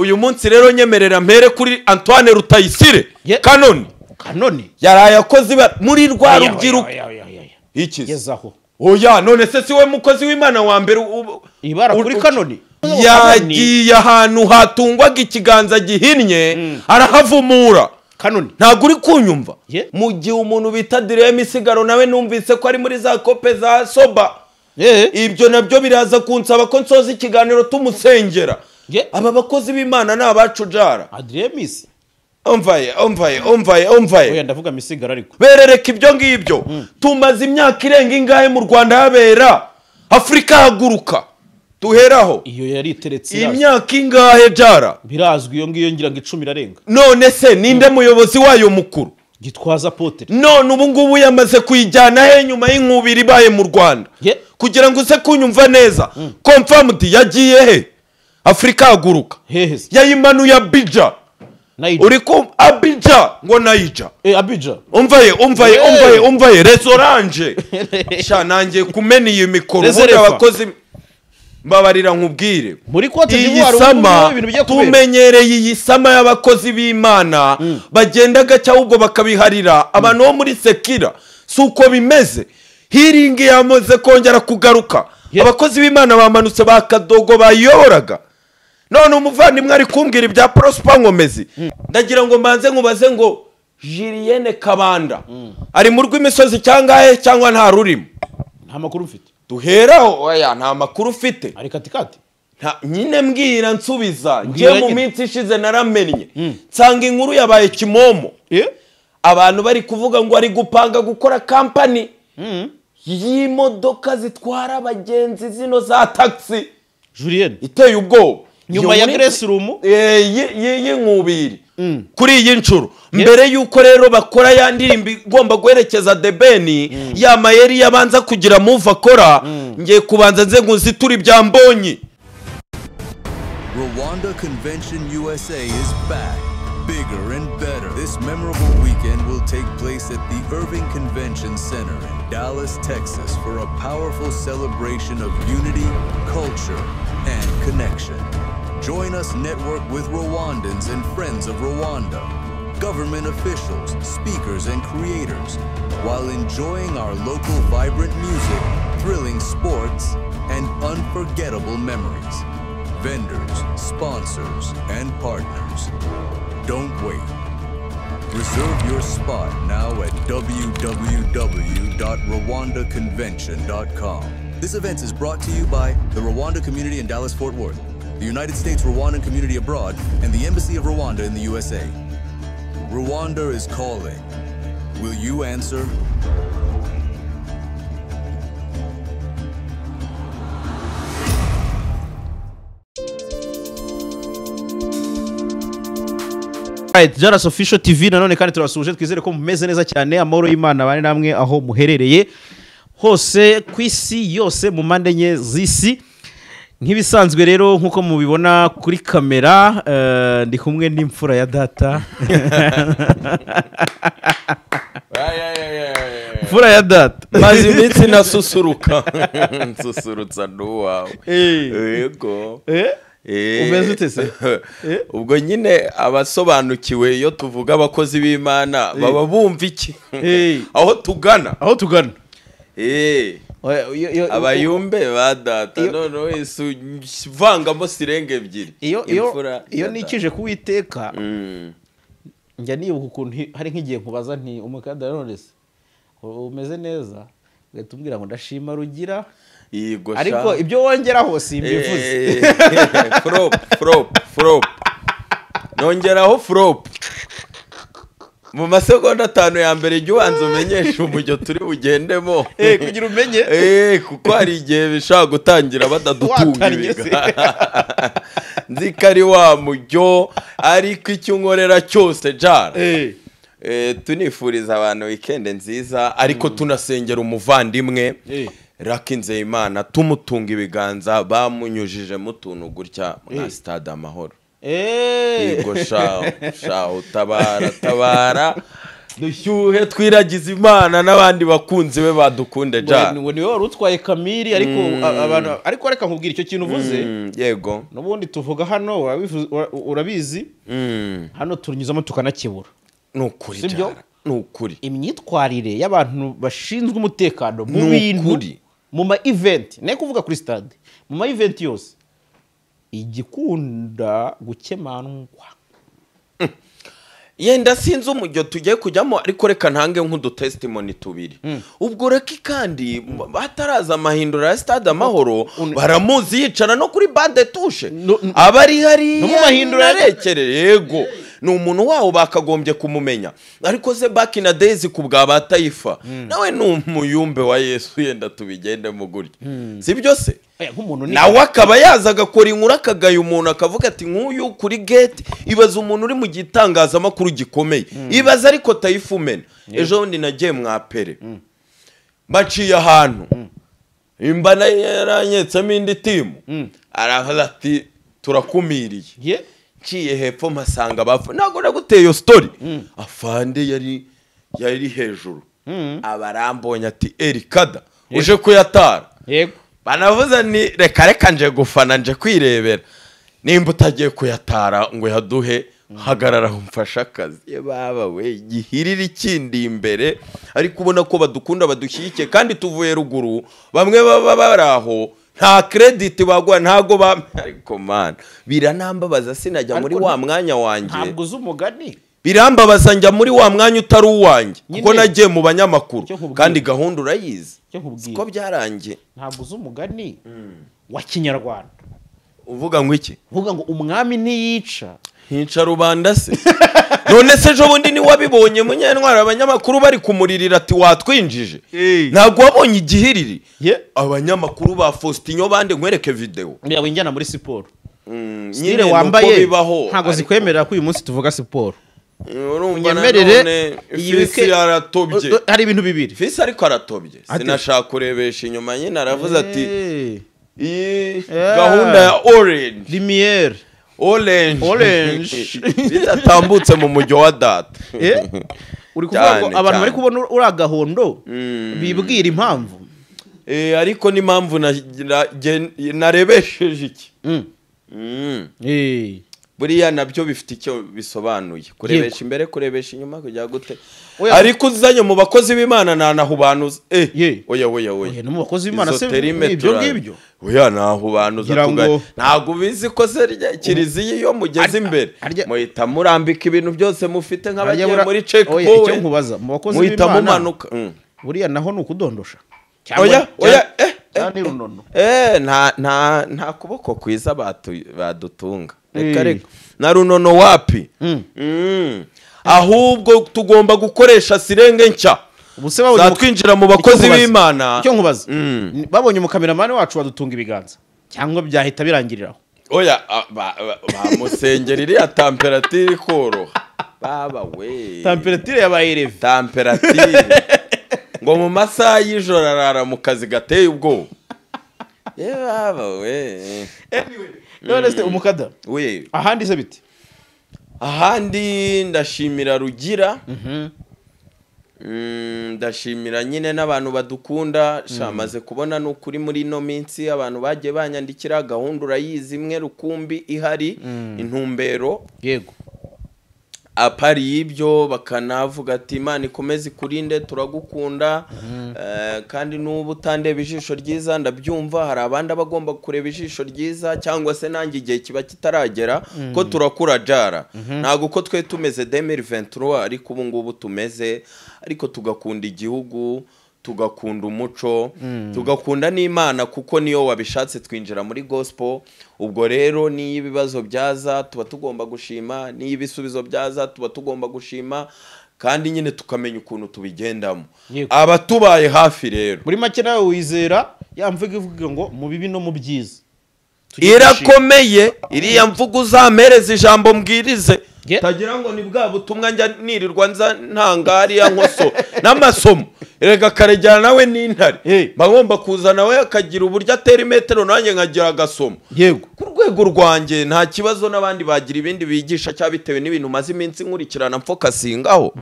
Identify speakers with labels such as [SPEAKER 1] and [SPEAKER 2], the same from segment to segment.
[SPEAKER 1] Uyu munsi rero nyemerera mpere kuri Antoine Rutayisire. Kanoni.
[SPEAKER 2] Kanoni
[SPEAKER 1] yaraye akoze muri rwa rubyiruko. Iki
[SPEAKER 2] gezaho.
[SPEAKER 1] Oya, none se si we mukozi w'Imana wa mbere
[SPEAKER 2] ibara kuri Kanoni?
[SPEAKER 1] Yagiye ahantu hatungwaga ikiganza gihinnye arahavumura.
[SPEAKER 2] Kanoni
[SPEAKER 1] ntabwo uri kunyumva. Mu gihe umuntu bita Direm Misigaro nawe numvise ko ari muri za kope za soba. Ibyo nabyo biraza kunsaba ko nsoza ikiganiro tumusengera. Aba bakozi b'Imana ni abacu jara.
[SPEAKER 2] Adremis
[SPEAKER 1] Omvaye, omvaye, omvaye, omvaye.
[SPEAKER 2] Oya, ndavuga Misigaro ariko.
[SPEAKER 1] Berereka ibyo ngibyo. Tumaze imyaka irenga ingahe mu Rwanda habera Afrika haguruka. Tuheraho.
[SPEAKER 2] Iyo yari iteretse
[SPEAKER 1] imyaka ingahe jara?
[SPEAKER 2] Birazwi iyo ngiyo ngira ngo 10 irarenga.
[SPEAKER 1] None se ninde muyobozi wayo mukuru?
[SPEAKER 2] Gitwaza Potere.
[SPEAKER 1] None ubu ngubu yamaze kuyijyana he nyuma y'inkubiri ibaye mu Rwanda? Kugira ngo uze kunyumva neza. Confirmed yagiye he? Afrika haguruka.
[SPEAKER 2] Hehe.
[SPEAKER 1] Yayimanuye Abidjan. Uri ku Abidjan ngo Naija.
[SPEAKER 2] Abidjan.
[SPEAKER 1] Umvaye, umvaye, umvaye, umvaye restaurant. Sha nangiye kumena iyi mikoro ubundi abakozi mbabarira nkubwire.
[SPEAKER 2] Muri Cote d'Ivoire ubu ibintu bigiye kubera.
[SPEAKER 1] Tumenyereye iyi sama y'abakozi b'Imana bagenda gaca ahubwo bakabiharira abantu bo muri Sekira. Suko bimeze. Healing yamaze kongera kugaruka. Abakozi b'Imana bamanutse bakadogo bayoboraga. None umuvandimwe ari kumbwira ibya Prosper Nkomezi. Ndagira ngo mbanze nkubaze ngo Julienne Kabanda ari mu rw'imisozi cyangahe cyangwa nta rurimo?
[SPEAKER 2] Nta makuru mfite.
[SPEAKER 1] Duheraho. Oya, nta makuru ufite.
[SPEAKER 2] Ari katikati.
[SPEAKER 1] Nyine mbwira nsubiza. Ngiye mu minsi ishize naramennye nsanga inkuru yabaye kimomo. Abantu bari kuvuga ngo ari gupanga gukora company y'imodoka zitwara abagenzi zino za taxi.
[SPEAKER 2] Julienne
[SPEAKER 1] iteye ubwoba.
[SPEAKER 2] Nyuma ya Grace Room
[SPEAKER 1] y'inkubiri kuri iyi nshuro mbere yuko rero bakora ya ndirimbo igomba guherekeza The Ben ya mayeri yabanza kugira move akora, ngiye kubanza nze nguzitura ibya Mbonyi.
[SPEAKER 3] Rwanda Convention USA is back, bigger and better. This memorable weekend will take place at the Irving Convention Center in Dallas, Texas for a powerful celebration of unity, culture, and connection. Join us network with Rwandans and friends of Rwanda, government officials, speakers, and creators, while enjoying our local vibrant music, thrilling sports, and unforgettable memories. Vendors, sponsors, and partners. Don't wait. Reserve your spot now at www.rwandaconvention.com. This event is brought to you by the Rwanda community in Dallas-Fort Worth, the United States Rwandan community abroad, and the Embassy of Rwanda in the USA. Rwanda is calling. Will you answer?
[SPEAKER 2] Right, Jaras Official TV nanone kandi turabasuje, twizere ko mumeze neza cyane, amahoro y'Imana bane namwe aho muherereye hose ku isi yose mu mpande enye z'isi. Nk'ibisanzwe rero nkuko mubibona kuri kamera, ndi kumwe n'imfura ya data. Mfura ya data.
[SPEAKER 1] Maze iminsi nasusuruka. Nsusurutsa n'uwawe. Yego.
[SPEAKER 2] Umeze ute se?
[SPEAKER 1] Ubwo nyine abasobanukiwe iyo tuvuga abakozi b'Imana baba bumva iki? Aho tugana.
[SPEAKER 2] Aho tugana.
[SPEAKER 1] Abayumbe ba data none Yesu vangamo sirenge ebyiri.
[SPEAKER 2] Iyo nikije kuwiteka njya nibuka ukuntu hari nk'igihe nkubaza nti umukandara none se umeze neza, ugahita umbwira ngo ndashima Rugira. Ariko ibyo wongeraho simbivuze.
[SPEAKER 1] Frop frop frop. Nongeraho frop. Mu masegonda 5 ya mbere jya ubanza umenyesha umujyo turi bugendemo.
[SPEAKER 2] Kugira umenye.
[SPEAKER 1] Kuko hari igihe bishobora gutangira badadutunga ibiga. Nzi ko ari wa mujyo ariko icyo unkorera cyose jara. Tunifuriza abantu weekend nziza ariko tunasengera umuvandimwe Lucky Nzeyimana tumutunga ibiganza bamunyujije mutuntu gutya mwa Stade Amahoro. Yego shaho shaho tabara tabara. Dushyuhe twiragize Imana n'abandi bakunzi be badukunde ja.
[SPEAKER 2] Ngo niwe wari utwaye Kamiri ariko abantu ariko reka nkubwira icyo kintu uvuze.
[SPEAKER 1] Yego.
[SPEAKER 2] N'ubundi tuvuga hano urabizi. Hano tunyuzamo tukanakebura.
[SPEAKER 1] Nukuri
[SPEAKER 2] Sibyo?
[SPEAKER 1] Nukuri.
[SPEAKER 2] Imyitwarire y'abantu bashinzwe umutekano mu bintu mu ma event, ne kuvuga kuri stade, mu ma event yose igikunda gukemandwa.
[SPEAKER 1] Yenda sinzi umujyo tugiye kujyamo ariko reka ntange nk'udu testimony tubiri. Ubwo reki kandi bataraza amahindura ya stade Amahoro baramuzi yicara no kuri bande touche. Abari hari
[SPEAKER 2] no mu mahindura
[SPEAKER 1] yarekereye yego. Ni umuntu wawo bakagombye kumumenya. Ariko se back in the days ku bwa batayifa nawe ni umuyumbe wa Yesu yenda tubigende mu gurya. Sibyo se? Nawe akaba yaza agakora inkuru akagaya umuntu akavuga ati nk'uyu kuri gate ibaza umuntu uri mu gitangazamakuru gikomeye. Ibaza ariko Taifa umena. Ejo bundi nagiye mwapere. Baciye ahantu. Imba yaranyetsemo indi timu. Aravuga ati turakumiriye. Nciye hepfo mpasanga bapfa. Ntabwo naguteye iyo story. Afande yari hejuru. Abarambonye ati Erikada uje kuyatara.
[SPEAKER 2] Yego.
[SPEAKER 1] Banavuze ni reka nje gufana nje kwirebera. Nimba utagiye kuyatara ngo yaduhe hagarara umfasha akazi. Ye baba we gihirira ikindi imbere ariko ubona ko badukunda badushyigikiye kandi tuvuye ruguru bamwe baba baraho nta credit bagwa ntago ba ariko man biranambabaza sinajya muri wa mwanya wanjye.
[SPEAKER 2] Ntabwo uzumugani
[SPEAKER 1] birambabaza njya muri wa mwanya utari uwanjye kuko nagiye mu banyamakuru kandi gahunda urayizi siko byarangiye.
[SPEAKER 2] Ntabwo uzumugani wa Kinyarwanda
[SPEAKER 1] uvuga ngo iki?
[SPEAKER 2] Uvuga ngo umwami ntiyica
[SPEAKER 1] ntica rubanda se. None se ejo bundi ni wabibonye Munyentwari abanyamakuru bari kumuririra ati watwinjije. Ntabwo wabonye igihiriri. Abanyamakuru ba Faustinho bande nkwereke video.
[SPEAKER 2] Yawe injyana muri siporo. Nyine wambaye ntabwo zikwemerera ko uyu munsi tuvuga siporo.
[SPEAKER 1] Unyemerere iyi aratobye.
[SPEAKER 2] Hari ibintu bibiri.
[SPEAKER 1] Fisi ariko aratobye. Sinashaka kurebesha inyuma nyine aravuze ati iyi gahunda ya orange.
[SPEAKER 2] Lumiere.
[SPEAKER 1] Orange. Bidatambutse mu mujyo wa data.
[SPEAKER 2] Uri kuvuga ngo abantu bari kubona uri agahondo bibwira impamvu.
[SPEAKER 1] Ariko ni impamvu narebesheje iki. Buriya nabyo bifite icyo bisobanuye. Kurebesha imbere kurebesha inyuma kujya gute. Ariko uzanye mu bakozi b'Imana nanahubanuza. Oya oya oya.
[SPEAKER 2] No mu bakozi b'Imana se ibyo ngibyo.
[SPEAKER 1] Oya nahubanuza tugari. Ntago ubizi ko se kiriziye iyo mugeze imbere. Muhita murambika ibintu byose mufite nk'abagiye muri check point.
[SPEAKER 2] Icyo nkubaza mu bakozi b'Imana. Muhita mumanuka. Buriya naho nukudondosha.
[SPEAKER 1] Oya oya nta kuboko kwiza badutunga. Reka reka na runono wapi. Ahubwo tugomba gukoresha sirenge nshya zatwinjira mu bakozi b'Imana.
[SPEAKER 2] Icyo nkubaza babonye umukameramani wacu badutunga ibiganza cyangwa byahita birangiriraho?
[SPEAKER 1] Oya bamusengera iriya temperature ikoroha baba we
[SPEAKER 2] temperature yabaye reve
[SPEAKER 1] temperature ngo mu masaha y'ijoro arara mu kazi gateye ubwoba. Ye baba we.
[SPEAKER 2] Anyway, none se umukada
[SPEAKER 1] we
[SPEAKER 2] ahandi se bite?
[SPEAKER 1] Ahandi ndashimira Rugira. Ndashimira nyine n'abantu badukunda. Shamaze kubona nukuri muri ino minsi abantu bagiye banyandikira gahunda urayizi imwe rukumbi ihari intumbero.
[SPEAKER 2] Yego.
[SPEAKER 1] Apari y'ibyo bakanavuga ati Imana ikomeze ikurinde turagukunda. Kandi n'ubu utandeba ijisho ryiza ndabyumva hari abandi abagomba kureba ijisho ryiza cyangwa se nanjye igihe kiba kitaragera ko turakura jara. Ntago uko twe tumeze 2023 ariko ubu ngubu tumeze ariko tugakunda igihugu tugakunda umuco tugakunda n'Imana kuko niyo wabishatse twinjira muri gospel. Ubwo rero niyo ibibazo byaza tuba tugomba gushima, niyo ibisubizo byaza tuba tugomba gushima kandi nyine tukamenya ukuntu tubigendamo. Abatubaye hafi rero
[SPEAKER 2] muri make nawe wizera ya mvugo ivuga ngo mu bibi no mu byiza
[SPEAKER 1] irakomeye. Iriya mvugo uzamereza ijambo mbwirize tagira ngo ni bwa butumwa njya nirirwa nza ntangariya nkoso n'amasomo. Erega Karejyana nawe n'intare bagomba kuza nawe akagira uburyo atera imetero nanjye nkagira agasomo.
[SPEAKER 2] Yego.
[SPEAKER 1] Ku rwego rwego rwanjye nta kibazo n'abandi bagira ibindi bigisha cyangwa bitewe n'ibintu maze iminsi nkurikirana mfokasingaho.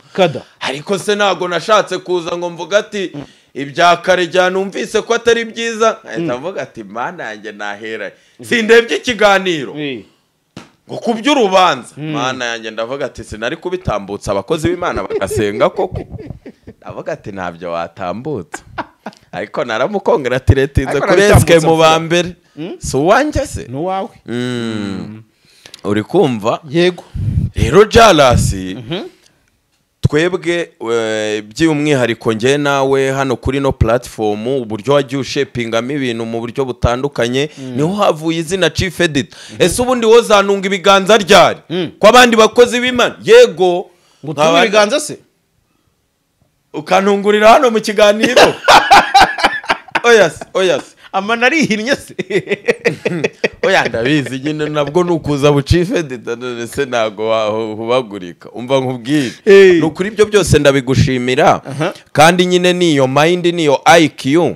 [SPEAKER 1] Ariko se ntago nashatse kuza ngo mvuga ati ibya kare jya numvise ko atari byiza, nkahita mvuga ati mana yanjye nahera sindebye ikiganiro ngo kuby'urubanza, mana yanjye ndavuga ati sinari kubitambutsa abakozi b'Imana bagasenga koko, ndavuga ati ntabyo watambutsa, ariko naramukongratiratinze kuri SK mu ba mbere, si uwanjye se
[SPEAKER 2] ni uwawe.
[SPEAKER 1] Uri kumva?
[SPEAKER 2] Yego.
[SPEAKER 1] Rero Jalasi, twebwe by'umwihariko nge nawe hano kuri no platform, uburyo wagiye ushepingamo ibintu mu buryo butandukanye, niho havuye izina Chief Editor. Ese ubundi wozanunga ibiganza ryari ko abandi bakozi b'Imana? Yego,
[SPEAKER 2] ngutunga ibiganza se
[SPEAKER 1] ukantungurira hano mu kiganiro? Oyas, oyas,
[SPEAKER 2] amana arihinnye se?
[SPEAKER 1] Oya ndabizi nyine, nabwo nukuza bu Chief Editor none se ntago wahubagurika. Umva nkubwire, nukuri ibyo byose ndabigushimira, kandi nyine niyo mind niyo IQ,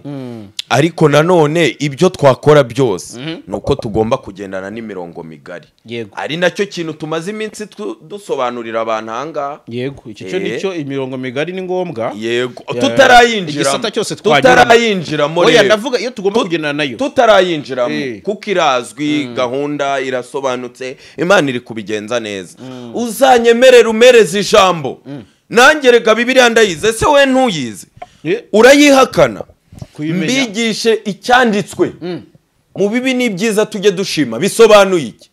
[SPEAKER 1] ariko nanone ibyo twakora byose nuko tugomba kugendana n'imirongo migari. Ari nacyo kintu tumaze iminsi dusobanurira abantu ahangaha.
[SPEAKER 2] Yego, icyo cyo nicyo, imirongo migari ni ngombwa.
[SPEAKER 1] Yego, tutarayinjira tutarayinjiramo.
[SPEAKER 2] Oya ndavuga iyo tugomba kugendana nayo,
[SPEAKER 1] tutarayinjiramo kuko irazwi, gahunda irasobanutse, Imana iri kubigenza neza. Uzanyemerera umereze ijambo, nanjye rega Bibiliya ndayize, se we ntuyize urayihakana, mbigishe icyanditswe mu bibi n'ibyiza tujye dushima. Bisobanuye iki?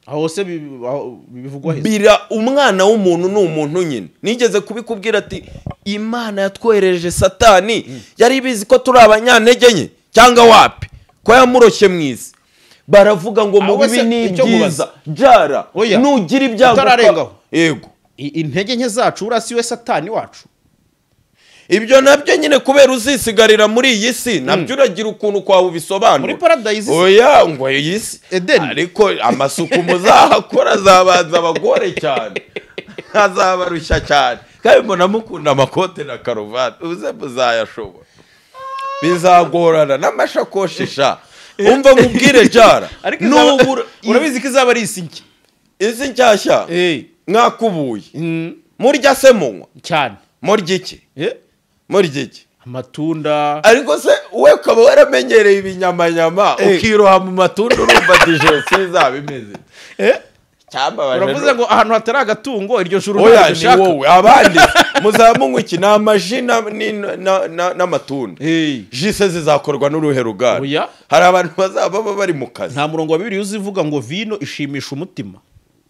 [SPEAKER 2] Aho se bivugwa he?
[SPEAKER 1] Bira umwana w'umuntu ni umuntu nyine. Nigeze kubikubwira ati Imana yatwohereje Satani, yari ibizi ko turi abanyantege nke cyangwa wapi, ko yamuroshye mu isi. Baravuga ngo mu bibi n'ibyiza jara nugira ibyago. Yego,
[SPEAKER 2] intege nke zacu urasi we Satani wacu.
[SPEAKER 1] Ibyo nabyo nyine kubera uzisigarira muri iyi si, nabyo uragira ukuntu kwawe ubisobanura.
[SPEAKER 2] Muri paradise.
[SPEAKER 1] Oya ngo iyi si ariko amasuku muzahakora azabanza abagore cyane, azabarushya cyane, kandi mbona mukunda amakote na karuvati, uze muzayashobora, bizagorana n'amashakoshi sha. Umva nkubwire jara,
[SPEAKER 2] nubura urabizi ko izaba ari isi nshya,
[SPEAKER 1] isi nshyashya mwakubuye murya se munywa
[SPEAKER 2] cyane,
[SPEAKER 1] murya iki? Murya iki?
[SPEAKER 2] Amatunda.
[SPEAKER 1] Ariko se we ukaba waramenyereye ibinyamanyama ukiroha mu matunda, urumva digestion izaba imeze.
[SPEAKER 2] Uravuze ngo ahantu hatari agatungo iryo juru ntabwo
[SPEAKER 1] ushaka. Wowe abandi muzamunywa iki? Ni amaji n'amatunda. Jise zizakorwa n'uruhe ruganda? Hari abantu bazaba bari mu kazi.
[SPEAKER 2] Nta murongo wa Bibiliya uzivuga ngo vino ishimisha umutima.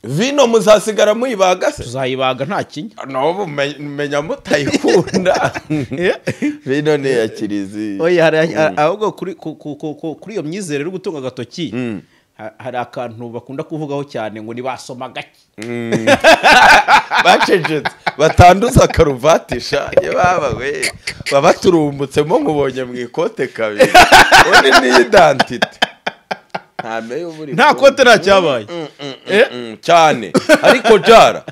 [SPEAKER 1] Vino muzasigara muyibaga se?
[SPEAKER 2] Tuzayibaga nta kinya.
[SPEAKER 1] No menya mutayikunda. Vino ni ya kiliziya.
[SPEAKER 2] Oya, ahubwo kuri iyo myizerere yo gutunga agatoki, hari akantu bakunda kuvugaho cyane ngo nibasoma gake.
[SPEAKER 1] Bacecetse batanduza karuvatisha baba we babaturumbutsemo nkubonye mu ikote kabiri. Ubundi ni identity.
[SPEAKER 2] Nta kote nta cyabaye
[SPEAKER 1] cyane. Ariko jara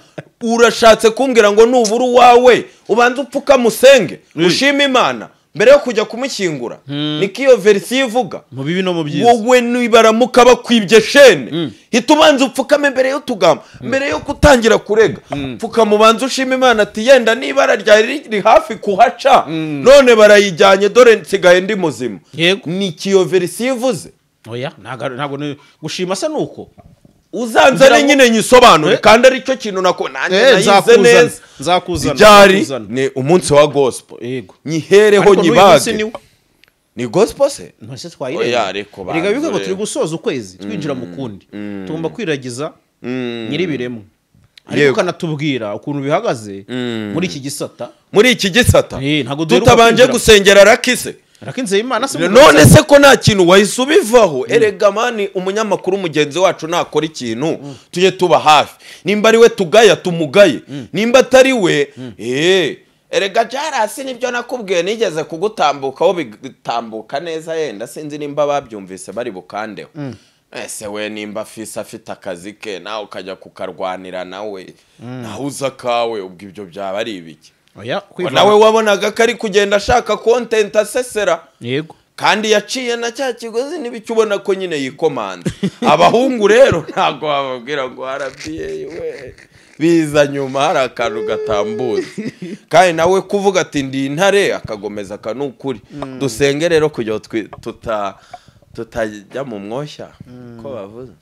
[SPEAKER 1] urashatse kumbwira ngo nubura uwawe ubanza upfuka musenge ushima Imana mbere yo kujya kumushyingura? Niko iyo verisiyo ivuga
[SPEAKER 2] mu bibi no mu byiza.
[SPEAKER 1] Wowe nibaramuka bakwibye shene, hita ubanza upfukame mbere yo tugamba, mbere yo kutangira kurega, pfukama ubanza ushima Imana ati yenda n'ibara ryari riri hafi kuhaca none barayijyanye, dore nsigaye ndi muzima. Ni iyo verisiyo ivuze.
[SPEAKER 2] Oya, ntago gushima se nuko
[SPEAKER 1] uzanzane nyine nyisobanure, kandi ari cyo kintu nako nanjye nayize neza.
[SPEAKER 2] Nzakuzana
[SPEAKER 1] byari ni umunsi wa gospel.
[SPEAKER 2] Yego,
[SPEAKER 1] nyihereho nyibage. Ni gospel se?
[SPEAKER 2] Ntose twayireba.
[SPEAKER 1] Oya ariko
[SPEAKER 2] rega bivuga ngo turi gusoza ukwezi twinjira mu kundi, tugomba kwiragiza nyiribiremo. Ariko kanatubwira ukuntu bihagaze muri iki gisata.
[SPEAKER 1] Muri iki gisata tutabanje gusengera rakise
[SPEAKER 2] Rakinze Imana se
[SPEAKER 1] none se ko nta kintu wahise ubivaho? Erega mani umunyamakuru mugenzi wacu nakora ikintu tujye tuba hafi, nimba ari we tugaya tumugaye, nimba atari we erega Jarasi nibyo nakubwiye nigeze kugutambukaho bitambuka neza, yenda sinzi nimba babyumvise bari bukandeho. Ese we nimba afise afite akazi ke nawe ukajya kukarwanira nawe nawe uza kawe, ubwo ibyo byaba ari ibiki?
[SPEAKER 2] Oya,
[SPEAKER 1] nawe wabonaga ko ari kugenda ashaka content asesera.
[SPEAKER 2] Yego,
[SPEAKER 1] Kandi yaciye na cya kigozi n'ibicyo ubona ko nyine yikomanda. Abahungu rero ntabwo bababwira ngo RBA we, biza nyuma hari akantu gatambutse. Kandi nawe kuvuga ati ndi intare akagomeza akanukuri. Dusenge rero kugira tutajya mu mwoshya ko bavuze.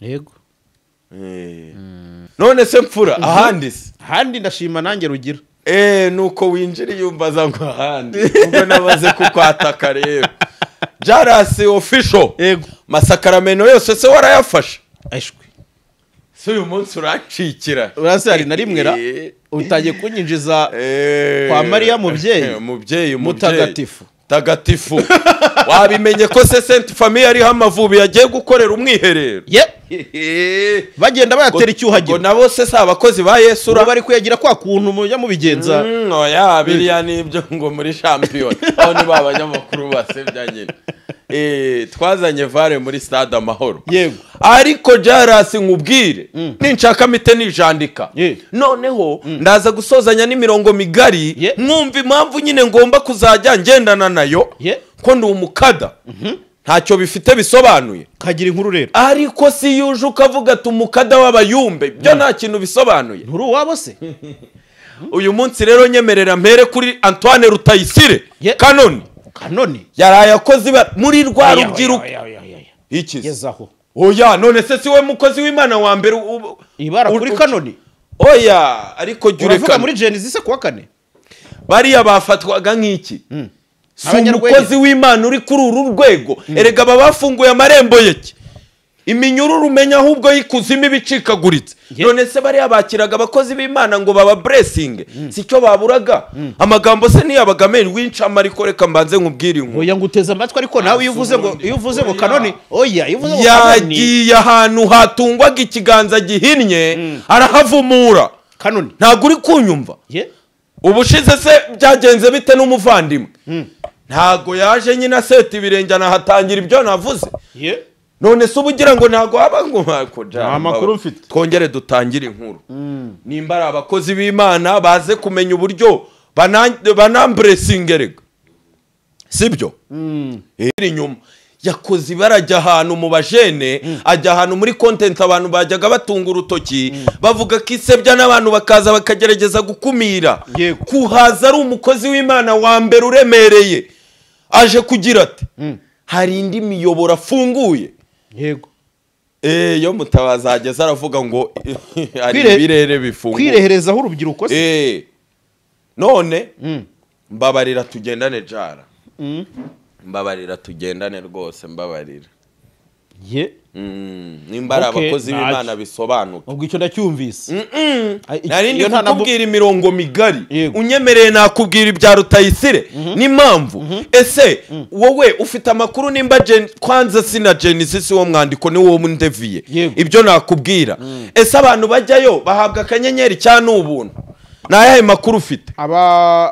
[SPEAKER 2] Yego.
[SPEAKER 1] None se mfura ahandi se?
[SPEAKER 2] Ahandi ndashima nanjye Rugira.
[SPEAKER 1] Nuko winjira yumbaza ngo ahandi ubwo nabaze kukwataka rero. Jaras official.
[SPEAKER 2] Yego.
[SPEAKER 1] Masakarameno yose se warayafashe?
[SPEAKER 2] Ashwe.
[SPEAKER 1] Se uyu munsi uracikira.
[SPEAKER 2] Urase hari na rimwe ra utangiye kunyinjiza kwa Mariya mubyeyi.
[SPEAKER 1] Mubyeyi
[SPEAKER 2] mutagatifu.
[SPEAKER 1] Tagatifu. Wabimenye ko se Sainte Famille ari Amavubi yagiye gukorera umwiherero.
[SPEAKER 2] Bagenda bayatera icyuhagiro.
[SPEAKER 1] Ngo nabo se abakozi ba Yesu
[SPEAKER 2] bari kuyagira kwa kuntu mujya mubigenza.
[SPEAKER 1] Oya biriya nibyo ngo muri champion. Aho ni babanyamakuru basebya nyine. Twazanye VAR muri stade Amahoro.
[SPEAKER 2] Yego.
[SPEAKER 1] Ariko Jaras nkubwire ninshaka mite nijandika. Noneho ndaza gusozanya n'imirongo migari mwumva impamvu nyine ngomba kuzajya ngendana nayo ko ndi umukada. Ntacyo bifite bisobanuye.
[SPEAKER 2] Kagira inkuru rero.
[SPEAKER 1] Ariko si yuje ukavuga ati umukada w'abayumbe byo nta kintu bisobanuye.
[SPEAKER 2] Nturi uwabo se?
[SPEAKER 1] Uyu munsi rero nyemerera mpere kuri Antoine Rutayisire. Kanoni.
[SPEAKER 2] Kanoni
[SPEAKER 1] yaraye akoze muri rwa rubyiruko. Iki
[SPEAKER 2] gezaho.
[SPEAKER 1] Oya none se siwe mukozi w'Imana wa mbere
[SPEAKER 2] ibara kuri Kanoni.
[SPEAKER 1] Oya ariko jureka
[SPEAKER 2] uravuga muri Genesis kuwa kane.
[SPEAKER 1] Bariya bafatwaga nk'iki? Umukozi w'Imana uri kuri uru rwego. Erega babafunguye amarembo yeki. Iminyururu umenya ahubwo y'ikuzimu ibicikaguritse. None se bariya bakiraga abakozi b'Imana ngo baba blessing sicyo baburaga. Amagambo se niyabaga men winca ariko reka mbanze nkubwire inkuru.
[SPEAKER 2] Oya nguteza amatwi ariko nawe iyo uvuze ngo Kanoni oya iyo uvuze ngo Kanoni
[SPEAKER 1] yagiye ahantu hatungwaga ikiganza gihinnye arahavumura.
[SPEAKER 2] Kanoni
[SPEAKER 1] ntago uri kunyumva. Ubushize se byagenze bite n'umuvandimwe? Ntago yaje nyina seta ibirenge anahatangira ibyo navuze. None se ubugira ngo ntago haba ngo nta
[SPEAKER 2] amakuru mfite.
[SPEAKER 1] Twongere dutangire inkuru. Nimba ari abakozi b'Imana baze kumenya uburyo banamburesingerega. Sibyo? Iri nyuma yakoze ibarajya ahantu mu bajene, ajya ahantu muri content abantu bajyaga batunga urutoki bavuga ko isebya n'abantu bakaza bakagerageza gukumira. Kuhaza ari umukozi w'Imana wa mbere uremereye aje kugira ati hari indi miyoboro afunguye.
[SPEAKER 2] Yego.
[SPEAKER 1] Yo mutabazageza aravuga ngo hari ibirere bifunguye.
[SPEAKER 2] Kwireherezaho urubyiruko
[SPEAKER 1] se. None mbabarira tugendane Jara. Mbabarira tugendane rwose mbabarira. Nimba ari abakozi b'Imana bisobanuka.
[SPEAKER 2] Ubwo icyo ndacyumvise.
[SPEAKER 1] Nari ndi kukubwira imirongo migari. Unyemereye nakubwira ibya Rutayisire n'impamvu. Ese wowe ufite amakuru nimba kwanza sina Genesis wo mwandiko ni wo mundeviye. Ibyo nakubwira. Ese abantu bajyayo bahabwa akanyenyeri cyane ubuntu. Nayahe makuru ufite?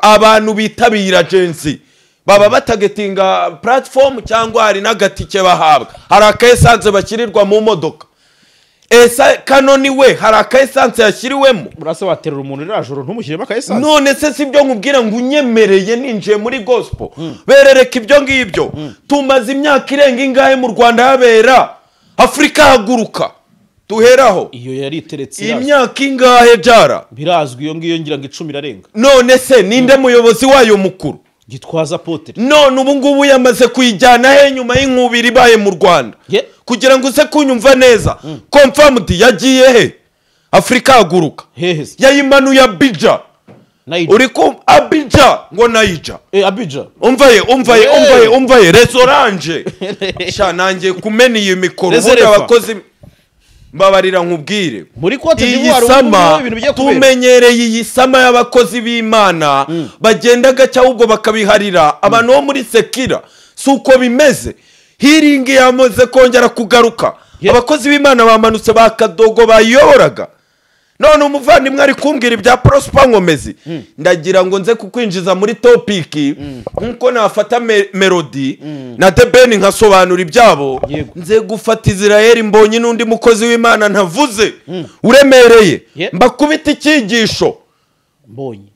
[SPEAKER 1] Abantu bitabira Genesis baba batagetinga platform cyangwa hari n'agatike bahabwa. Hari aka essence bakirirwa mu modoka. Esa Kanoni we hari aka essence yashyiriwemo.
[SPEAKER 2] Urase waterura umuntu rajoro ntumushyiremo aka essence.
[SPEAKER 1] None se sibyo nkubwira ngo unyemereye ninjiye muri gospel. Berereka ibyo ngibyo. Tumaze imyaka irenga ingahe mu Rwanda habera Afrika haguruka. Tuheraho.
[SPEAKER 2] Iyo yari iteretse
[SPEAKER 1] imyaka ingahe Jara?
[SPEAKER 2] Birazwi iyo ngiyo ngira ngo 10 irarenga.
[SPEAKER 1] None se ninde muyobozi wayo mukuru?
[SPEAKER 2] Gitwaza Apotre.
[SPEAKER 1] None ubu ngubu yamaze kuyijyana he nyuma y'inkubiri ibaye mu Rwanda. Kugira ngo uze kunyumva neza. Confirmed yagiye he? Afrika haguruka. Yayimanuye Abidjan. Uri ku Abidjan ngo Naija.
[SPEAKER 2] Abidjan.
[SPEAKER 1] Umvaye restaurant. Sha nanjye kumena iyi mikoro ubundi abakozi mbabarira nkubwire.
[SPEAKER 2] Muri Cote d'Ivoire ubu ibintu bigiye kubera.
[SPEAKER 1] Tumenyereye iyi sama y'abakozi b'Imana bagenda gaca ahubwo bakabiharira abantu bo muri sekira. Suko bimeze. Healing yamaze kongera kugaruka. Abakozi b'Imana bamanutse bakadogo bayoboraga. None umuvandimwe ari kumbwira ibya Prosper Nkomezi. Ndagira ngo nze kukwinjiza muri topic nkuko nafata Melody na The Ben nkasobanura ibyabo. Nze gufata Israel Mbonyi n'undi mukozi w'Imana ntavuze uremereye mbakubita icyigisho.
[SPEAKER 2] Mbonyi.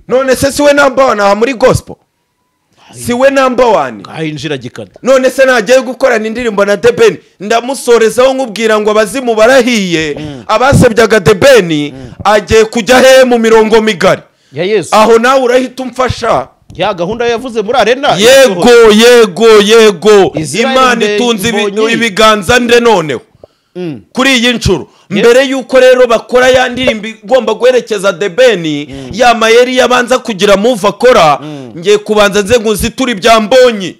[SPEAKER 1] None se siwe namba na muri gospel. Si we number 1.
[SPEAKER 2] Ngahinjira gikada.
[SPEAKER 1] None se nagiye gukorana indirimbo na The Ben, ndamusorezaho nkubwira ngo abazimu barahiye, abasebyaga The Ben agiye kujya he mu mirongo migari
[SPEAKER 2] ya Yesu.
[SPEAKER 1] Aho nawe urahita umfasha.
[SPEAKER 2] Ya gahunda yavuze muri arena.
[SPEAKER 1] Yego yego yego. Imana itunze ibiganza nde noneho kuri iyi nshuro. Mbere yuko rero bakora ya ndirimbo igomba guherekeza The Ben, ya mayeri yabanza kugira move akora, ngiye kubanza nze nguzitura ibya Mbonyi.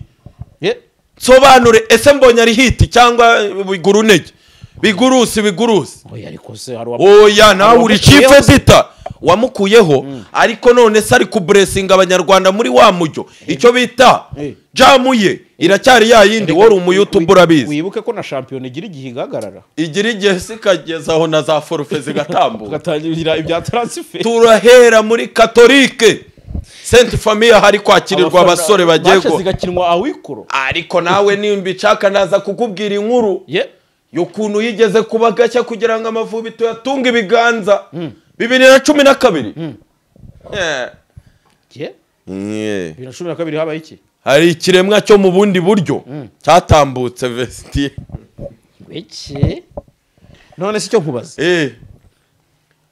[SPEAKER 1] Sobanure ese Mbonyi ari hit cyangwa bigurunege bigurusi bigurusi.
[SPEAKER 2] Oya ariko se hari
[SPEAKER 1] oya nawe uri chief editor wamukuyeho, ariko none se ari kuburesinga abanyarwanda muri wa mujyo icyo bita jamuye iracyari ya yindi. Wari umu YouTube urabizi.
[SPEAKER 2] Wibuke ko na champion igira igihe igahagarara,
[SPEAKER 1] igira igihe sikageza aho na za forfait zigatambuka,
[SPEAKER 2] gatangira ibya transfer.
[SPEAKER 1] Turahera muri Catholique Sainte Famille hari kwakirirwa abasore bagiye
[SPEAKER 2] go zigakinwa awikuro.
[SPEAKER 1] Ariko nawe nimba icaka naza kukubwira inkuru y'ukuntu yigeze kuba gashya kugira ngo Amavubi tuyatunge ibiganza 2012.
[SPEAKER 2] 2012 habaye iki?
[SPEAKER 1] Hari ikiremwa cyo mu bundi buryo cyatambutse vestiaire.
[SPEAKER 2] Iki none si cyo nkubaza.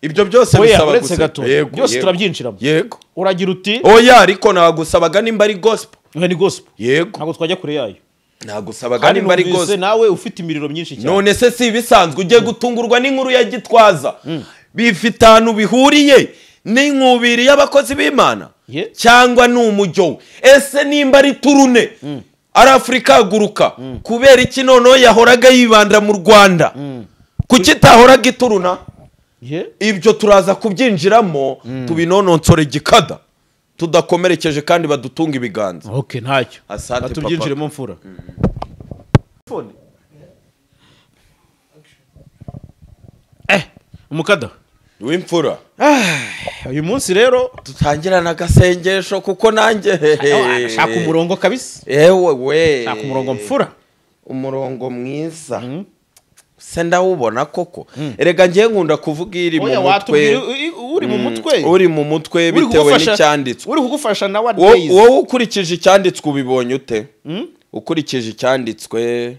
[SPEAKER 1] Ibyo byose bisaba gusa.
[SPEAKER 2] Byose turabyinjiramo.
[SPEAKER 1] Yego.
[SPEAKER 2] Uragira uti
[SPEAKER 1] oya ariko nagusabaga nimba ari gospel.
[SPEAKER 2] Ni gospel.
[SPEAKER 1] Yego.
[SPEAKER 2] Ntabwo twajya kure yayo.
[SPEAKER 1] Nagusabaga nimba ari gospel.
[SPEAKER 2] Nawe ufite imiriro myinshi cyane.
[SPEAKER 1] None se si ibisanzwe ugiye gutungurwa n'inkuru ya Gitwaza. Bifite ahantu bihuriye n'inkubiri y'abakozi b'Imana cyangwa ni umujyo. Ese nimba ari turune ari Afrika haguruka, kubera iki noneho yahoraga yibanda mu Rwanda? Kuki itahoraga ituruna? Ibyo turaza kubyinjiramo tubinononsore gikada tudakomerekeje kandi badutunga ibiganza.
[SPEAKER 2] Okay, ntacyo. Tubyinjiremo mfura. Umukada
[SPEAKER 1] w'imfura.
[SPEAKER 2] Uyu munsi rero
[SPEAKER 1] dutangirana agasengesho kuko nanjye
[SPEAKER 2] shaka umurongo kabisa.
[SPEAKER 1] Ewe we
[SPEAKER 2] shaka umurongo mfura,
[SPEAKER 1] umurongo mwiza. Se ndawubona koko. Erega ngiye nkunda kuvuga iri mu mutwe.
[SPEAKER 2] Uri mu mutwe.
[SPEAKER 1] Uri mu mutwe bitewe n'icyanditswe.
[SPEAKER 2] Uri kugufasha na what days.
[SPEAKER 1] Wowe ukurikije icyanditswe ubibonye ute? Ukurikije icyanditswe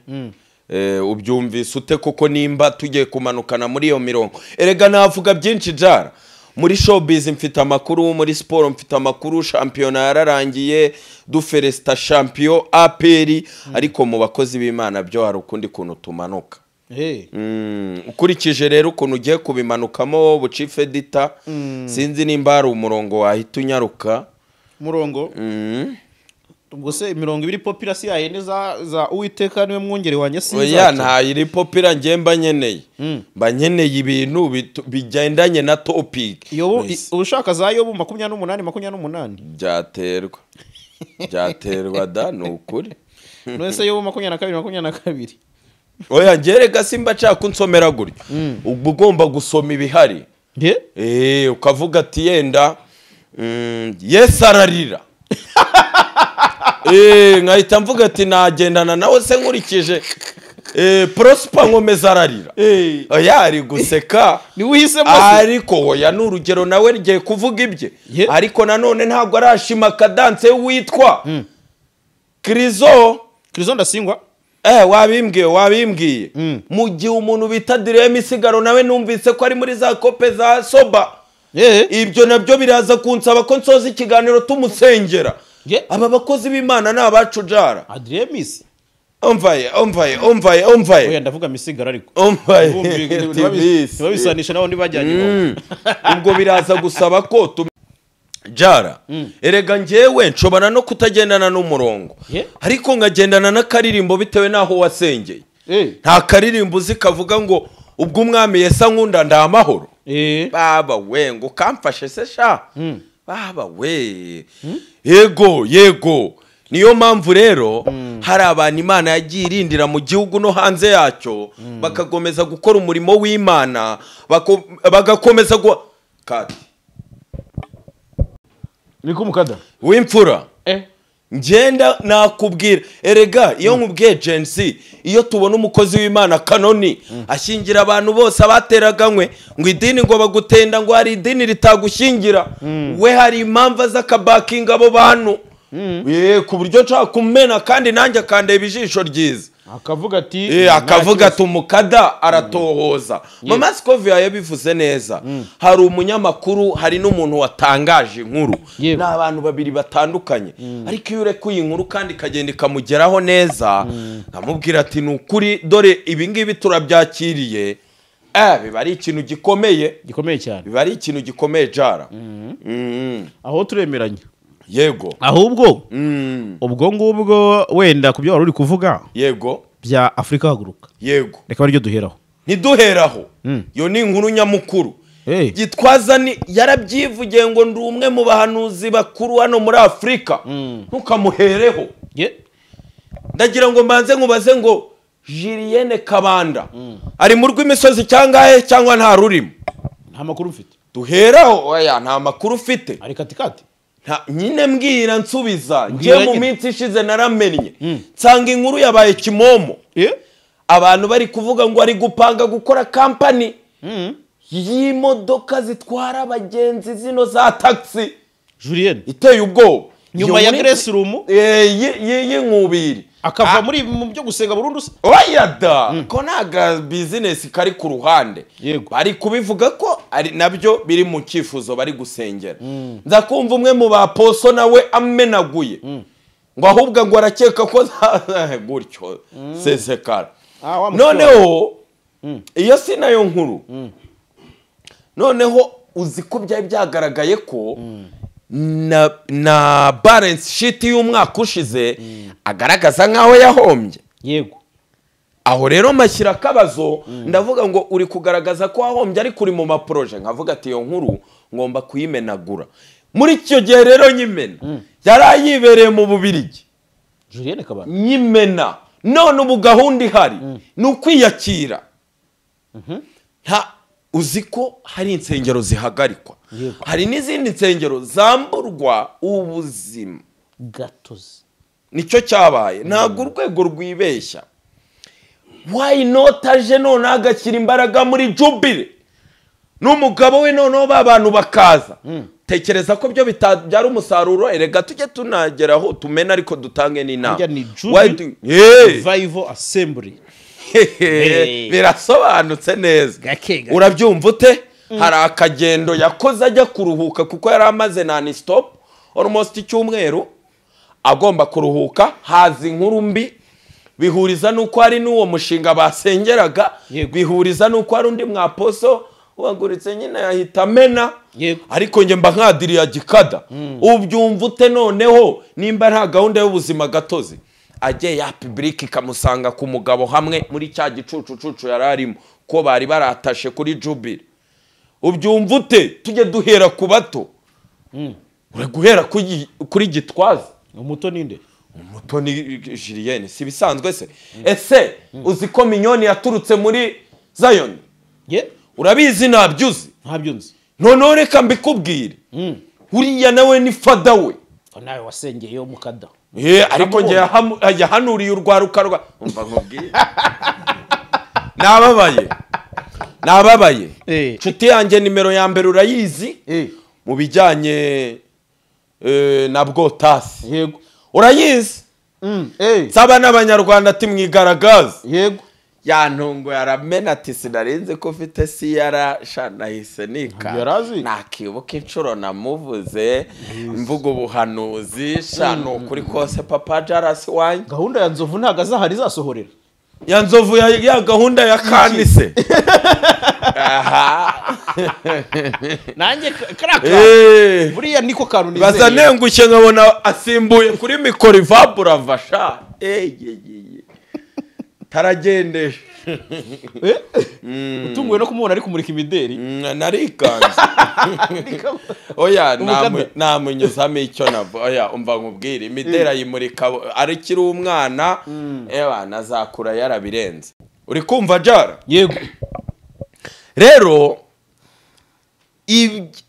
[SPEAKER 1] ubyumvise ute koko nimba tugiye kumanukana muri iyo mirongo? Erega navuga byinshi jara. Muri showbiz mfite amakuru, muri sport mfite amakuru, shampiyona yararangiye, duferesta champion APR, ariko mu bakozi b'Imana byo hari ukundi kuntu tumanuka. Ukurikije rero ukuntu ugiye kubimanukamo buchief editor, sinzi nimba hari umurongo wahita unyaruka.
[SPEAKER 2] Umurongo? Ubwo se imirongo ibiri population ya za Uwiteka niwe mwungere wanjye sinzi.
[SPEAKER 1] Oya nta iri popira ngiye mba nyeneye. Mba nyeneye ibintu bigendanye na topic.
[SPEAKER 2] Yobu ushaka za Yobu 28 28.
[SPEAKER 1] Byaterwa. Byaterwa da nukuri.
[SPEAKER 2] None se Yobu 22 22.
[SPEAKER 1] Oya ngerega simba nshaka kunsomera gutyo. Ubwo ugomba gusoma ibihari. Ukavuga ati yenda Yesu ararira. Nkahita mvuga ati nagendana nawe se nkurikije Prosper nkomeza ararira. Oya ari guseka. Ariko oya ni urugero nawe rigiye kuvuga ibye. Ariko nanone ntabwo arashima kadanse witwa Krizo.
[SPEAKER 2] Krizo ndasingwa.
[SPEAKER 1] Wabimbwiye. Mu gihe umuntu bita Direm Isigaro nawe numvise ko ari muri za kope za soba. Ibyo nabyo biraza kunsaba ko nsoza ikiganiro tumusengera. Aba bakozi b'Imana ni abacu jara.
[SPEAKER 2] Adremis.
[SPEAKER 1] Omvaye.
[SPEAKER 2] Oya ndavuga misigaro ariko.
[SPEAKER 1] Omvaye.
[SPEAKER 2] Nibabisanisha nabo ndibajyanye.
[SPEAKER 1] Ubwo biraza gusaba ko jara. Erega njyewe nshobora no kutagendana n'umurongo. Ariko nkagendana n'akaririmbo bitewe naho wasengeye. Nta karirimbo uzi kavuga ngo ubwo umwami Yesu ankunda ndamahoro. Baba we ngo kamfashe se sha. Baba we. Yego. Niyo mpamvu rero hari abantu Imana yagiye irindira mu gihugu no hanze yacyo, bakagomeza gukora umurimo w'Imana, bagakomeza kati.
[SPEAKER 2] Niko mukada
[SPEAKER 1] w'imfura. Ngenda nakubwira erega iyo nkubwiye Gen Z, iyo tubona umukozi w'Imana Kanoni ashingira abantu bose abateraganywe ngo idini ngo bagutenda ngo hari idini ritagushingira, we hari impamvu z'akabakinga abo bantu. Ku buryo nshaka kumena kandi nanjye akandeba ijisho ryiza.
[SPEAKER 2] Akavuga ati
[SPEAKER 1] akavuga ati umukada aratohoza. Mama Scovia yabivuze neza. Hari umunyamakuru, hari n'umuntu watangaje inkuru. Ni abantu babiri batandukanye. Ariko iyo urekuye inkuru kandi ikagenda ikamugeraho neza, amubwira ati ni ukuri dore ibi ngibi turabyakiriye. Biba ari ikintu gikomeye.
[SPEAKER 2] Gikomeye cyane.
[SPEAKER 1] Biba ari ikintu gikomeye jara.
[SPEAKER 2] Aho turemeranya.
[SPEAKER 1] Yego.
[SPEAKER 2] Ahubwo ubwo ngubwo wenda kubyo wari uri kuvuga.
[SPEAKER 1] Yego.
[SPEAKER 2] Bya Afrika haguruka.
[SPEAKER 1] Yego.
[SPEAKER 2] Reka baryo duheraho.
[SPEAKER 1] Ntiduheraho. Yo ni inkuru nyamukuru. Gitwaza ni yarabyivugiye ngo ndi umwe mu bahanuzi bakuru hano muri Afrika. Ntukamuhereho. Ndagira ngo mbanze nkubaze ngo Julienne Kabanda ari mu rw'imisozi cyangahe cyangwa nta rurimo?
[SPEAKER 2] Nta makuru mfite.
[SPEAKER 1] Duheraho oya nta makuru ufite.
[SPEAKER 2] Ari katikati.
[SPEAKER 1] Nyine mbwira nsubiza ngiye mu minsi ishize naramennye nsanga inkuru yabaye kimomo. Abantu bari kuvuga ngo ari gupanga gukora company y'imodoka zitwara abagenzi zino za taxi.
[SPEAKER 2] Julienne
[SPEAKER 1] iteye ubwoba
[SPEAKER 2] nyuma ya Grace Room
[SPEAKER 1] y'inkubiri
[SPEAKER 2] akava muri mu byo gusenga burundu se.
[SPEAKER 1] Oya da ko naga business kari ku ruhande. Bari kubivuga ko ari nabyo biri mu cyifuzo bari gusengera. Nza kumva umwe mu baposo nawe amenaguye ngo ahubwo ngo arakeka ko gutyo sesekara. Noneho iyo si nayo nkuru. Noneho uzi ko byari byagaragaye ko na balance sheet y'umwaka ushize agaragaza nkaho yahombye.
[SPEAKER 2] Yego.
[SPEAKER 1] Aho rero mashyira akabazo ndavuga ngo uri kugaragaza ko wahombye ariko uri mu maproje, nkavuga ati iyo nkuru ngomba kuyimenagura. Muri icyo gihe rero nyimena yarayibereye mu Bubirigi.
[SPEAKER 2] Julienne Kabanda
[SPEAKER 1] nyimena. None ubu gahunda ihari ni ukwiyakira. Nta uzi ko hari insengero zihagarikwa, hari n'izindi nsengero zamburwa ubuzima
[SPEAKER 2] gatozi.
[SPEAKER 1] Nicyo cyabaye. Ntabwo urwego rwibeshya. Why not aje none agashyira imbaraga muri Jubilee n'umugabo we, noneho ba bantu bakaza. Tekereza ko byo bitabyara umusaruro. Erega tujye tunageraho tumena ariko dutange n'inama.
[SPEAKER 2] Revival Assembly
[SPEAKER 1] birasobanutse neza. Urabyumva ute? Hari akagendo yakoze ajya kuruhuka kuko yari amaze non stop almost icyumweru agomba kuruhuka. Haza inkuru mbi bihuriza nuko hari n'uwo mushinga basengeraga, bihuriza nuko hari undi mwaposo waguritse nyine yahita amena. Ariko njye mba nkadiriya gikada. Ubyumva ute noneho nimba nta gahunda y'ubuzima gatozi ajye ya public ikamusanga ku mugabo hamwe muri cya gicucucucu yari arimo ko bari baratashe kuri Jubilee. Ubyumva ute? Tujye duhera ku bato. Uri guhera kuri Gitwaza.
[SPEAKER 2] Umuto ninde?
[SPEAKER 1] Umuto ni Julienne, si bisanzwe se? Ese uzi ko Mignone yaturutse muri Zion? Urabizi ntabyuzi?
[SPEAKER 2] Ntabyo nzi.
[SPEAKER 1] Noneho reka mbikubwire. Uriya nawe ni fada we.
[SPEAKER 2] Nawe wasengeyeyo mukada.
[SPEAKER 1] Ariko njye yahanuriye urwaruka rwa umva nkubwire. Nababaye. Nshuti yanjye nimero ya mbere urayizi mu bijyanye na bwotasi.
[SPEAKER 2] Yego.
[SPEAKER 1] Urayizi? Nsaba n'abanyarwanda ati mwigaragaze.
[SPEAKER 2] Yego.
[SPEAKER 1] Yantungo yaramena ati sinarinze ko ufite siyara shanahise nika. Nakibuka inshuro namuvuze mvuga ubuhanuzi shano kuri kose papa Jarasi wanjye.
[SPEAKER 2] Gahunda ya Nzovu ntago azahari izasohorera.
[SPEAKER 1] Ya Nzovu ya gahunda ya kanise. Aha.
[SPEAKER 2] Nanjye karaka. Buriya niko kantu nizeye.
[SPEAKER 1] Bazanengushye nkabona asimbuye kuri mikoro ivabura vasha. Taragendesha.
[SPEAKER 2] Utunguwe no kumubona ari kumurika imideri.
[SPEAKER 1] Narikanze. Oya namunyuzamo icyo navo. Oya umva nkubwire imideri ayimurika arikiri umwana ewa nazakura yarabirenze. Uri kumva Jara?
[SPEAKER 2] Yego.
[SPEAKER 1] Rero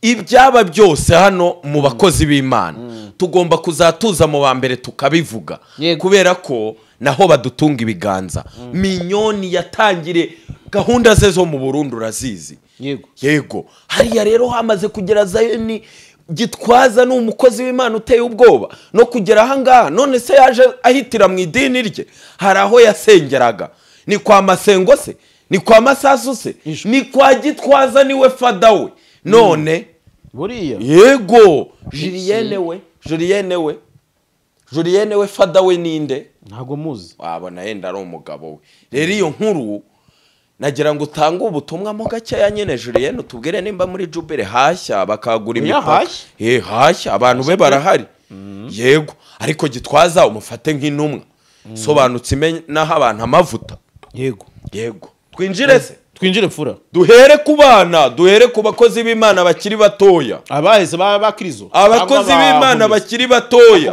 [SPEAKER 1] ibyaba byose hano mu bakozi b'Imana tugomba kuzatuza mu ba mbere tukabivuga, kubera ko naho badutunga ibiganza. Mignone yatangire gahunda ze zo mu Burundi urazizi.
[SPEAKER 2] Yego.
[SPEAKER 1] Yego. Hariya rero hamaze kugera Zayoni Gitwaza ni umukozi w'Imana uteye ubwoba no kugera aha ngaha. None se yaje ahitira mu idini rye, hari aho yasengeraga, ni kwa Masengo se, ni kwa Masasu se, ni kwa Gitwaza, niwe fada we. None
[SPEAKER 2] buriya
[SPEAKER 1] yego Julienne we fada we ninde?
[SPEAKER 2] Ntago muzi,
[SPEAKER 1] wabona yenda ari umugabo we. Rero iyo nkuru nagira ngo utange ubutumwa mo gakeya nyine Julienne, utubwire nimba muri Jubile hashya bakagura imipaka. Hashya abantu be barahari. Yego, ariko Gitwaza umufate nk'intumwa sobanutse imenaho abantu amavuta.
[SPEAKER 2] Yego
[SPEAKER 1] yego, twinjire se,
[SPEAKER 2] twinjire mfura,
[SPEAKER 1] duhere ku bana, duhere ku bakozi b'Imana bakiri batoya,
[SPEAKER 2] abaheze ba Krizo,
[SPEAKER 1] abakozi b'Imana bakiri batoya.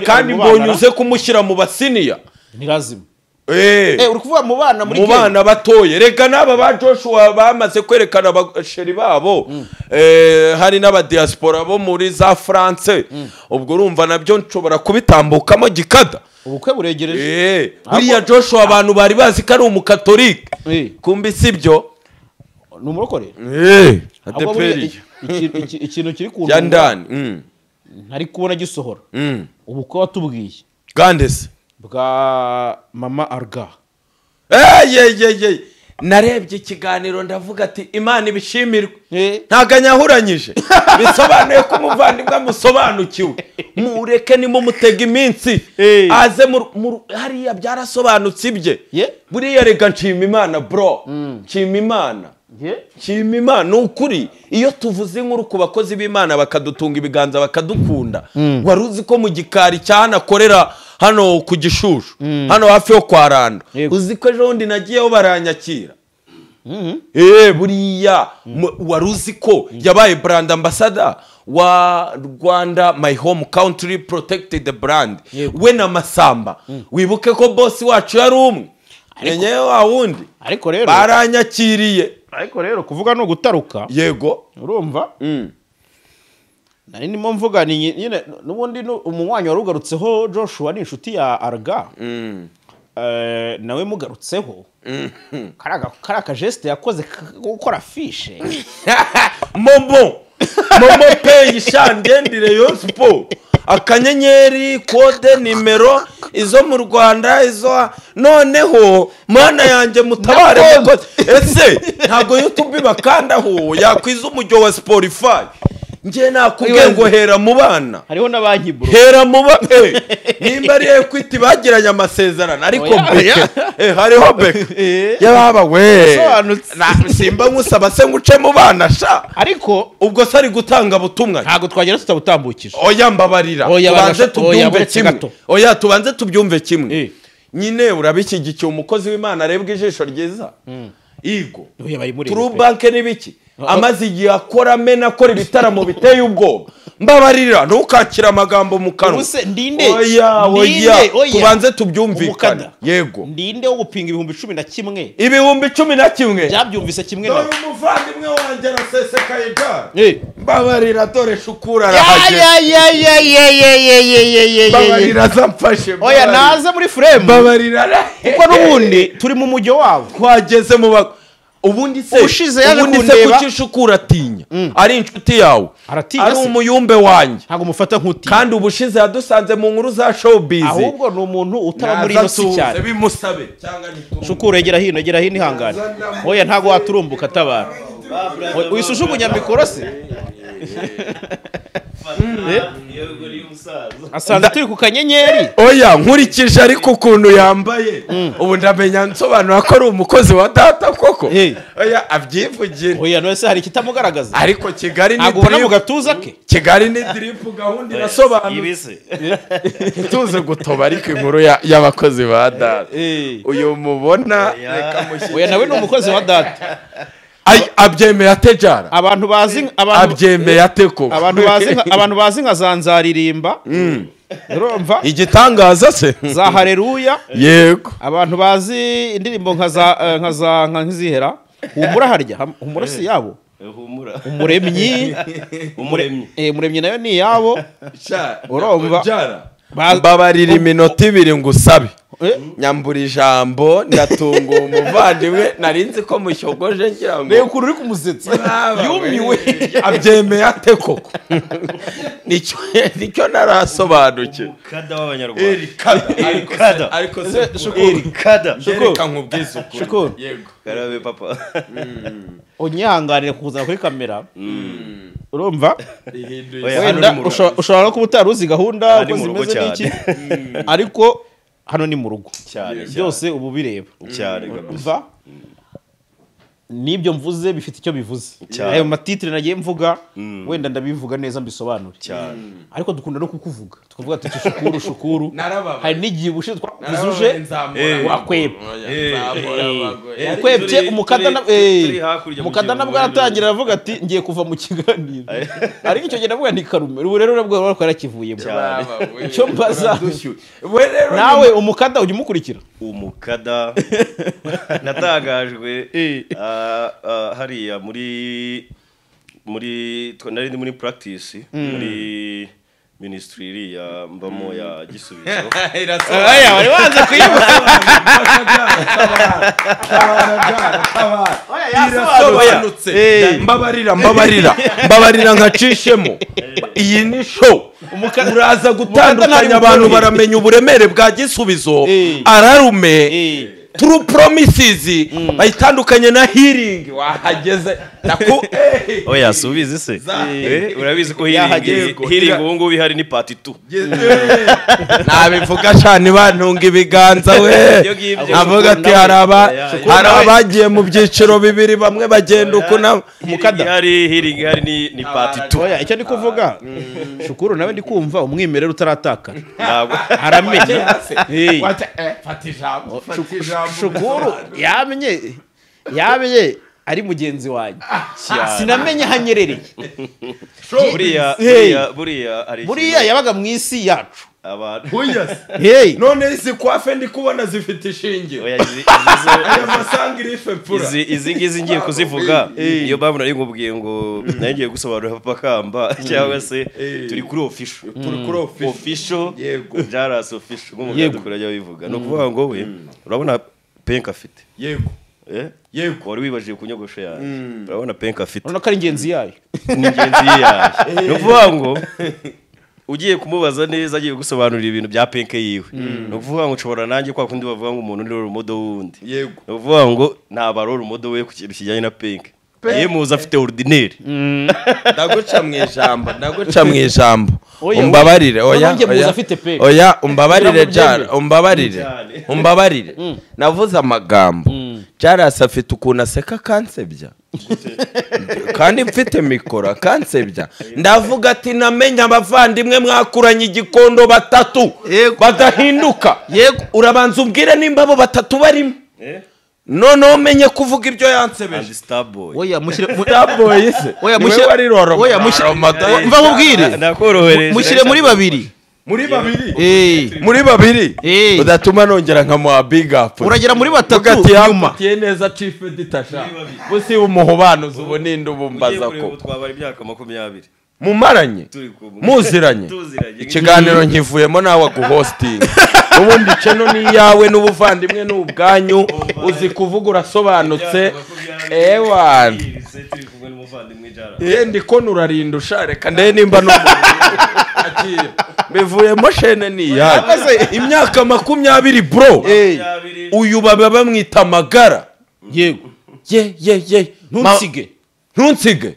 [SPEAKER 1] Kandi mbonyuze kumushyira mu basiniya
[SPEAKER 2] ni lazima. Uri kuvuga mu bana, muri
[SPEAKER 1] mu bana batoye. Reka n'aba ba Joshua bamaze kwerekana abasheri babo, hari n'abadiaspora bo muri za France. Ubwo urumva nabyo nshobora kubitambukamo gikada.
[SPEAKER 2] Ubukwe buregereje.
[SPEAKER 1] Buriya Joshua abantu bari bazi ko ari umukatolike, kumbi sibyo,
[SPEAKER 2] ni umurokore.
[SPEAKER 1] ADEPR
[SPEAKER 2] ikintu kiri ku
[SPEAKER 1] ndani
[SPEAKER 2] ntari kubona gisohora. Ubukwe watubwiye
[SPEAKER 1] gandese
[SPEAKER 2] bwa mama Arga.
[SPEAKER 1] Narebye ikiganiro ndavuga ati Imana ibishimirwe, ntago anyahuranyije, bisobanuye ko umuvandimwe amusobanukiwe. Mureke nimumutega iminsi aze hariya, byarasobanutse ibye. Buriya reka nshima Imana bro, nshima Imana, nshima Imana. Ni ukuri iyo tuvuze inkuru ku bakozi b'Imana bakadutunga ibiganza bakadukunda. Wari uzi ko mu gikari cyane akorera hano ku Gishushu, hano hafi yo kwa Rando, uzi ko ejo bundi nagiyeho baranyakira. Buriya wari uzi ko yabaye brand ambassador wa Rwanda my home country protected the brand, we na Masamba. Wibuke ko boss wacu yari umwe enyewe wa wundi,
[SPEAKER 2] ariko rero
[SPEAKER 1] baranyakiriye.
[SPEAKER 2] Ariko rero kuvuga no gutaruka.
[SPEAKER 1] Yego,
[SPEAKER 2] urumva nari ndimo mvuga ni nyine n'ubundi umunywanyi warugarutseho Joshua ni inshuti ya Arga, nawe mugarutseho kara geste yakoze gukora fishe
[SPEAKER 1] momo pay shangendire yo sport akanyenyeri kode nimero izo mu Rwanda izo. Noneho mana yanjye mutabare mukozi, ese ntago YouTube bakandaho yakwiza umujyo wa Spotify? Nje nakubwiye ngo hera mu bana,
[SPEAKER 2] hariho na banki bro,
[SPEAKER 1] hera mu bana. Nimba ari Equity bagiranye amasezerano, ariko beke hariho beke yababa we simba nkusaba se nguce mu bana sha.
[SPEAKER 2] Ariko
[SPEAKER 1] ubwo sari gutanga butumwa
[SPEAKER 2] ntago twagera tutabutambukije.
[SPEAKER 1] Oya mbabarira, tubanze tubyumve kimwe. Oya tubanze tubyumve kimwe nyine. Urabishyigikiye umukozi w'Imana arebwa ijisho ryiza. Igo True Bank n'ibiki amaze igihe akora mena akora ibitaramo biteye ubwoba. Mbabarira ntukakira amagambo mu kanwa.
[SPEAKER 2] Oya
[SPEAKER 1] oya, tubanze tubyumvikane. Yego,
[SPEAKER 2] ndinde wo gupinga 11,000,
[SPEAKER 1] 11,000
[SPEAKER 2] byabyumvise kimwe nawe.
[SPEAKER 1] Umuvandimwe wanjye arasesekaye gare. Mbabarira dore Shukura arahageze. Mbabarira zamfashe.
[SPEAKER 2] Oya naze muri frame.
[SPEAKER 1] Mbabarira
[SPEAKER 2] kuko n'ubundi turi mu mujyo wabo,
[SPEAKER 1] twageze mu ubundi se kuki Shukura atinya? Ari inshuti yawe, ari umuyumbe wanjye,
[SPEAKER 2] ntago mufata nk'utinya.
[SPEAKER 1] Kandi ubushize yadusanze mu nkuru za showbiz.
[SPEAKER 2] Ahubwo ni umuntu utaba muri ino si cyane,
[SPEAKER 1] bimusabe cyangwa nitumbe.
[SPEAKER 2] Shukura egera hino, egera hino ihangane. Oya ntago waturumbuka tabara. Wisujugunya mikoro se? Asanze turi ku kanyenyeri.
[SPEAKER 1] Oya nkurikije ariko ukuntu yambaye ubu ndamenya nsobanura ko ari umukozi wa data koko. Oya abyivugira.
[SPEAKER 2] Oya none se hari ikitamugaragaza?
[SPEAKER 1] Ariko Kigali ni
[SPEAKER 2] drip, mu gatuza ke.
[SPEAKER 1] Kigali ni drip, gahunda irasobanutse. Tuze gutoba ariko inkuru y'abakozi ba data. Uyu mubona reka mushyire.
[SPEAKER 2] Oya nawe ni umukozi wa data.
[SPEAKER 1] Abyemeye atejara.
[SPEAKER 2] Abantu bazi
[SPEAKER 1] abyemeye ateko.
[SPEAKER 2] Abantu bazi nka zanzaririmba. Urumva?
[SPEAKER 1] Igitangaza se
[SPEAKER 2] za haleluya.
[SPEAKER 1] Yego.
[SPEAKER 2] Abantu bazi indirimbo nka za nka nkizihera. Humura harya, humura si yabo.
[SPEAKER 4] Humura.
[SPEAKER 2] Umuremyi.
[SPEAKER 4] Umuremyi.
[SPEAKER 2] Umuremyi nayo ni yabo. Urumva?
[SPEAKER 1] Mbabarira iminota 2 ngusabe. Nyambura ijambo ndatunga umuvandimwe, nari nzi ko mushyogoje ngira ngo
[SPEAKER 2] reba ukuntu uri kumusetsa yumiwe.
[SPEAKER 1] Abyemeye ate koko? Nicyo narasobanukiwe.
[SPEAKER 4] Umukada w'abanyarwanda.
[SPEAKER 1] Ariko se
[SPEAKER 4] Erikada.
[SPEAKER 1] Reka nkubwize ukuri.
[SPEAKER 2] Shukuru.
[SPEAKER 1] Yego.
[SPEAKER 4] Karabe papa.
[SPEAKER 2] Unyihanganire kuzana kuri kamera. Urumva?
[SPEAKER 4] Wenda
[SPEAKER 2] ushobora kuba utari uzi gahunda uko zimeze n'iki, ariko hano ni mu rugo byose ubu bireba
[SPEAKER 4] cyane.
[SPEAKER 2] Umva, nibyo mvuze bifite icyo bivuze. Ayo matitire nagiye mvuga wenda ndabivuga neza mbisobanure
[SPEAKER 4] cyane,
[SPEAKER 2] ariko dukunda no kukuvuga tukavuga tuti shukuru shukuru. Hari n'igihe ubushize twakuzuje wakwebye ukwebye umukada nabwo aratangira aravuga ati ngiye kuva mu kiganiro, ariko icyo gihe ndavuga ni karume. Ubu rero nabwo barako yarakivuyemo. Icyo mbaza nawe, umukada ujya umukurikira?
[SPEAKER 4] Umukada natangajwe hariya muri nari ndi muri practice muri ministry iriya mbamo ya Gisubizo.
[SPEAKER 2] Oya, wari wanze kuyivuga.
[SPEAKER 1] Irasobanutse. Mbabarira nkacishemo. Iyi ni show. Uraza gutandukanya abantu baramenya uburemere bwa Gisubizo. Ararume True Promises bayitandukanye na healing. Wahageze naku.
[SPEAKER 4] Oya subizi se. Urabizi ko healing ubu ngubu ihari ni part 2.
[SPEAKER 1] Nabivuga cyane bantunga ibiganza we. Avuga ati hari abagiye mu byiciro bibiri, bamwe bagenda uko na
[SPEAKER 4] mukada. Hari healing hari ni part 2.
[SPEAKER 2] Oya icyo ndi kuvuga Shukuru nawe ndi kumva umwimerere utaratakara.
[SPEAKER 4] Ntabwo
[SPEAKER 2] aramenye.
[SPEAKER 1] Fata ijambo.
[SPEAKER 2] Shukuru yamenye ari mugenzi wanjye, sinamenye hanyerereye. Buriya yabaga mu isi yacu.
[SPEAKER 1] Hey. None izi kwafe ndi kubona zifite ishingiro.
[SPEAKER 4] Izi ngizi ngiye kuzivuga, iyo babu nari nkubwiye ngo nari ngiye gusobanura Papa Kamba cyangwa se turi kuri official.
[SPEAKER 1] Turi kuri
[SPEAKER 4] official. Yego. Jaras official nk'umuganda kurajya bivuga. No kuvuga ngo we urabona penka afite.
[SPEAKER 1] Yego.
[SPEAKER 4] Yego. Wari wibajije kunyogosho yanjye. Urabona penka afite.
[SPEAKER 2] Urabona ko ari ingenzi yayo.
[SPEAKER 4] Ni ingenzi yayo. No kuvuga ngo ugiye kumubaza neza agiye gusobanurira ibintu bya penke yiwe. No kuvuga ngo nshobora nanjye kwa kundi bavuga ngo umuntu ni role wundi.
[SPEAKER 1] Yego.
[SPEAKER 4] No kuvuga ngo naba role model we ku kintu kijyanye na penke. Ye muza afite ordinaire.
[SPEAKER 1] Ndaguca mu ijambo. Umbabarire oya. Oya umbabarire Jara, umbabarire. Navuze amagambo. Jaras afite ukuntu aseka kansebya. Kandi mfite mikoro akansebya. Ndavuga ati namenye abavandimwe mwakuranye igikondo batatu badahinduka. Yego, urabanza umbwire nimba abo batatu barimo. None umenye kuvuga ibyo yansebeje.
[SPEAKER 2] Oya mushyire
[SPEAKER 1] Starboy se.
[SPEAKER 2] Oya mushyire oya mushyire mva nkubwire. Mushyire muri babiri.
[SPEAKER 1] Muri babiri. Muri babiri. Udatuma nongera nkamuha big up.
[SPEAKER 2] Uragera muri batatu
[SPEAKER 1] nyuma. Tiye neza chief editor sha. Busi umuhobanuzi ubu ninde ubumbaza ko.
[SPEAKER 4] Twabara imyaka 20.
[SPEAKER 1] Mumaranye. Muziranye. Ikiganiro nkivuyemo nawe guhosting. Ubundi channel ni yawe n'ubuvandimwe n'ubwanyu, uzi kuvuga urasobanutse. Ewan. Ndi ko nurarinda ushareka ndeye nimba no bivuyemo shene ni yawe. Imyaka 20 bro. Uyu baba bamwita amagara.
[SPEAKER 2] Yego.
[SPEAKER 1] Ye ye ye.
[SPEAKER 2] Ntunsige.
[SPEAKER 1] Ntunsige.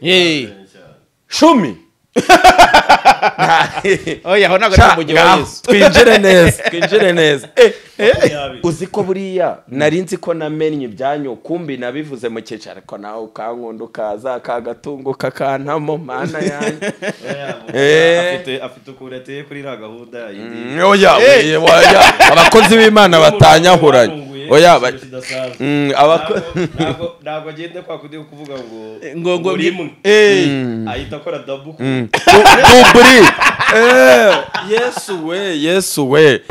[SPEAKER 1] Shumi.
[SPEAKER 2] Oya ho nago ari umujyi wa Yesu.
[SPEAKER 1] Twinjire neza. Uzi ko buriya nari nzi ko namenye ibyanyu kumbi nabivuze mu cyicaro ko nawe ukankunda ukaza kagatungo kakantamo mana yanjye.
[SPEAKER 4] Afite ukuntu ateye kuri iriya gahunda yindi.
[SPEAKER 1] Oya abakozi b'Imana batanyahuranye. Oya
[SPEAKER 4] ntabwo agenda kwa kundi kuvuga ngo ngo rimwe ahita akora double.
[SPEAKER 1] Duburi. Yesu we.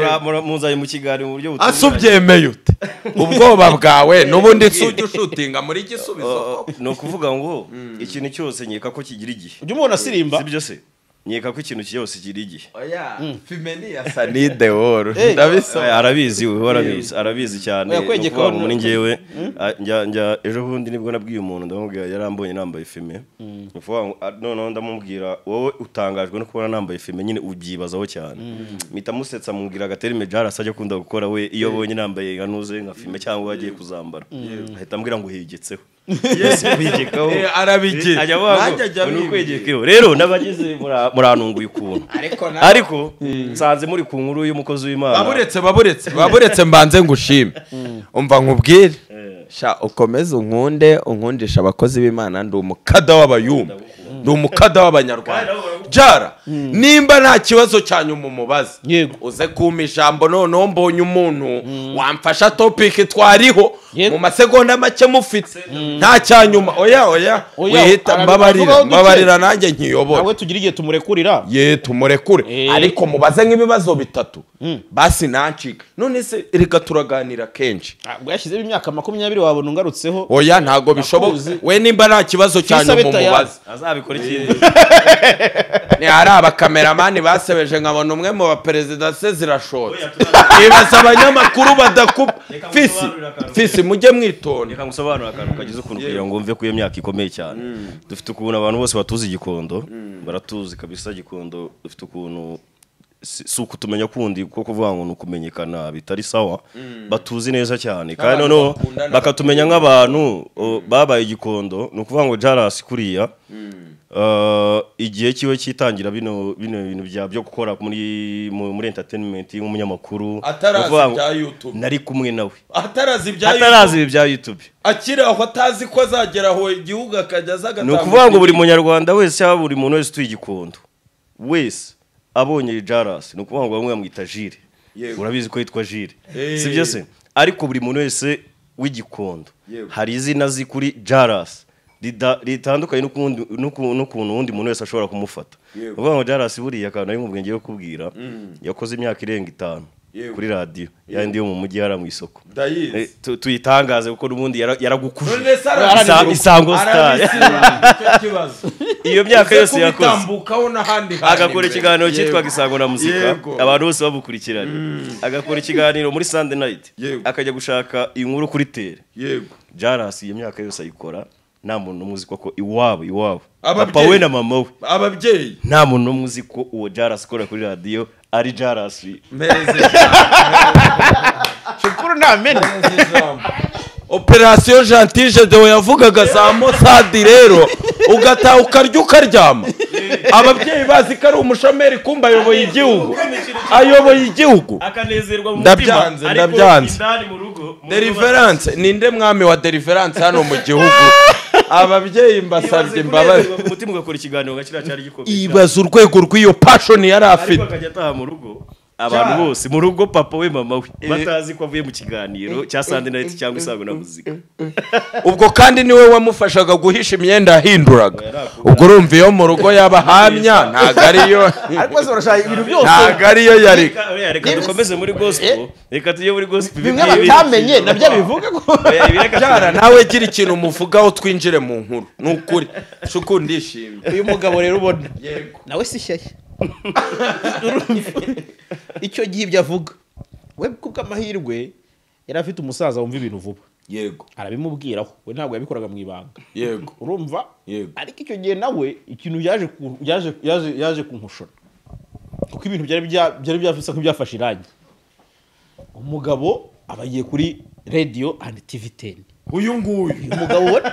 [SPEAKER 4] Muzaye mu kiganiro mu buryo butunganye.
[SPEAKER 1] Asubyemeye ute? Ubwoba bwawe nubundi nsujya ushutinga muri Gisubizo.
[SPEAKER 4] No kuvuga ngo ikintu cyose nkeka ko kigira igihe.
[SPEAKER 2] Ujya umubona asirimba?
[SPEAKER 4] Sibyo se? Nkeka ko ikintu cyose kiri igihe.
[SPEAKER 1] Oya, fumé ni ya Sunny Deor. Ndabisoma.
[SPEAKER 4] Arabizi, we arabizi, arabizi cyane.
[SPEAKER 2] Oya,
[SPEAKER 4] Ni ukuvuga
[SPEAKER 2] kwegekaho
[SPEAKER 4] ngo muri njyewe njya ejo bundi nibwo nabwiye umuntu, ndamubwira, yarambonye nambaye fumé. Ni ukuvuga ngo, noneho ndamubwira, wowe utangajwe no kubona nambaye fumé nyine, ubyibazaho cyane. Mpita musetsa, mubwira agaterime Jaras ajya akunda gukora we iyo abonye nambaye nka nuze nka fumé cyangwa agiye kuzambara, ahita ambwira ngo higetseho. Yes, kwigekaho.
[SPEAKER 1] Arabigira.
[SPEAKER 4] Ajya avuga ngo
[SPEAKER 1] Nanjye ajya
[SPEAKER 4] ngo ni
[SPEAKER 1] abimbwira.
[SPEAKER 4] ukwegekeho. Rero n'abagize murantunguye ukuntu,
[SPEAKER 1] Ariko
[SPEAKER 4] ariko nsanze muri ku nkuru y'umukozi w'Imana.
[SPEAKER 1] Baburetse, baburetse, baburetse, mbanze ngushime. Umva nkubwire, sha, ukomeze unkunde, unkundisha abakozi b'Imana. Ndi umukada w'abayumba, ndi umukada w'abanyarwanda. Jara, nimba nta kibazo cyanyu mumubaze.
[SPEAKER 2] Yego.
[SPEAKER 1] Uze kumpa ijambo. Noneho mbonye umuntu wamfasha topic twariho
[SPEAKER 2] Yego.
[SPEAKER 1] mu masegonda make mufite. Nta cyanyuma, oya, oya.
[SPEAKER 2] Oya,
[SPEAKER 1] Wihita mbabarira.
[SPEAKER 2] arabivugaho duke.
[SPEAKER 1] Mbabarira nanjye nkiyobora.
[SPEAKER 2] Nawe tugira igihe tumurekurira.
[SPEAKER 1] Ye, tumurekure. Ariko mubaze nk'ibibazo bitatu basi, nancika. None se reka turaganira kenshi.
[SPEAKER 2] Ubwo yashyizemo imyaka 20, wabona ungarutseho.
[SPEAKER 1] Oya, ntago bishoboka.
[SPEAKER 2] Ndakuzi.
[SPEAKER 1] We nimba nta kibazo cyanyu
[SPEAKER 2] Fisa beta.
[SPEAKER 1] mumubaze.
[SPEAKER 4] Azabikora ikindi.
[SPEAKER 1] Ni hari abakameramani basebeje, nkabona umwe mu baperezida se zirashotse, ibaza abanyamakuru badakupa. Fisi, fisi, mujye mwitonda.
[SPEAKER 4] Reka ngusobanurire akantu kagize ukuntu kugira ngo wumve ko iyo myaka ikomeye cyane. Dufite ukuntu abantu bose batuzi Gikondo, baratuzi kabisa. Gikondo dufite ukuntu si ukutumenya kundi kuko kuvuga ngo ni ukumenyekana bitari sawa, batuzi neza cyane kandi
[SPEAKER 1] N'abantu
[SPEAKER 4] noneho
[SPEAKER 1] bakundana.
[SPEAKER 4] bakatumenya nk'abantu babaye Igikondo. Ni ukuvuga ngo Jaras kuriya, igihe kiwe cyitangira bino bintu bya byo gukora muri entertainment nk'umunyamakuru,
[SPEAKER 1] Atarazi
[SPEAKER 4] ni ukuvuga ngo
[SPEAKER 1] ibya YouTube.
[SPEAKER 4] Nari kumwe nawe.
[SPEAKER 1] Atarazi ibya
[SPEAKER 4] Atarazi ibi bya YouTube.
[SPEAKER 1] Akiri aho atazi ko azagera aho igihugu akajya aza
[SPEAKER 4] Ni
[SPEAKER 1] agatanga.
[SPEAKER 4] ukuvuga ngo buri munyarwanda wese cyangwa buri muntu wese utuye Igikondo wese abonye Jaras, ni ukuvuga ngo bamwe bamwita Jire. Urabizi ko yitwa Jire, si byo se? Ariko buri muntu wese w'Igikondo hari izina azi kuri Jaras ritandukanye n'ukuntu undi muntu wese ashobora kumufata. Ni ukuvuga ngo Jaras buriya akantu ari mu bwenge yo kubwira, yakoze imyaka irenga 5 kuri radiyo yandi yo mu mujyi hariya mu isoko.
[SPEAKER 1] Ndayizi.
[SPEAKER 4] Tuyitangaze kuko n'ubundi yaragukuje.
[SPEAKER 1] None se
[SPEAKER 4] Isango Star.
[SPEAKER 1] Arabisiba, nicyo kibazo.
[SPEAKER 4] Iyo myaka
[SPEAKER 1] Uze
[SPEAKER 4] yose yakoze,
[SPEAKER 1] kubitambukaho n'ahandi hantu
[SPEAKER 4] agakora
[SPEAKER 1] imbere.
[SPEAKER 4] ikiganiro cyitwaga Isango na Muzika, abantu bose bamukurikiranye, agakora ikiganiro muri Sunday night, akajya gushaka inkuru kuri tere. Jaras iyo myaka yose ayikora nta muntu n'umwe uzi ko iwabo
[SPEAKER 1] Ababyeyi.
[SPEAKER 4] papa we na mama we,
[SPEAKER 1] Ababyeyi.
[SPEAKER 4] nta muntu n'umwe uzi ko uwo Jaras ukora kuri radiyo ari Jaras.
[SPEAKER 1] Mpereze.
[SPEAKER 2] Shukuru ntamena.
[SPEAKER 1] Operation Gentile Deo yavugaga za Mossad. Rero ugataha ukarya ukaryama, ababyeyi bazi ko ari umushomeri, kumba ayoboye igihugu, ayoboye igihugu.
[SPEAKER 4] Akanezerwa mu
[SPEAKER 1] Ndabyanze,
[SPEAKER 4] mutima, ariko
[SPEAKER 1] ndabyanze.
[SPEAKER 4] indani mu rugo
[SPEAKER 1] Deliverance, ninde mwami wa deliverance hano mu gihugu? Ababyeyi mbasabye imbabazi.
[SPEAKER 4] Kunezerwa ku mutima ugakora ikiganiro nka kiriya cyari gikomeye cyane.
[SPEAKER 1] Ibaza urwego rw'iyo passion yari
[SPEAKER 4] Ariko
[SPEAKER 1] afite.
[SPEAKER 4] akajya ataha mu rugo, abantu bose mu rugo, papa we, mama we, batazi ko avuye mu kiganiro cya Sunday night cyangwa Isango na Muzika.
[SPEAKER 1] Ubwo kandi niwe wamufashaga guhisha imyenda yahinduraga. Ubwo urumva iyo mu rugo yabahamya, ntabwo ariyo.
[SPEAKER 2] Ariko se urashaka ibintu byose?
[SPEAKER 1] Ntabwo ariyo yari.
[SPEAKER 4] Reka dukomeze muri gospel, reka tujye muri gospel.
[SPEAKER 2] Bimwe batamenye nabyo bivuga ko
[SPEAKER 4] Oya, ibi reka.
[SPEAKER 1] Byara nawe gira ikintu umuvugaho, twinjire mu nkuru. Ni ukuri shuku, ndishimye.
[SPEAKER 2] Uyu mugabo rero ubona,
[SPEAKER 1] Yego.
[SPEAKER 2] nawe si shyashya. Urumva? Icyo gihe ibyo avuga we, kubw'amahirwe yari afite umusaza wumva ibintu vuba, arabimubwiraho. We ntabwo yabikoraga mu ibanga. Urumva?
[SPEAKER 1] Yego.
[SPEAKER 2] Ariko icyo gihe nawe ikintu yaje kunkushora, kuko ibintu byari byasa nk'ibyafashe irangi. Umugabo aba agiye kuri Radio and TV 10.
[SPEAKER 1] Uyu nguyu?
[SPEAKER 2] Uyu mugabo ubona.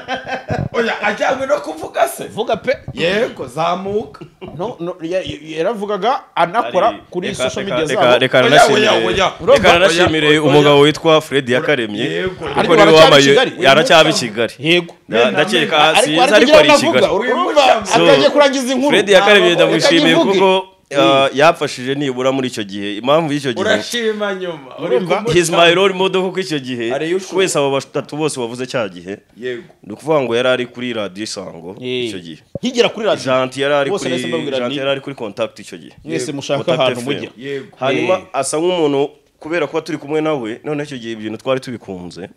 [SPEAKER 1] Oya, ajyanywe no kuvuga se?
[SPEAKER 2] Vuga pe.
[SPEAKER 1] Yego, zamuka.
[SPEAKER 2] No, yaravugaga anakora kuri social media zabo.
[SPEAKER 4] Reka
[SPEAKER 1] Oya,
[SPEAKER 4] nanashimire,
[SPEAKER 1] oya, oya.
[SPEAKER 4] reka nanashimire
[SPEAKER 1] Oya, oya.
[SPEAKER 4] umugabo witwa Fred Yakaremye, kuko
[SPEAKER 2] Ariko
[SPEAKER 4] niwe
[SPEAKER 2] baracyari
[SPEAKER 4] wambaye
[SPEAKER 2] i Kigali?
[SPEAKER 4] Yaracyaba i Kigali.
[SPEAKER 2] Yego.
[SPEAKER 4] Ndakeka
[SPEAKER 2] Ariko
[SPEAKER 4] sinzi,
[SPEAKER 2] ariko
[SPEAKER 4] ariko ari i
[SPEAKER 2] navuga
[SPEAKER 4] Kigali.
[SPEAKER 2] urumva
[SPEAKER 4] So,
[SPEAKER 2] atangiye kurangiza inkuru.
[SPEAKER 4] Fred Yakaremye
[SPEAKER 2] Reka
[SPEAKER 4] ndamushimiye
[SPEAKER 2] nyivuge.
[SPEAKER 4] kuko yamfashije nibura muri icyo gihe. Impamvu y'icyo gihe,
[SPEAKER 1] Urashima nyuma uri
[SPEAKER 2] Urumva?
[SPEAKER 1] kumuca.
[SPEAKER 4] he's my role model, kuko icyo gihe
[SPEAKER 1] Are you sure?
[SPEAKER 4] wese abo batatu bose wavuze cya gihe, ni ukuvuga ngo yari ari kuri Radiyo Isango icyo gihe.
[SPEAKER 2] Nkigera kuri radiyo
[SPEAKER 4] Janti yari ari
[SPEAKER 2] Bose
[SPEAKER 4] kuri
[SPEAKER 2] nahise mbabwira
[SPEAKER 4] Janti
[SPEAKER 2] nti,
[SPEAKER 4] yari ari kuri Contact icyo gihe.
[SPEAKER 2] Mwese mushaka
[SPEAKER 4] Contact
[SPEAKER 2] ahantu
[SPEAKER 4] FM.
[SPEAKER 2] mujya.
[SPEAKER 4] Hanyuma asa nk'umuntu kubera kuba turi kumwe nawe, none icyo gihe ibintu twari tubikunze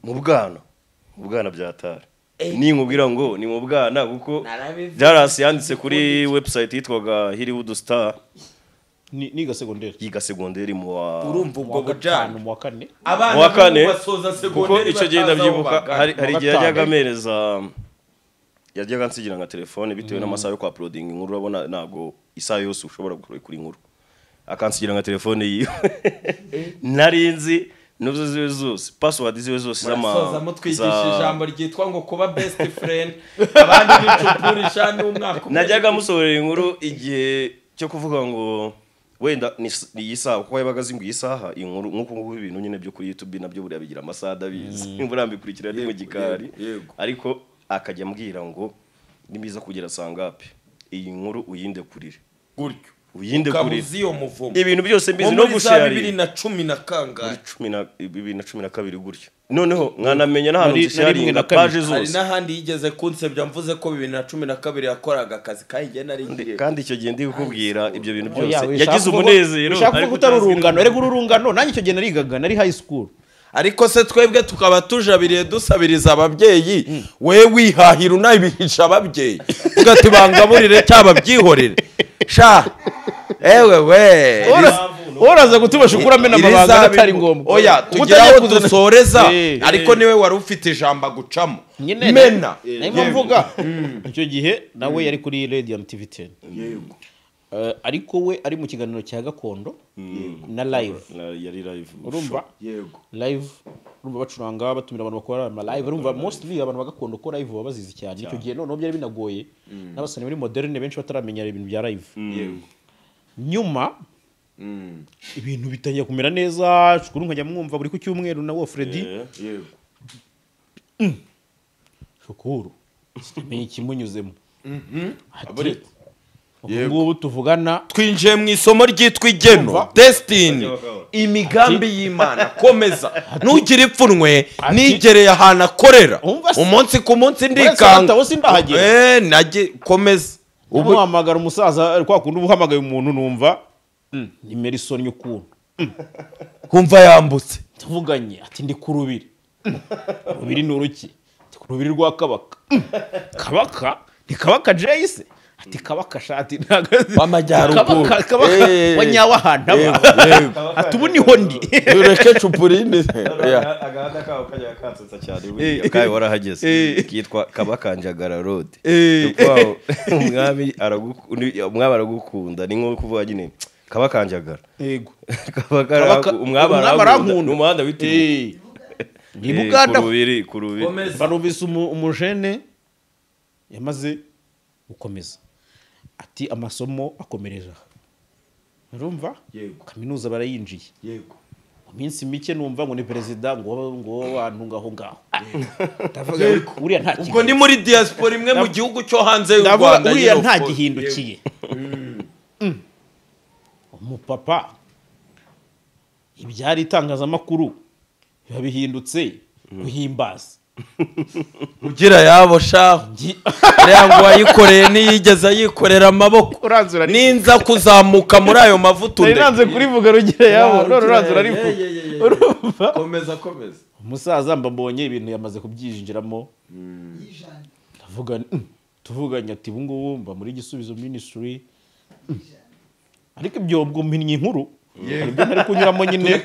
[SPEAKER 4] mu bwana, mu bwana byatari. Ninkubwira ngo ni mu bwana kuko Jaras yanditse kuri website yitwaga Hollywood Star.
[SPEAKER 2] Niga segonderi.
[SPEAKER 4] Yiga segonderi mu wa
[SPEAKER 1] urumva ubwo bujana
[SPEAKER 2] mu wa kane.
[SPEAKER 1] Abana basoza segonderi
[SPEAKER 4] kuko icyo gihe ndabyibuka hari igihe yajyaga amereza yajyaga nsigira nka telefone bitewe n'amasaha yo kwa uploading inkuru, urabona ntago isaha yose ushobora gukora inkuru. Akansigira nka telefone yiwe. Narinzi nuzo ziwe zose password ziwe zose zama
[SPEAKER 1] soza mutwigisha ijambo ryitwa ngo kuba best friend abandi bicupurisha n'umwaka.
[SPEAKER 4] Najyaga musohorera inkuru igihe cyo kuvuga ngo wenda ni isaha kuko yabaga azi ngo isaha inkuru nkuko nguko ibintu nyine byo kuri YouTube nabyo buriya bigira amasaha adabizi imburambikurikira ndi mu gikari, ariko akajya ambwira ngo nimbiza kugera sangape iyi nkuru uyinde kurire
[SPEAKER 1] gutyo
[SPEAKER 4] uyinde kurire ibintu byose mbizi no gushare
[SPEAKER 1] 2010 na kangahe
[SPEAKER 4] 2012 gutyo. Noneho mwanamenya n'ahantu zisharinga page zose.
[SPEAKER 1] Hari n'ahandi yigeze kunsebya mvuze ko 2012 yakoraga akazi kayigiye nari ngiye,
[SPEAKER 4] kandi icyo gihe ndi kukubwira ibyo bintu byose yagize umunezero
[SPEAKER 2] ariko utari urungano. Erega urungano nanjye icyo gihe narigaga nari high school.
[SPEAKER 1] Ariko se twebwe tukaba tujabiriye dusabiriza ababyeyi, we wihahira unabihisha ababyeyi ugati bangaburire cyaba byihorere sha ewe we
[SPEAKER 2] uraza gutuma shukura mena amabanga atari ngombwa.
[SPEAKER 1] Oya tugeraho dusoreza ariko niwe wari ufite ijambo gucamo mena
[SPEAKER 2] nayo mvuga icyo gihe nawe yari kuri Radiant TV 10
[SPEAKER 1] yego,
[SPEAKER 2] ariko we ari mu kiganiro cya gakondo na live
[SPEAKER 4] yari live
[SPEAKER 2] urumva
[SPEAKER 1] yego
[SPEAKER 2] live urumva bacuranga batumira abantu bakora ama live urumva mostly abantu bagakondo ko live baba bazizi cyane icyo gihe noneho byari binagoye n'abasani muri moderne benshi bataramenyera ibintu bya live
[SPEAKER 1] yego.
[SPEAKER 2] Nyuma ibintu bitangiye kumera neza shukuru nkajya mwumva buri ku cyumweru na wo Freddy
[SPEAKER 1] yego
[SPEAKER 2] shukuru simenye ikimunyuzemo ubu tuvugana
[SPEAKER 1] twinjiye mu isomo ryitwa igeno destiny imigambi y'Imana komeza ntugire ipfunwe nigereye ahantu akorera umunsi ku munsi ndikanga komeza
[SPEAKER 2] uhamagara umusaza kwa kundi uhamagaye umuntu numva nimero isonnye ukuntu
[SPEAKER 1] kumva yambutse
[SPEAKER 2] tuvuganye ati ndi ku rubiri rubiri ni uruki ku rubiri rwa Kabaka Kabaka ni Kabaka Jayce ati Kabaka shati nagazi
[SPEAKER 1] w'amajyaruguru
[SPEAKER 2] Kabaka wa nyawahana ati ubu niho ndi
[SPEAKER 1] ureke cupurine
[SPEAKER 4] agahanda kawo kajya kansetsa cyane buriya kawe warahageze kitwa Kabakanjagara Road. Umwami aragukunda ni nko kuvuga nyine Kabakanjagara
[SPEAKER 2] yego
[SPEAKER 4] umwami arankunda umuhanda witiriwe
[SPEAKER 2] ni Buganda
[SPEAKER 4] ku rubiri
[SPEAKER 2] barumvise umujene yamaze gukomeza ati amasomo akomereje urumva kaminuza barayinjiye
[SPEAKER 1] yego
[SPEAKER 2] mu minsi mike numva ngo ni president ngo ngo ngaho ngaho ndavuga uriya nta
[SPEAKER 1] ubwo ni muri diaspora imwe mu gihugu cyo hanze y'u Rwanda
[SPEAKER 2] uriya nta gihindukiye umupapa ibyari itangazamakuru biba bihindutse guhimbaza
[SPEAKER 1] ugira yabo shaho rero ngo wayikoreye niyigeze ayikorera amaboko ninza kuzamuka muri ayo mavuta
[SPEAKER 2] unde nanze kurivuga rugira yabo none uranzura arivuga urumva
[SPEAKER 1] komeza komeza
[SPEAKER 2] umusaza mbabonye ibintu yamaze kubyijinjiramo ndavuga tuvuganye ati ubu ngubu mba muri Gisubizo Ministry ariko ibyo ubwo mpinnye inkuru aribyo ntari kunyuramo nyine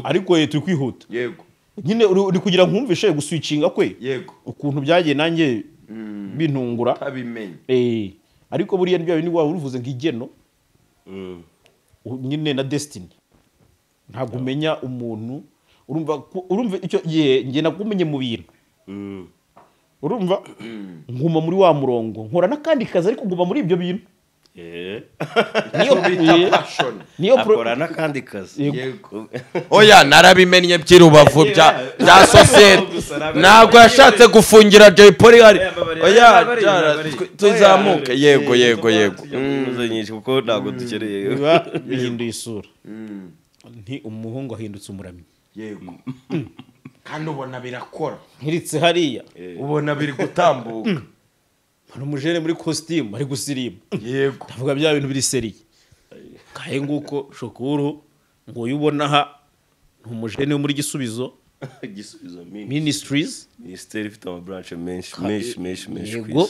[SPEAKER 2] ariko turi kwihuta
[SPEAKER 1] yego
[SPEAKER 2] nyine uri kugira nkumvishe guswitchinga kwe
[SPEAKER 1] yego
[SPEAKER 2] ukuntu byagiye nanjye bintungura
[SPEAKER 1] abimenye
[SPEAKER 2] ariko buriya nibyo bintu waba uruvuze ngigeno nyine na destiny ntabwo umenya umuntu urumva urumva icyo gihe nge nakumenye mu bintu urumva nguma muri wa murongo nkora n'akandi kazi ariko nguma muri ibyo bintu
[SPEAKER 1] niyo bita passion
[SPEAKER 2] niyo
[SPEAKER 4] akora n'akandi kazi
[SPEAKER 1] oya narabimennye by'irubavu bya societe ntabwo yashatse gufungira Jay Polly hari oya tuzamuke yego yego yego
[SPEAKER 4] nyinshi kuko ntabwo dukereye
[SPEAKER 2] biba bihinduye isura nti umuhungu ahindutse umuramyi
[SPEAKER 1] yego kandi ubona birakora
[SPEAKER 2] nkiritse hariya
[SPEAKER 1] ubona biri gutambuka
[SPEAKER 2] hari umujene muri costume ari gusirimba
[SPEAKER 1] yego
[SPEAKER 2] ndavuga bya bintu biri seriye kahe nguko shukuru ngo uyubona aha ni umujene wo muri Gisubizo
[SPEAKER 4] Gisubizo
[SPEAKER 2] Ministries,
[SPEAKER 4] Ministeri ifite ama branch menshi menshi menshi menshi.
[SPEAKER 2] Yego,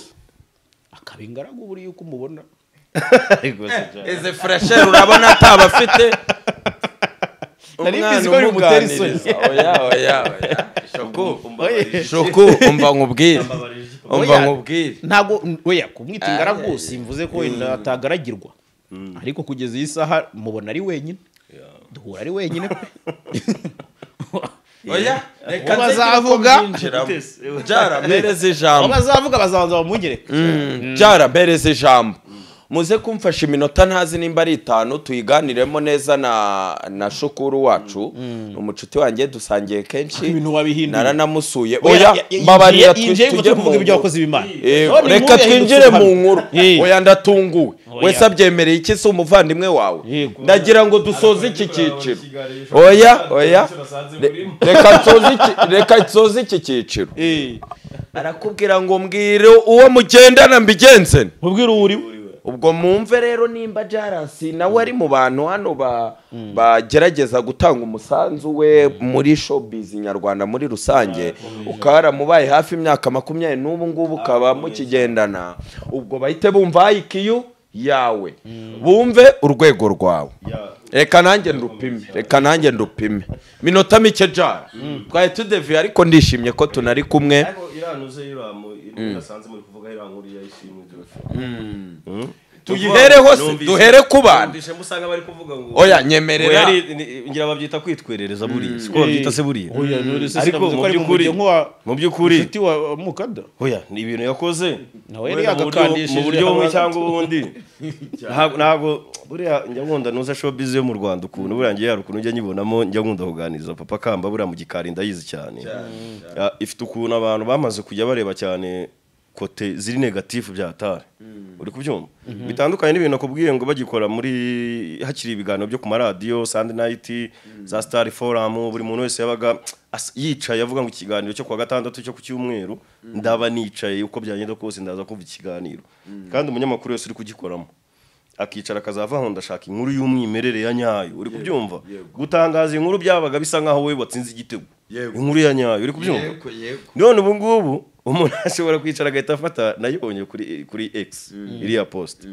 [SPEAKER 2] akaba ingaragu buri yuko umubona.
[SPEAKER 1] Eze fresher urabona ataba afite
[SPEAKER 2] Nari mbizi ko ari umutera isoni.
[SPEAKER 1] Oya oya oya. Shoko umva nkubwire. Umva nkubwire.
[SPEAKER 2] Ntago oya kumwita ingaragu simvuze ko wenda atagaragirwa. Ariko kugeza iyi saha mubona ari wenyine. Duhura ari wenyine.
[SPEAKER 1] Oya reka
[SPEAKER 2] bazavuga
[SPEAKER 1] Jara mpereze ijambo.
[SPEAKER 2] Bazavuga bazabanza bamugereka.
[SPEAKER 1] Jara mpereze ijambo. Muze kumfasha iminota ntazi nimba ari 5 tuyiganiremo neza na Shukuru wacu, umucuti wanjye dusangiye kenshi naranamusuye. Oya mbabarira tujye
[SPEAKER 2] kuvuga ibyo wakoze ibimana.
[SPEAKER 1] Reka twinjire mu nkuru. Oya ndatunguwe. Wese abyemereye iki se umuvandimwe wawe? Ndagira ngo dusoze iki cyiciro. Oya oya reka nsoze iki cyiciro. Arakubwira ngo mbwire uwo mugendana mbigenze.
[SPEAKER 2] Mubwire uwo uri.
[SPEAKER 1] Ubwo mumve rero nimba Jarasi nawe ari mu bantu hano bagerageza gutanga umusanzu we muri showbiz nyarwanda muri rusange, ukaba mubaye hafi imyaka 20 n'ubu ngubu ukaba mukigendana, ubwo bahite bumva IQ yawe, bumve urwego rwawe. Reka nanjye ndupime, reka nanjye ndupime minota mike Jara. Twari tudeviye ariko ndishimye ko tunari kumwe. Tuyihereho se duhere ku bana. Oya nyemerera
[SPEAKER 4] ngira babyita kwitwerereza buriya, siko babyita se buriya. Ariko mu by'ukuri
[SPEAKER 2] inshuti wa Mukada
[SPEAKER 4] oya ni ibintu yakoze mu buryo bumwe cyangwa ubundi. Ntabwo buriya njya nkunda nuza showbiz yo mu Rwanda ukuntu buriya ngiye hari ukuntu njya nyibonamo, njya nkunda kuganiriza Papa Kamba buriya mu gikari ndayizi cyane. Ifite ukuntu abantu bamaze kujya bareba cyane kote ziri negative bya atari. Uri kubyumva? Bitandukanye n'ibintu nakubwiye ngo bagikora muri hakiri ibiganiro byo ku maradiyo, Sunday night, za Star Forum, buri muntu wese yabaga yicaye avuga ngo ikiganiro cyo kwa gatandatu cyo ku cyumweru ndaba nicaye uko byagenda kose ndaza kumva ikiganiro. Kandi umunyamakuru wese uri kugikoramo akicara akazava aho ndashaka inkuru y'umwimerere ya nyayo. Uri kubyumva? Gutangaza inkuru byabaga bisa nkaho we watsinze igitego. Inkuru ya nyayo uri kubyumva? None ubu ngubu umuntu ashobora kwicara agahita afata nayibonye kuri X iriya post.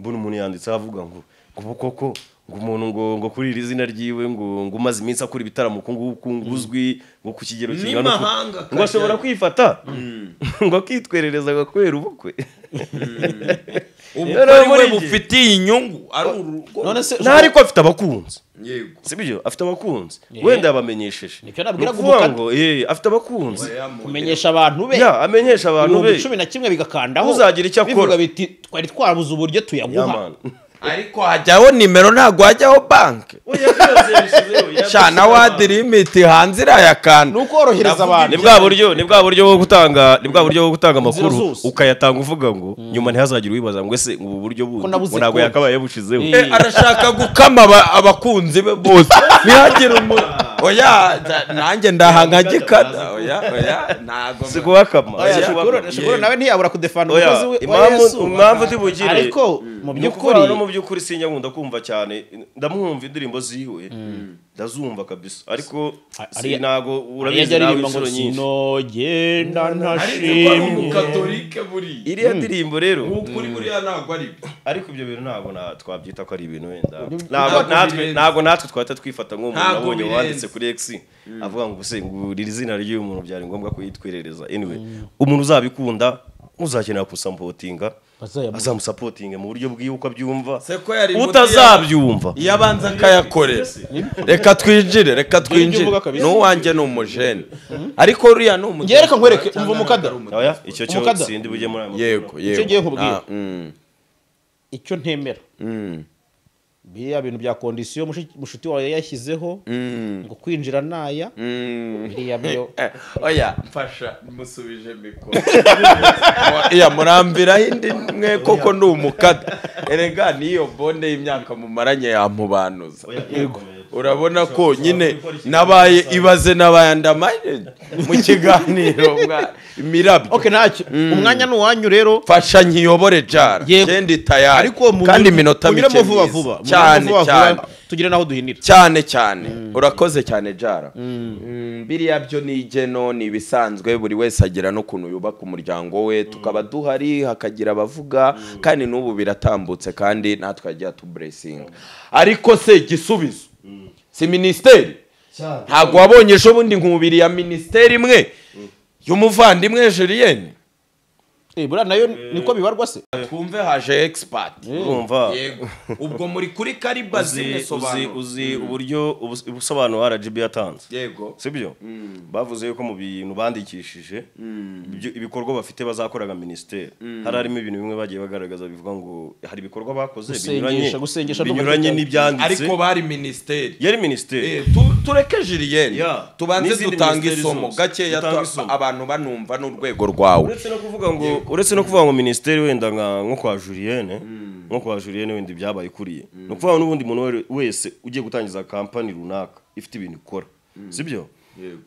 [SPEAKER 4] Mbona umuntu yanditse avuga ngo koko ngo umuntu ngo kuri iri zina ryiwe ngo umaze iminsi akora ibitaramo ku nguku nguzwi ngo ku kigero kingana ngo ashobora kwifata ngo akitwerereza agakwera ubukwe.
[SPEAKER 1] Ubukwe bufitiye inyungu ari urugo.
[SPEAKER 4] Ariko afite abakunzi. Yego. Sibyo afite abakunzi. Wenda yabamenyesheje.
[SPEAKER 2] Nicyo nabwiraga umukata.
[SPEAKER 4] Afite abakunzi.
[SPEAKER 2] Kumenyesha abantu be.
[SPEAKER 4] Ya, amenyesha abantu be.
[SPEAKER 2] 11 bigakandaho.
[SPEAKER 4] Uzagira icyo akora.
[SPEAKER 2] Bivuga biti twari twarabuze uburyo tuyaguha.
[SPEAKER 1] Ariko hajyaho nimero ntago hajyaho banke. Shana wa limit hanze irayakanda.
[SPEAKER 2] Nukorohereza abantu.
[SPEAKER 4] Ni bwa buryo bwo gutanga amakuru ukayatanga uvuga ngo nyuma ntihazagira uwibaza ngo ese ubu buryo bundi ntago yakabaye bushizeho.
[SPEAKER 1] Arashaka gukama abakunzi be bose. Ntihagire umuntu. Oya nanjye ndahanga gikada. Oya oya ntago
[SPEAKER 4] sikubakama.
[SPEAKER 2] Shukuru nawe ntiyabura kudefanda umukozi we wa Yesu.
[SPEAKER 4] Impamvu tibugire.
[SPEAKER 2] Ariko mu by'ukuri
[SPEAKER 4] kuri sinya nkunda kumva cyane ndamwumva indirimbo ziwe ndazumva kabisa ariko sinago urabizi nawe inshuro nyinshi
[SPEAKER 2] sinogenda ntashimye
[SPEAKER 1] umukatolike buri
[SPEAKER 4] iriya ndirimbo rero
[SPEAKER 1] ukuri buriya ntago ari
[SPEAKER 4] ariko ibyo bintu ntago twabyita ko ari ibintu wenda ntago natwe twata twifata nk'umuntu nabonye wanditse kuri X avuga ngo se ngurira izina ry'uyu muntu byari ngombwa kuyitwerereza anyway umuntu uzabikunda uzakenera kusampotinga azamusapotinga mu buryo bw'uko abyumva utazabyumva
[SPEAKER 1] iyo abanza akayakorera. Reka twinjire n'uwanjye ni umujene ariko uriya ni umujene.
[SPEAKER 2] Reka nkwereke umva umukada.
[SPEAKER 4] Oya icyo cyo sindi bujye muri ayo.
[SPEAKER 1] Yego yego
[SPEAKER 2] icyo ngiye nkubwira icyo ntemera biriya bintu bya condition mushuti wawe yashyizeho ngo kwinjira naya biriya byo
[SPEAKER 1] oya mfasha musubije mikoro. Iya murambira indi mwe koko ndi umukada. Erega niyo bonde y'imyaka mumaranye yamubanuza. Yego urabona ko nyine nabaye ibaze nabayandamaye mu kiganiro imirabyo.
[SPEAKER 2] Okay ntacyo umwanya nuwanyu rero
[SPEAKER 1] fasha nkiyobore Jara. Kendi tayari kandi iminota mike
[SPEAKER 2] vuba vuba
[SPEAKER 1] cyane cyane.
[SPEAKER 2] tugire naho duhinira
[SPEAKER 1] cyane cyane. Urakoze cyane Jara. Biriya byo ni igeno, ni ibisanzwe, buri wese agira n'ukuntu yubaka umuryango we, tukaba duhari hakagira abavuga, kandi n'ubu biratambutse kandi natwe ajya tuburesinga. Ariko se Gisubizo si minisiteri? Ntabwo wabonye ejo bundi nkubiri ya minisiteri imwe y'umuvandimwe Julienne?
[SPEAKER 2] Buriya nayo niko bibarwa se?
[SPEAKER 1] Twumve haje expert.
[SPEAKER 4] Urumva?
[SPEAKER 1] Yego. Ubwo muri kuri kariba zimwe sobanura.
[SPEAKER 4] Uzi uburyo ubusobanuro RGB yatanze.
[SPEAKER 1] Yego.
[SPEAKER 4] Sibyo? Bavuze yuko mu bintu bandikishije ibikorwa bafite bazakoraga ministeri. Hari harimo ibintu bimwe bagiye bagaragaza bivuga ngo hari ibikorwa bakoze binyuranye n'ibyanditse.
[SPEAKER 1] Ariko bari ministeri.
[SPEAKER 4] Yari ministeri.
[SPEAKER 1] Tureke Julienne. Tubanze dutanga isomo gakeya abantu banumva n'urwego rwawe.
[SPEAKER 4] Uretse no kuvuga ngo ministeri wenda nko kwa Julienne, nko kwa Julienne wenda ibyabaye kuriye. No kuvuga n'ubundi muntu wese ugiye gutangiza company runaka ifite ibintu ikora. Sibyo?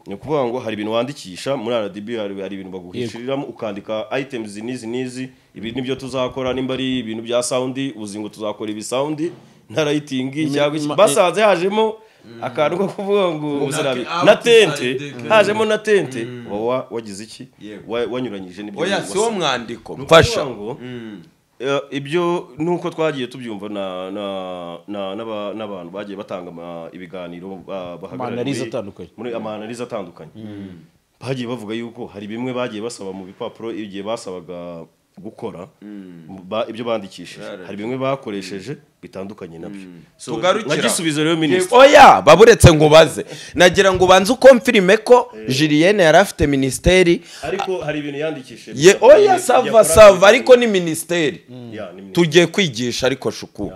[SPEAKER 4] Ni kuvuga ngo hari ibintu wandikisha muri RDB, hari ibintu baguhishiriramo ukandika items nizi nizi, ibi nibyo tuzakora, nimba ari ibintu bya sound uzi ngo tuzakora ibi sound na lighting cyangwa basanze hajemo akantu ko kuvuga ngo na tente, hajemo na tente wawa wagize iki wanyuranyije nibyo.
[SPEAKER 1] Oya si wo mwandiko mfasha
[SPEAKER 4] ngo ibyo nuko twagiye tubyumva na na n'abantu bagiye batanga ibiganiro bahagarariye muri amanalize atandukanye, bagiye bavuga yuko hari bimwe bagiye basaba mu bipapuro igihe basabaga gukora ibyo bandikishije, hari bimwe bakoresheje bitandukanye nabyo. So nagisubizo rero minister.
[SPEAKER 1] Oya baburetse ngo baze nagira ngo banze ukonfirme ko Julienne yari afite ministeri,
[SPEAKER 4] ariko hari ibintu yandikishije.
[SPEAKER 1] Oya sava sava, ariko ni ministeri tugiye kwigisha. Ariko shuku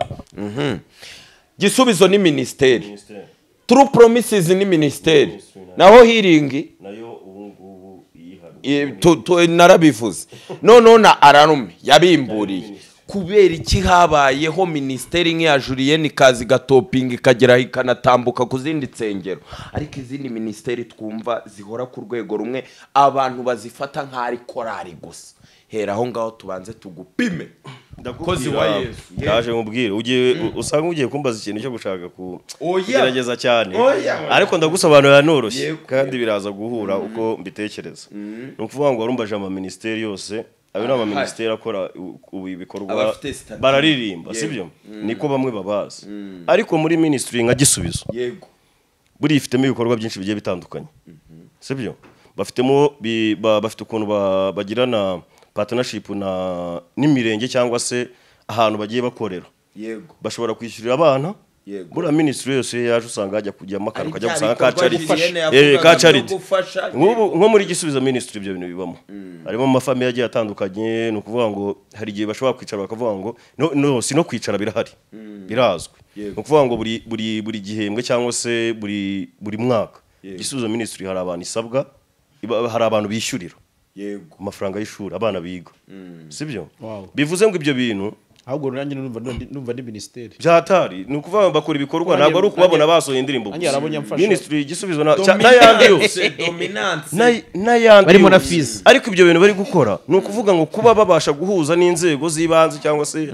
[SPEAKER 1] Gisubizo ni ministeri, True Promises ni ministeri, naho Healing
[SPEAKER 4] nayo ubu
[SPEAKER 1] narabivuze. None na Ararume yabimburiye kubera iki habayeho ministeri nk'iya Julienne ikaza igatopinga ikagera ikanatambuka ku zindi nsengero, ariko izindi ministeri twumva zihora ku rwego rumwe abantu bazifata nk'ari korari gusa. Hera aho ngaho tubanze tugupime. Kozi wa Yesu
[SPEAKER 4] ndaje mubwire ugiye usanga ugiye kumbaza ikintu cyo gushaka kugerageza cyane, ariko ndagusobanurira noroshye kandi biraza guhura uko mbitekereza. Ni ukuvuga ngo warumbaje ama ministeri yose, ayo ni ama ministeri akora ibikorwa bararirimba, sibyo? Niko bamwe babazi. Ariko muri ministry nka Gisubizo,
[SPEAKER 1] yego,
[SPEAKER 4] buri ifitemo ibikorwa byinshi bigiye bitandukanye, sibyo? Bafitemo bafite ukuntu bagirana partnership na n'imirenge cyangwa se ahantu bagiye bakorera.
[SPEAKER 1] Yego.
[SPEAKER 4] Bashobora kwishyurira abana.
[SPEAKER 1] Yego.
[SPEAKER 4] Muri ministry yose yaje usanga hajya kujyamo akantu kajya gusanga ka charity. Ka charity. Nk'ubu nko muri Gisubizo ministry ibyo bintu bibamo. Harimo amafamiye agiye atandukanye, no kuvuga ngo hari igihe bashobora kwicara bakavuga ngo no si no kwicara birahari. Birazwi. No kuvuga ngo buri buri buri gihembwe cyangwa se buri buri mwaka Gisubizo ministry hari abantu isabwa, hari abantu bishyurira.
[SPEAKER 1] Yego.
[SPEAKER 4] Amafaranga y'ishuri abana biga. Sibyo? Bivuze ngo ibyo bintu
[SPEAKER 2] ahubwo nanjye numva ni ministeri
[SPEAKER 4] byatari, ni ukuvuga bakora ibikorwa, ntabwo ari ukubabona basohoye indirimbo gusa. Ministry Gisubizo n'ayandi yose
[SPEAKER 1] dominance
[SPEAKER 4] n'ayandi
[SPEAKER 2] barimo na fees,
[SPEAKER 4] ariko ibyo bintu bari gukora ni ukuvuga ngo kuba babasha guhuza n'inzego z'ibanze cyangwa se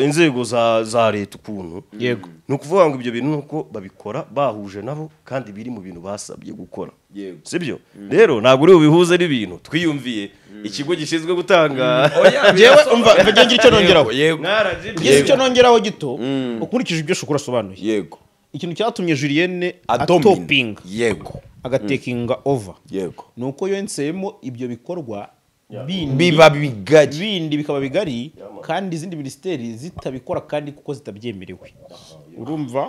[SPEAKER 4] inzego za leta ukuntu.
[SPEAKER 2] Yego.
[SPEAKER 4] Ni ukuvuga ngo ibyo bintu nuko babikora bahuje nabo kandi biri mu bintu basabye gukora.
[SPEAKER 1] Yego.
[SPEAKER 4] Sibyo? Rero ntabwo uri bubihuze n'ibintu twiyumviye ikigo gishinzwe gutanga.
[SPEAKER 2] Jewe umva ngira icyo nongeraho. Ngize icyo nongeraho gito ukurikije ibyo Shukuru asobanuye.
[SPEAKER 1] Yego.
[SPEAKER 2] Ikintu cyatumye Julienne atopinga,
[SPEAKER 1] yego,
[SPEAKER 2] agatekinga over,
[SPEAKER 1] yego,
[SPEAKER 2] nuko yonseyemo ibyo bikorwa
[SPEAKER 1] biba bigari,
[SPEAKER 2] bindi bikaba bigari, kandi izindi ministeri zitabikora kandi kuko zitabyemerewe. Urumva?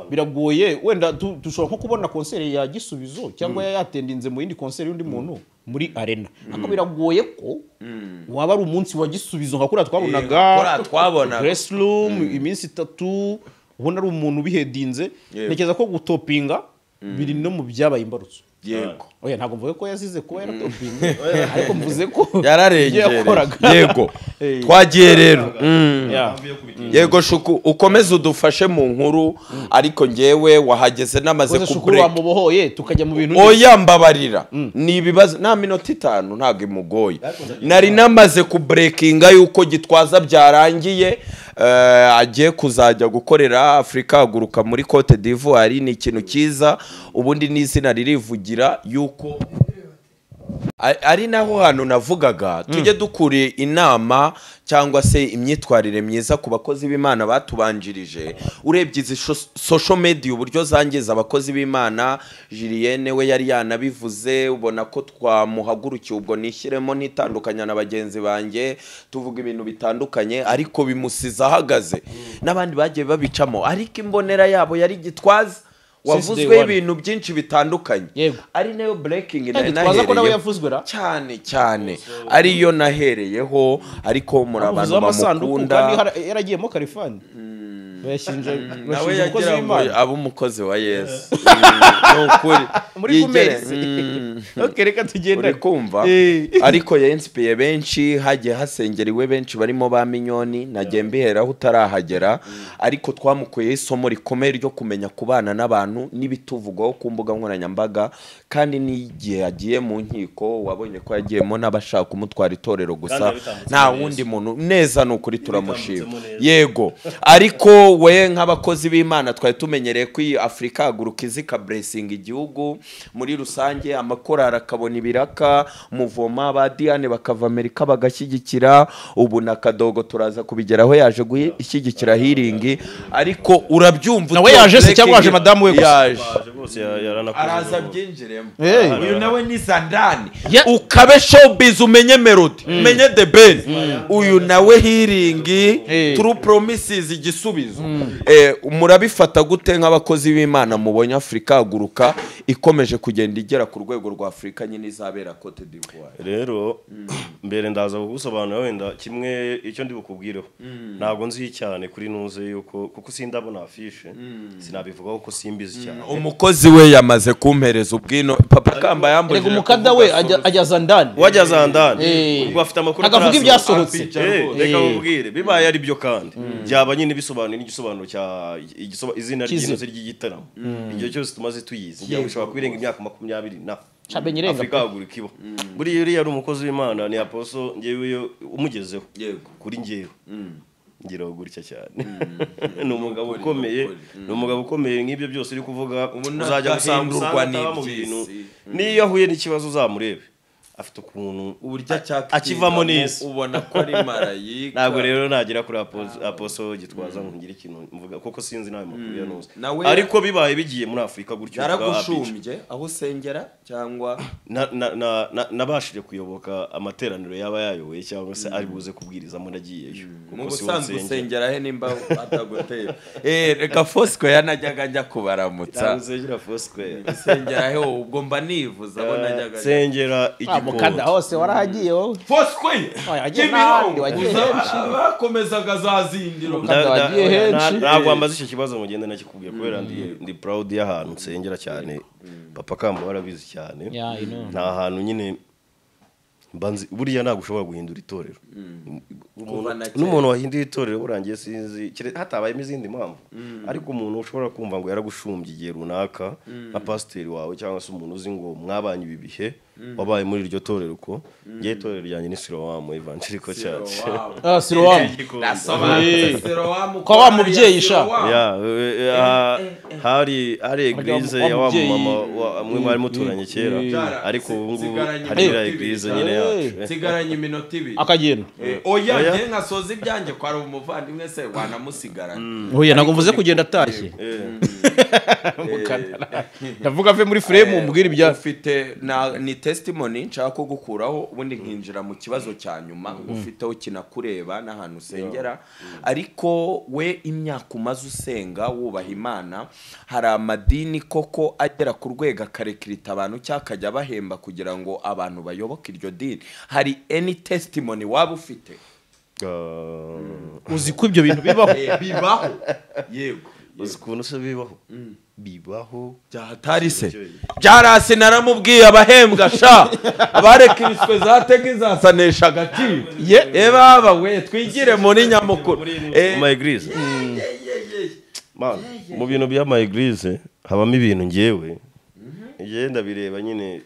[SPEAKER 2] Biragoye wenda dushobora nko kubona konseri ya Gisubizo cyangwa yatendinze mu yindi konseri y'undi muntu muri arena, ariko biragoye ko waba ari umunsi wa Gisubizo nka kuriya twabonaga press room iminsi itatu, ubona ari umuntu ubihedinze. Ntekereza ko gutopinga biri no mu byabaye imbarutso.
[SPEAKER 1] Yego.
[SPEAKER 2] Oya ntabwo mvuze ko yazize kuba yaratopinze, ariko mvuze ko
[SPEAKER 1] yararengereye. Yego. Twagiye rero. Yego Shuku, ukomeze udufashe mu nkuru, ariko ngewe wahageze namaze ku
[SPEAKER 2] Shukuru wamubohoye tukajya mu bintu.
[SPEAKER 1] Oya mbabarira. Ni ibibazo nta minota 5 ntabwo imugoye. Nari namaze ku breakinga yuko Gitwaza byarangiye. agiye kuzajya gukorera Afrika haguruka muri Cote d'Ivoire. Ni ikintu cyiza, ubundi n'izina ririvugira yuko ari naho hantu navugaga tujye dukure inama cyangwa se imyitwarire myiza ku bakozi b'Imana batubanjirije. Urebye izi social media uburyo zangiza abakozi b'Imana, Julienne we yari yanabivuze, ubona ko twamuhagurukiye, ubwo nishyiremo nitandukanya na bagenzi banjye tuvuga ibintu bitandukanye, ariko bimusiza ahagaze n'abandi bagiye babicamo, ariko imbonera yabo yari Gitwaza wavuzwe ibintu byinshi bitandukanye, ari nayo breaking nahereyeho cyane cyane, ariyo nahereyeho. Ariko muri abantu bamukunda
[SPEAKER 2] yaragiyemo Kalifani
[SPEAKER 1] bashinja nawe yagira ngo abe umukozi wa Yesu nukuri
[SPEAKER 2] muri kumezi. Okay, reka tugende
[SPEAKER 1] uri kumva. Ariko yainspiye benshi, hagiye hasengeriwe benshi barimo ba Minyoni nagiye mbiheraho utarahagera, ariko twamukuye isomo rikomeye ryo kumenya kubana n'abantu n'ibituvugwaho ku mbuga nkoranyambaga, kandi n'igihe yagiye mu nkiko wabonye ko yagiyemo n'abashaka kumutwara itorero gusa nta wundi muntu neza, nukuri turamushima. Yego, ariko we nk'abakozi b'Imana twari tumenyereye ko iyi Afrika haguruka izika blessing igihugu muri rusange, amakorari akabona ibiraka, muvoma ba Diane bakava Amerika bagashyigikira, ubu na Kadogo turaza kubigeraho yaje gushyigikira healing, ariko urabyumva
[SPEAKER 2] nawe yaje se cyangwa yaje madamu we
[SPEAKER 1] gusa araza byinjiremo. Uyu nawe ni Zandani, ukabe showbiz umenye Melody, umenye The Ben, uyu nawe healing True Promises igisubizo. Murabifata gute nk'abakozi b'Imana mubonye Afrika haguruka ikomeje kugenda igera ku rwego rwa Afrika nyine izabera Cote d'Ivoire?
[SPEAKER 4] Rero mbere ndaza kugusobanura wenda kimwe icyo ndi bukubwireho, ntabwo nzi cyane kuri nuze yuko kuko sindabona afishe sinabivugaho ko simbizi cyane.
[SPEAKER 1] Umukozi we yamaze kumpereza ubwino Papa Kamba yambujije
[SPEAKER 2] umukada we ajya Zandani,
[SPEAKER 4] wajya Zandani ubwo afite amakuru
[SPEAKER 2] akavuga ibyasohotse.
[SPEAKER 4] Reka mubwire bibaye ari byo kandi byaba nyine bisobanuye n'igisobanuro cya izina ry'inoze ry'igitaramo igihe cyose tumaze tuyizi, ngiye gushobora kwirenga imyaka 20 na Afrika haguruka ibo. Buriya uriya ari umukozi w'Imana ni apostle, ngewe umugezeho kuri ngewe ngira gutya cyane. Ni umugabo ukomeye, ni umugabo ukomeye nk'ibyo byose uri kuvuga, uzajya gusanga mu bintu niyo ahuye n'ikibazo uzamurebe afite ukuntu
[SPEAKER 1] uburyo
[SPEAKER 4] akivamo neza
[SPEAKER 1] ubona ko ari marayika.
[SPEAKER 4] Ntabwo rero nagera kuri apostle Gitwaza ngo ngire ikintu mvuga kuko sinzi nawe makuru ya nuze, ariko bibaye bigiye muri Afrika gutyo
[SPEAKER 1] yaragushumye aho usengera cyangwa
[SPEAKER 4] nabashije kuyoboka amateraniro yaba yayoboye cyangwa se ari buze kubwirizamo nagiyeyo,
[SPEAKER 1] kuko si usanzwe usengera he nimba atagutera. Reka Fosco yanajyaga njya kubaramutsa,
[SPEAKER 4] usengera Fosco
[SPEAKER 1] usengera he ubwo mba nivuza abo najyaga
[SPEAKER 4] sengera
[SPEAKER 2] mukanda hose warahagiye wowe
[SPEAKER 1] Fosco bakomezaga zazindiro.
[SPEAKER 4] Ntabwo ambaza icyo kibazo mugende nakikubwiye kubera ndi proud y'ahantu nsengera cyane. Papa Kamba warabizi cyane, nta hantu nyine mbanzi buriya ntabwo ushobora guhindura itorero. N'umuntu wahinduye itorero burangiye sinzi hatabayemo izindi mpamvu, ariko umuntu ushobora kumva ngo yaragushumbye igihe runaka nka pasiteri wawe cyangwa se umuntu uzi ngo mwabanye ibi bihe wabaye muri iryo torero, ko ngiye itorero ryanjye ni Siloam Evangelical Church.
[SPEAKER 2] Siloam kwa wa mubyeyi sha
[SPEAKER 4] hari eglise ya wa mama mwe mwari muturanye kera, ariko ubu ngubu hari iriya eglise nyine yacu.
[SPEAKER 1] Nsigaranye iminota 2
[SPEAKER 2] akagenda.
[SPEAKER 1] Oya nge nkasoza ibyanjye kwa ari umuvandimwe se wanamusigaranye.
[SPEAKER 2] Oya ntabwo mvuze kugenda atashye, ndavuga ave muri frame umbwira ibya
[SPEAKER 1] ufite ni testimony nshaka ko gukuraho, ubundi nkinjira mu kibazo cya nyuma ufiteho kinakureba n'ahantu usengera. Ariko we imyaka umaze usenga wubaha Imana, hari amadini koko agera ku rwego akarekirita abantu cyakajya bahemba kugira ngo abantu bayoboke iryo dini? Hari any testimony waba ufite?
[SPEAKER 2] Uzi ko ibyo bintu bibaho?
[SPEAKER 1] Bibaho yego.
[SPEAKER 4] Uzi ukuntu se bibaho? Bibaho
[SPEAKER 1] byahatari se byarase, naramubwiye abahembwa sha abarekiriswe zatega izasanesha agaciro. Baba we twigire muri nyamukuru
[SPEAKER 4] mu eglise. Man, mu bintu by'ama eglise habamo ibintu ngewe ngenda bireba nyine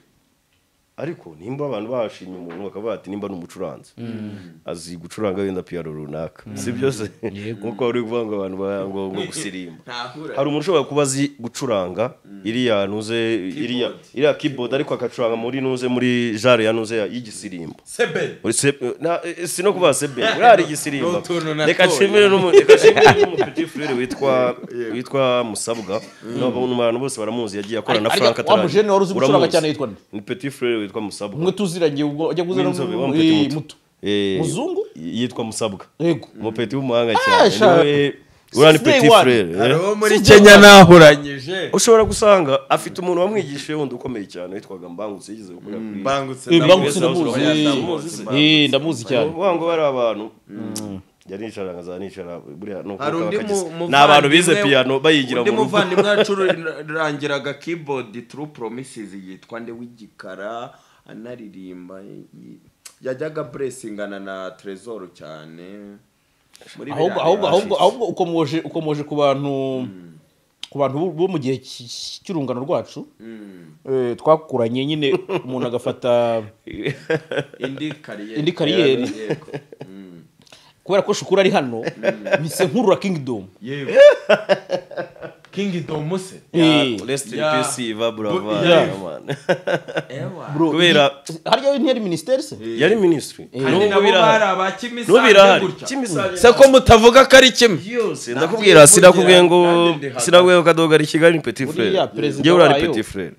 [SPEAKER 4] Ariko nimba abantu bashimye umuntu bakaba bati nimba n'umucuranzi azi gucuranga wenda piano runaka, si byose nkuko uri kuvuga ngo abantu ngo gusirimba. Hari umuntu ushobora kuba azi gucuranga iriya nuze iriya keyboard, ariko akacuranga muri nuze muri genre ya nuze y'igisirimbo. Si no kuba sebe urari igisirimbo. Reka nshimire n'umu petit frère witwa Musabwa, n'abantu bose baramuzi, yagiye akora na Frank
[SPEAKER 2] atari. Wa mujene wari uzi gucuranga cyane yitwa nde?
[SPEAKER 4] Ni petit frère witwa Musabwa.
[SPEAKER 2] Mwe tuziranye ubwo ajya kuzana muto. Muzungu
[SPEAKER 4] yitwa Musabwa. Umupeti w'umuhanga cyane. Niwe urani petit frère.
[SPEAKER 1] Hariho muri Kenya nahuranyije.
[SPEAKER 4] Ushobora gusanga afite umuntu wamwigishije wundi ukomeye cyane witwaga Mbangutse, yigeze gukora kuri
[SPEAKER 2] Mbangutse. Ndamuzi. Ndamuzi cyane.
[SPEAKER 4] Ngo bari abantu yari nicara ngaza nicara buriya no kuka n'abantu bize piano bayigira
[SPEAKER 1] mu rugo. Undi muvandimwe acurangiraga keyboard True Promises yitwa nde w'igikara anaririmba, yajyaga blessingana na Trésor cyane.
[SPEAKER 2] Ahubwo ukomoje ku bantu bo mu gihe cy'urungano rwacu twakuranye nyine, umuntu agafata indi kariyeri. Kubera ko Shukuru ari hano mise nkurura Kingdom.
[SPEAKER 1] Yego. Kingdom se.
[SPEAKER 4] Rest in peace Iva Brava. Kubera
[SPEAKER 2] harya ntiyari ministeri se?
[SPEAKER 4] Yari ministry.
[SPEAKER 1] N'ubu birahari abakimisange gutya. Se ko mutavuga ko ari kimwe.
[SPEAKER 4] Yose ndakubwira sinakubwiye ngo Kadogo ari Kigali ni petit frère. Ngewe urari petit frère.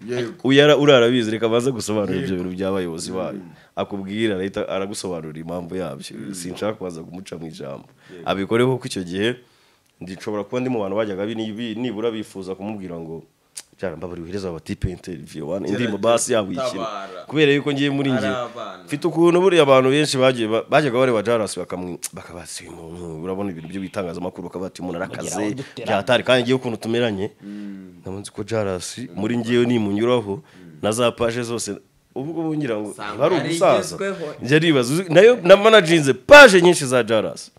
[SPEAKER 4] Uyara urarabizi, reka baze gusobanura ibyo bintu by'abayobozi bayo. Akubwira leta aragusobanurira impamvu yabyo. Sinshaka kubaza kumuca mu ijambo. Abikoreho ko icyo gihe ndishobora kuba ndi mu bantu bajyaga nibura bifuza kumubwira ngo byarambabari uhereza abatipe interview one indirimbo basi yabikira, kubera yuko ngiye muri ngiye mfite ukuntu buriya abantu benshi bagiye bajyaga bareba Jaras bakabasi umuntu urabona ibintu byo bitangazamakuru bakabati umuntu arakaze byatari, kandi ngiye ukuntu tumeranye namunzi ko Jaras muri ngiye nimunyuraho na za page zose ubwo bungira ngo bari ubusaza nje ribaza nayo na managinze page nyinshi za Jaras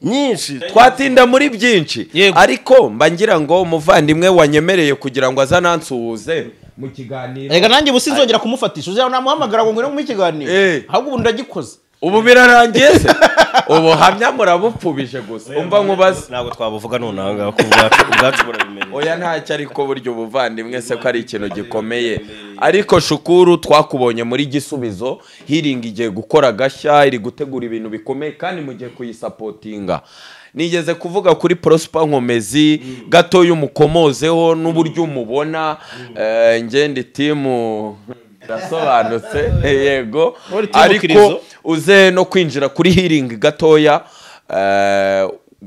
[SPEAKER 4] nyinshi.
[SPEAKER 1] Twatinda muri byinshi ariko mba ngira ngo umuvandimwe wanyemereye kugira ngo azanansuhuze mu kiganiro.
[SPEAKER 2] Rega nanjye businzongera kumufatisha, uzaba namuhamagara ngo ngwino mu kiganiro, ahubwo ubu ndagikoze
[SPEAKER 1] ubu birarangiye se. Ubuhamya murabupfubije gusa umva nkubaze
[SPEAKER 4] ntabwo twabuvuga none aha ngaha ko ubwacu burabimenye.
[SPEAKER 1] Oya ntacyo, ariko buryo ubuvandimwe se ko ari ikintu gikomeye. Ariko Shukuru twakubonye muri Gisubizo Healing igiye gukora gashya, iri gutegura ibintu bikomeye kandi mugiye kuyisapotinga. Nigeze kuvuga kuri Prosper Nkomezi gato y'umukomozeho n'uburyo umubona. Ngende timu ndasobanutse yego, ariko uze no kwinjira kuri Healing gatoya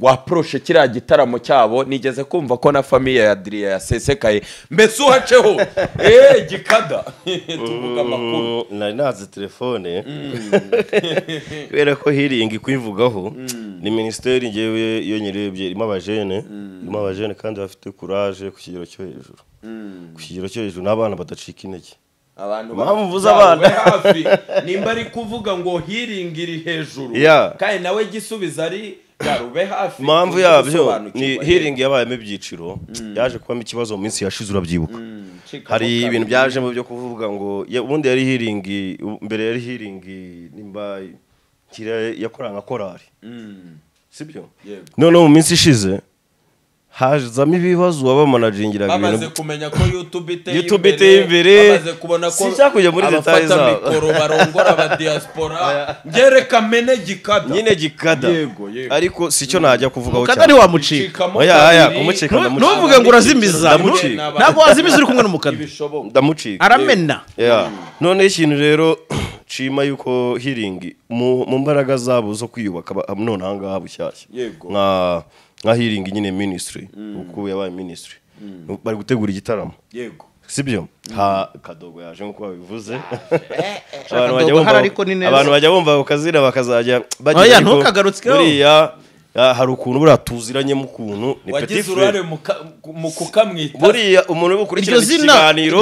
[SPEAKER 1] waproshe kiriya gitaramo cyabo. Nigeze kumva ko na famille ya Adrien yasesekaye, mbese uhaceho gikada tuvuga amakuru.
[SPEAKER 4] Nari naze telefone kubera ko Healing kwivugaho ni ministeri ngewe iyo nyirebye irimo abajene kandi bafite courage ku kigero cyo hejuru, ku kigero cyo hejuru n'abana badacika intege.
[SPEAKER 1] Abantu bavuze abana hafi nimba ari kuvuga ngo Healing iri hejuru kandi nawe Gisubizo ari yarube hafi.
[SPEAKER 4] Impamvu yabyo ni Healing yabayemo ibyiciro, yaje kubamo ikibazo mu minsi yashize urabyibuka. Hari ibintu byaje mu byo kuvuga ngo ubundi yari Healing mbere yari Healing nimba yakoranga korari, sibyo? None mu minsi ishize hazamo ibibazo wabamanagingiraga
[SPEAKER 1] ibintu, bamaze kumenya ko YouTube iteye imbere, bamaze kubona ko
[SPEAKER 4] kujya muri details
[SPEAKER 1] zabo, abafata mikoro barongora aba diaspora ngereka mene gikada
[SPEAKER 4] nyine gikada.
[SPEAKER 1] Yego
[SPEAKER 4] ariko sicyo najya kuvugaho
[SPEAKER 2] cyane. Mukada wamucika.
[SPEAKER 4] Oya kumucika ndamucika.
[SPEAKER 2] Ntuvuge ngo urazimiza, ntabwo wazimiza uri kumwe n'umukada,
[SPEAKER 4] ndamucika
[SPEAKER 2] aramena.
[SPEAKER 4] None ikintu rero nshima yuko Healing mu mbaraga zabo zo kwiyubaka none aha ngaha bushyashya nka Healing nyine ministry, uko yabaye ministry bari gutegura igitaramo.
[SPEAKER 1] Yego
[SPEAKER 4] sibyo? Ha Kadogo yaje nkuko babivuze. Abantu bajya bumva ukazira bakazajya
[SPEAKER 2] bagira. Ntukagarutseho
[SPEAKER 4] buriya hari ukuntu buriya tuziranye mu kuntu ni petit frère
[SPEAKER 1] mu kukamwita
[SPEAKER 4] buriya umuntu uri gukurikira iki kiganiro,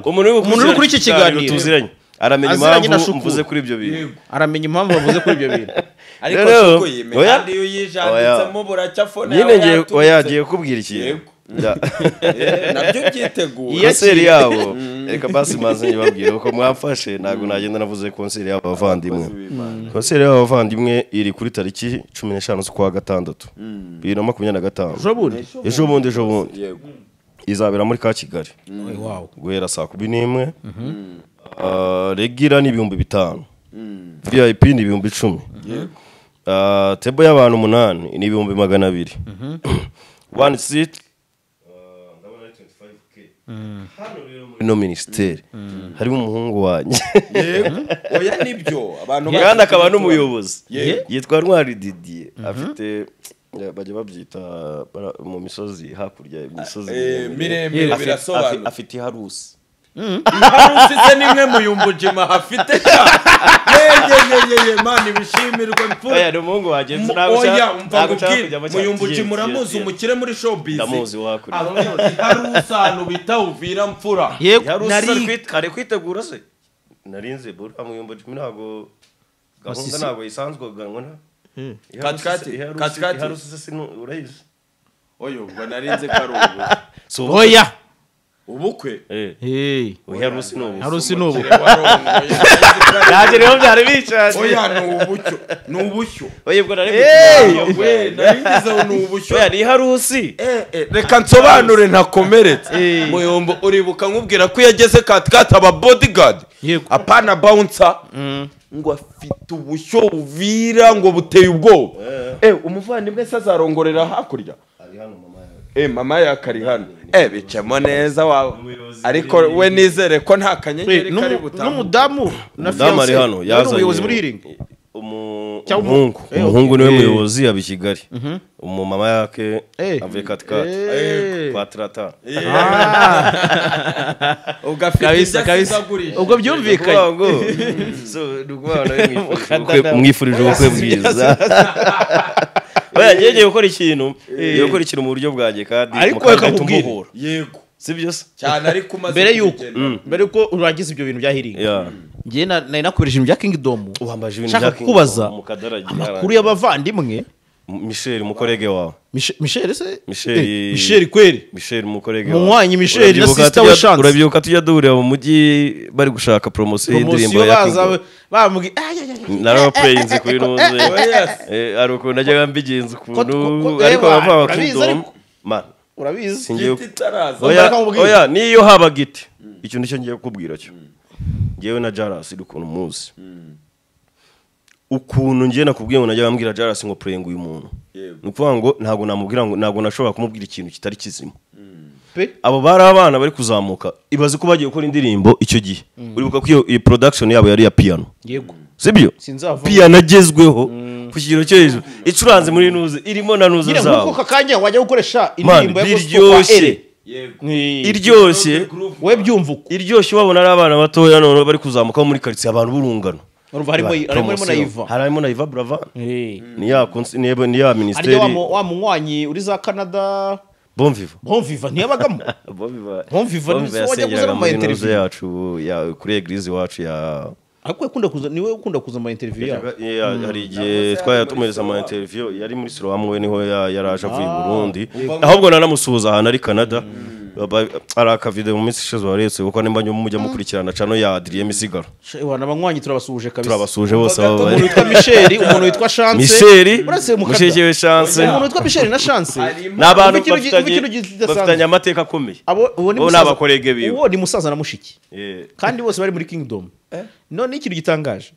[SPEAKER 2] umuntu uri kuri iki kiganiro
[SPEAKER 4] tuziranye aramenya impamvu mvuze kuri ibyo bintu,
[SPEAKER 2] aramenya impamvu bavuze kuri ibyo bintu.
[SPEAKER 1] Ariko shuko yime kandi iyo yijanditsemo buracya phone
[SPEAKER 4] yawe. Nyine ngiye oya ngiye kubwira ikintu.
[SPEAKER 1] Nabyo byiteguye
[SPEAKER 4] concert yabo. Reka basi maze nyibabwire uko mwamfashe, ntabwo nagenda navuze concert yabo bavandimwe. Concert yabo bavandimwe iri kuri tariki 15 z'ukwa gatandatu 2025. Ejo bundi.
[SPEAKER 1] Yego.
[SPEAKER 4] Izabera muri ka Kigali.
[SPEAKER 2] Wow.
[SPEAKER 4] Guhera saa 11. Regira ni 5000. VIP ni 10,000.
[SPEAKER 1] Yego.
[SPEAKER 4] Table y'abantu 8 ni 200,000. One seat ndabona ari 25k. Hano rero muri no ministeri harimo umuhungu wanjye.
[SPEAKER 1] Yego. Oya nibyo abantu
[SPEAKER 4] kandi akaba n'umuyobozi.
[SPEAKER 1] Yego.
[SPEAKER 4] Yitwa Ntwari Didier. Afite bajya babyita mu misozi hakurya imisozi
[SPEAKER 1] miremire birasobanura.
[SPEAKER 4] Afite iharusi.
[SPEAKER 1] Iharusi se nimwe muyumbujima hafite cyane. Ye mani bishimirwe mfura.
[SPEAKER 4] Oya ni umuhungu wanjye ntabwo
[SPEAKER 1] oya umva ngubwire muyumbujima uramuzi umukire muri showbiz.
[SPEAKER 4] Ndamuzi wakurya.
[SPEAKER 1] Iharusi ahantu bita Uvira mfura.
[SPEAKER 4] Iharusi kare kwitegura se. Narinze bura muyumbujima ntabwo gahunda ntabwo isanzwe gangwa na.
[SPEAKER 1] Katikati
[SPEAKER 4] iharusi se urayizi.
[SPEAKER 1] Oyo ubwo narinze karubu.
[SPEAKER 2] Oya
[SPEAKER 1] ubukwe.
[SPEAKER 4] Iharusi n'ubu.
[SPEAKER 2] Iharusi n'ubu.
[SPEAKER 4] Naje rero byari bicaje.
[SPEAKER 1] Oya n'ubucyo. N'ubushyo.
[SPEAKER 4] Oya ubwo nari
[SPEAKER 1] we naringize n'ubushyo.
[SPEAKER 4] Oya ni iharusi.
[SPEAKER 1] Reka nsobanure ntakomeretse. Muyombo uribuka nkubwira ko yageze katikati aba bodyguard. Apana bouncer. Ngo afite ubushyo buvira ngo buteye ubwoba. Umuvandimwe se azarongorera hakurya.
[SPEAKER 4] Ari hano mama yawe.
[SPEAKER 1] Mama yakari hano. Bicamo neza wawe. Ariko we nizere ko nta kanyenyeri kari butambuke.
[SPEAKER 2] N'umudamu na fiancé
[SPEAKER 4] hano yazanye
[SPEAKER 2] umuyobozi muri healing.
[SPEAKER 4] Umuhungu. Umuhungu niwe muyobozi aba i Kigali. Umumama yake avuye katikati. Kwa trata.
[SPEAKER 1] Ugafite kabisa.
[SPEAKER 2] Ubwo byumvikanye.
[SPEAKER 4] So mwifurije ubukwe bwiza. Oya ngiye gukora ikintu, ngiye gukora ikintu mu buryo bwanjye kandi
[SPEAKER 2] ariko reka nkubwire.
[SPEAKER 1] Yego.
[SPEAKER 4] Sibyo se?
[SPEAKER 1] Cyane ariko umaze
[SPEAKER 2] mbere yuko urangiza ibyo bintu bya healing. Ngiye nari nakoresheje ibintu bya Kingdom.
[SPEAKER 4] Wambaje ibintu bya
[SPEAKER 2] Kingdom. Amakuru y'abavandimwe
[SPEAKER 4] Michel mukorege wawe.
[SPEAKER 2] Michel se? Michel kweri.
[SPEAKER 4] Michel mukorege wawe.
[SPEAKER 2] Munywanyi Michel na sister we Chance.
[SPEAKER 4] Urabyibuka tujya duhurira mu mujyi bari gushaka promotion y'indirimbo ya Kingdom.
[SPEAKER 2] Bamubwiye
[SPEAKER 4] narabaplayinze kuri nuze. Ari ukuntu najyaga mbigenza ukuntu ariko bava Kingdom. Man.
[SPEAKER 2] Urabizi.
[SPEAKER 4] Oya niyo haba giti. Icyo nicyo ngiye kukubwira cyo. Ngewe na Jaras ukuntu muzi. Ukuntu ngiye nakubwiye ngo najya bambwira Jaras ngo playing uyu muntu. Ni ukuvuga ngo ntago namubwira ngo ntago nashobora kumubwira ikintu kitari kizima. Abo bari abana bari kuzamuka ibaze ko bagiye gukora indirimbo icyo gihe. Uribuka ko iyo production yabo yari ya piano.
[SPEAKER 2] Yego.
[SPEAKER 4] Sibyo? Piano agezweho ku kigero cyo hejuru. Icuranze muri nuze irimo na nuze zabo.
[SPEAKER 2] Nkuko kakanya wajya gukoresha indirimbo ya gospel kwa Ere.
[SPEAKER 1] Yego.
[SPEAKER 4] Iryoshye.
[SPEAKER 2] We byumva uko.
[SPEAKER 4] Iryoshye babona ari abana batoya none bari kuzamuka muri quartier abantu burungano.
[SPEAKER 2] Urumva harimo na Iva.
[SPEAKER 4] Harimo na Iva Brava. Ni ya ni ya ministeri.
[SPEAKER 2] Harya wa munywanyi uri za Canada.
[SPEAKER 4] Bonviva.
[SPEAKER 2] Bonviva ntiyabagamo. Bonviva ni wajya kuza mu interview
[SPEAKER 4] yacu ya kuri eglise wacu ya
[SPEAKER 2] Ariko ukunda kuza niwe ukunda kuza mu interview yawe.
[SPEAKER 4] Hari igihe twayatumereza mu interview yari muri Siloam we niho yaraje avuye i Burundi. Ahubwo nanamusuhuza ahantu ari Canada. Araka video mu minsi ishize waretse kuko nimba mujya mukurikirana cano ya Adrien Misigaro.
[SPEAKER 2] Wana banywanyi turabasuhuje kabisa.
[SPEAKER 4] Turabasuhuje bose abo.
[SPEAKER 2] Umuntu witwa Michel, umuntu witwa Chance.
[SPEAKER 4] Michel, mushiki we Chance.
[SPEAKER 2] Umuntu witwa Michel na Chance.
[SPEAKER 4] N'abantu bafitanye amateka akomeye.
[SPEAKER 2] Abo
[SPEAKER 4] ni abakorege biwe.
[SPEAKER 2] Uwo ni musaza na mushiki. Kandi bose bari muri Kingdom. None ikintu gitangaje.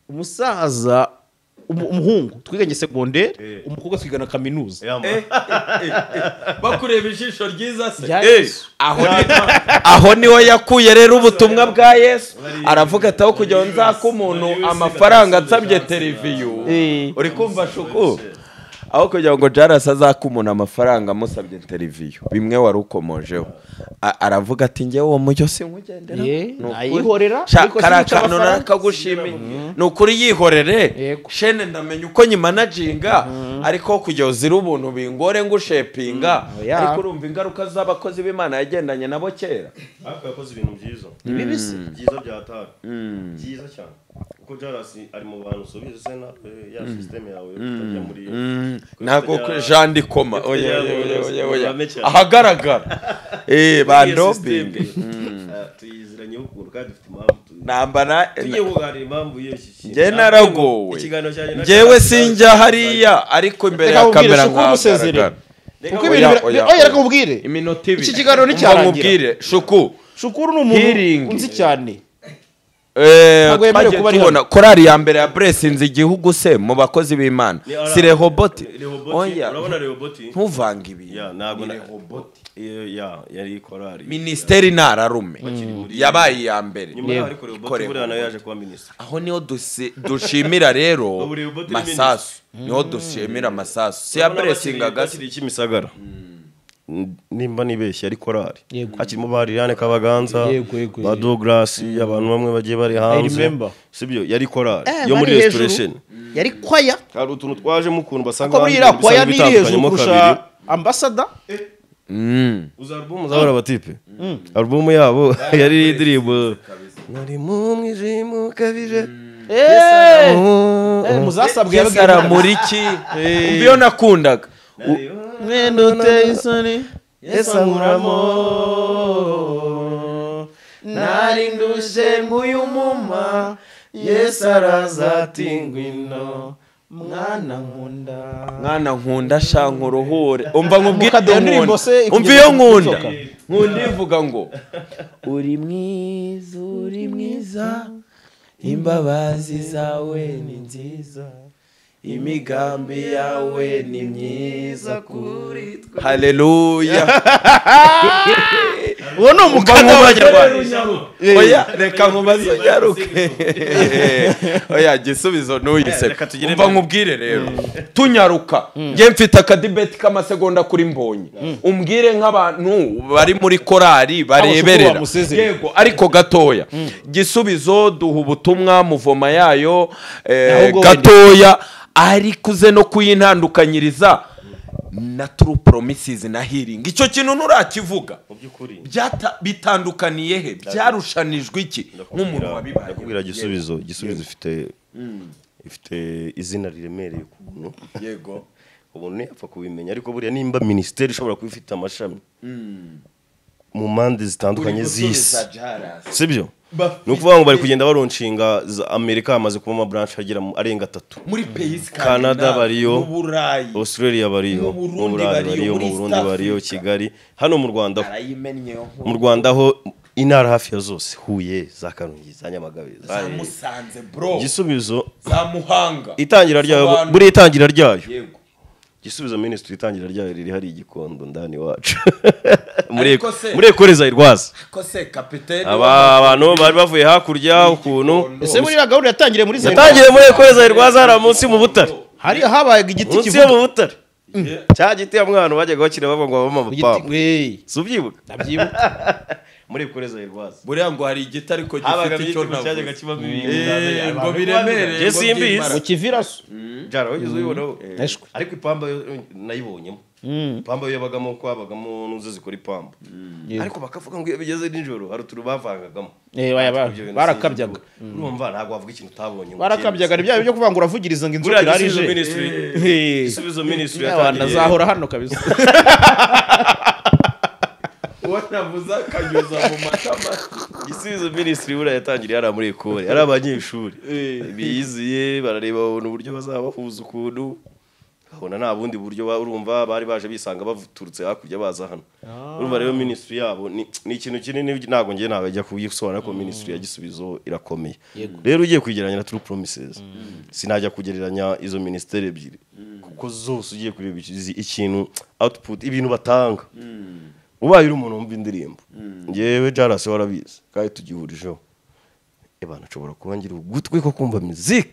[SPEAKER 2] Umusaza umuhungu twiganye secondaire, umukobwa twigana kaminuza.
[SPEAKER 1] Bakureba ijisho ryiza se. Aho niho yakuye rero ubutumwa bwa Yesu. Aravuga ati aho kugira ngo nzake umuntu amafaranga ansabye televiziyo. Uri kumva shuku? Aho kugira ngo Jaras azake umuntu amafaranga amusabye televiziyo. Bimwe wari ukomojeho. Aravuga ati njye uwo mujyo sinkugendera.
[SPEAKER 2] Ayihorera
[SPEAKER 1] ariko narakagushimiye. Ni ukuri yihorere. Shene ndamenya uko nyimanaginga ariko kugira uzira ubuntu bingore ngushepinga. Ariko urumva ingaruka z'abakozi b'Imana yagendanye nabo kera.
[SPEAKER 4] Ariko yakoze ibintu byiza.
[SPEAKER 2] Ni bibisi
[SPEAKER 4] byiza bya tara. Byiza cyane. Kuko Jaras ari mu bantu subize se na ya system yawe kutajya muri
[SPEAKER 1] ntabwo Jean Koma oya oya oya ahagaragara bandobing
[SPEAKER 4] tuyiziranye ukuntu kandi dufite impamvu
[SPEAKER 1] nambana
[SPEAKER 4] tugiye kuganira impamvu iyo iki
[SPEAKER 1] nge naragowe ngewe sinjya hariya ariko imbere ya kamera nkagaragara
[SPEAKER 2] kuko ibintu oya reka nkubwire
[SPEAKER 1] iminota ibiri
[SPEAKER 2] iki kiganiro nicyarangira
[SPEAKER 1] Shuku
[SPEAKER 2] Shukuru ni umuntu unzi cyane
[SPEAKER 1] twagiye tubona korali ya mbere ya Blessings igihugu se mu bakozi b'Imana si Rehoboti
[SPEAKER 4] oya urabona Rehoboti
[SPEAKER 1] ntuvange ibintu
[SPEAKER 4] ntabwo ni Rehoboti ya yari korali
[SPEAKER 1] Minisiteri ntararume yabaye iya mbere
[SPEAKER 4] nyuma ariko Rehoboti buriya nayo yaje kuba minisitiri
[SPEAKER 1] aho niho dushimira rero Masasu niho dushimira Masasu si ya Blessing
[SPEAKER 4] agasi Kimisagara nimba nibeshye ari korali hakirimo ba Liliane Kabaganza ba Douglas abantu bamwe bagiye bari hanze sibyo yari korali yo muri restoration
[SPEAKER 2] yari kwaya
[SPEAKER 4] hari utuntu twajemo ukuntu basanga
[SPEAKER 2] muri ira kwaya ni hejuru kurusha ambassador
[SPEAKER 4] uza album zabara batipe album yabo yari indirimbo nari mu mwijima ukabije
[SPEAKER 2] muzasabwe
[SPEAKER 1] yabwira muri ki umbiyo nakundaga
[SPEAKER 2] mwene uteye isoni Yesu ankuramo nari nduje nk'uyu muma Yesu araza ati ngwino mwana nkunda
[SPEAKER 1] mwana nkunda sha nkuruhure umva nkubwire umva iyo nkunda nkunda ivuga ngo uri mwiza uri mwiza imbabazi zawe ni nziza imigambi yawe ni myiza kuri twe. Haleluya.
[SPEAKER 2] Uwo ni umukanda w'abanyarwanda.
[SPEAKER 1] Oya reka nkubaze unyaruke. Oya gisubizo ntuyise. Umva nkubwire rero. Tunyaruka. Nge mfite akadibeti k'amasegonda kuri Mbonyi. Umbwire nk'abantu bari muri korali bareberera. Yego ariko gatoya. Gisubizo duha ubutumwa muvoma yayo gatoya. Ariko uze no kuyintandukanyiriza na True Promises na Healing. Icyo kintu nturakivuga bitandukaniye he byarushanijwe iki nk'umuntu wabibaye?
[SPEAKER 4] Ndakubwira gisubizo ifite izina riremereye ukuntu.
[SPEAKER 1] Yego
[SPEAKER 4] umuntu ntiyapfa kubimenya ariko buriya nimba minisiteri ishobora kuba ifite amashami mu mpande zitandukanye z'isi sibyo? Ni ukuvuga ngo bari kugenda baronshinga Amerika hamaze kuba ama branch agera arenga 3
[SPEAKER 1] muri pays
[SPEAKER 4] Canada bariyo,
[SPEAKER 1] mu Burayi,
[SPEAKER 4] Australia bariyo, mu Burayi bariyo, mu Burundi bariyo, Kigali, hano mu Rwanda. Mu Rwanda ho intara hafi ya zose, Huye, za Karongi, za Nyamagabe,
[SPEAKER 1] za Musanze bro,
[SPEAKER 4] Gisubizo
[SPEAKER 1] za Muhanga.
[SPEAKER 4] Itangira ryayo, buri itangira ryayo. Yego. Gisubizo ministry itangira ryayo riri hari Igikondo ndani wacu. Muri ekoreza irwaza.
[SPEAKER 1] Ko se kapiteni
[SPEAKER 4] aba abantu bari bavuye hakurya ukuntu.
[SPEAKER 2] Ese muri gahunda yatangiriye muri Zaire.
[SPEAKER 4] Yatangiriye muri ekoreza irwaza hari munsi mu Butare.
[SPEAKER 2] Hari habaye igiti kivuga.
[SPEAKER 4] Munsi mu Butare. Cya giti ya mwana bajyaga bakira bavuga ngo baba amapapa. Si ubyibuka?
[SPEAKER 2] Ndabyibuka.
[SPEAKER 4] Muri ekoreza irwaza.
[SPEAKER 1] Buriya ngo hari igiti ariko gifite icyo ntavuze.
[SPEAKER 4] Cyajyaga kibamo ibintu
[SPEAKER 1] ngo biremereye.
[SPEAKER 4] Simbizi.
[SPEAKER 2] Mu kiviraso.
[SPEAKER 4] Jara wigeze uyibonaho? Ariko ipamba nayibonyemo. Ipamba yo yabagamo ko habagamo n'uzo zikora ipamba. Ariko bakavuga ngo iyo bigeze nijoro hari uturu bavangagamo.
[SPEAKER 2] Barakabyaga.
[SPEAKER 4] Urumva ntabwo wavuga ikintu utabonye.
[SPEAKER 2] Barakabyaga ni bya byo kuvuga ngo uravugiriza ngo inzoka irarije.
[SPEAKER 4] Gisubizo ministry yatangiye.
[SPEAKER 2] Nazahora hano kabisa.
[SPEAKER 1] Wanavuza akanyuza mu matama.
[SPEAKER 4] Gisubizo ministry buriya yatangiriye ari muri ekore, ari abanyeshuri biyiziye barareba babona uburyo bazabahuza ukuntu babona nta bundi buryo urumva bari baje bisanga bavuturutse hakurya baza hano. Urumva rero ministry yabo ni ikintu kinini ntago ngiye nabajya kuyisobanura ko ministry ya Gisubizo irakomeye. Rero ugiye kwigereranya na True Promises sinajya kugereranya izo ministeri ebyiri kuko zose ugiye kureba ikintu output ibintu batanga. Ubaye uri umuntu wumva indirimbo ngewe Jaras warabizi kandi tugihurijeho ebana nshobora kuba ngira ugutwi ko kumva music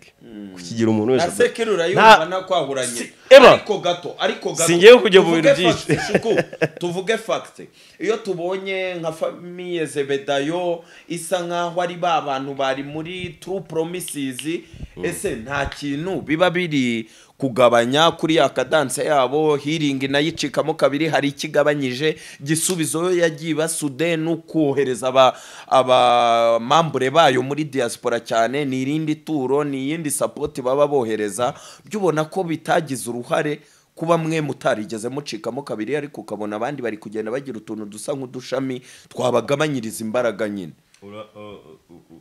[SPEAKER 4] Ku kigero umuntu wese
[SPEAKER 1] Nasekera urayumva nakwahuranye. Ariko gato
[SPEAKER 4] singiye kujya mu bintu byinshi.
[SPEAKER 1] Tuvuge fact. Iyo tubonye nka famille Zebedayo isa nkaho ari ba bantu bari muri True Promises, ese nta kintu biba biri kugabanya kuri ya cadence yabo? Healing nayicikamo kabiri, hari ikigabanyije Gisubizo yo yagiye basude no kohereza aba mambure bayo muri diaspora cyane, ni irindi turo ni yindi support baba bohereza, byubona ko bitagize uruhare kuba mwe mutarigeze mucikamo kabiri, ariko ukabona abandi bari kugenda bagira utuntu dusa nk'udushami twabagabanyiriza imbaraga nyine.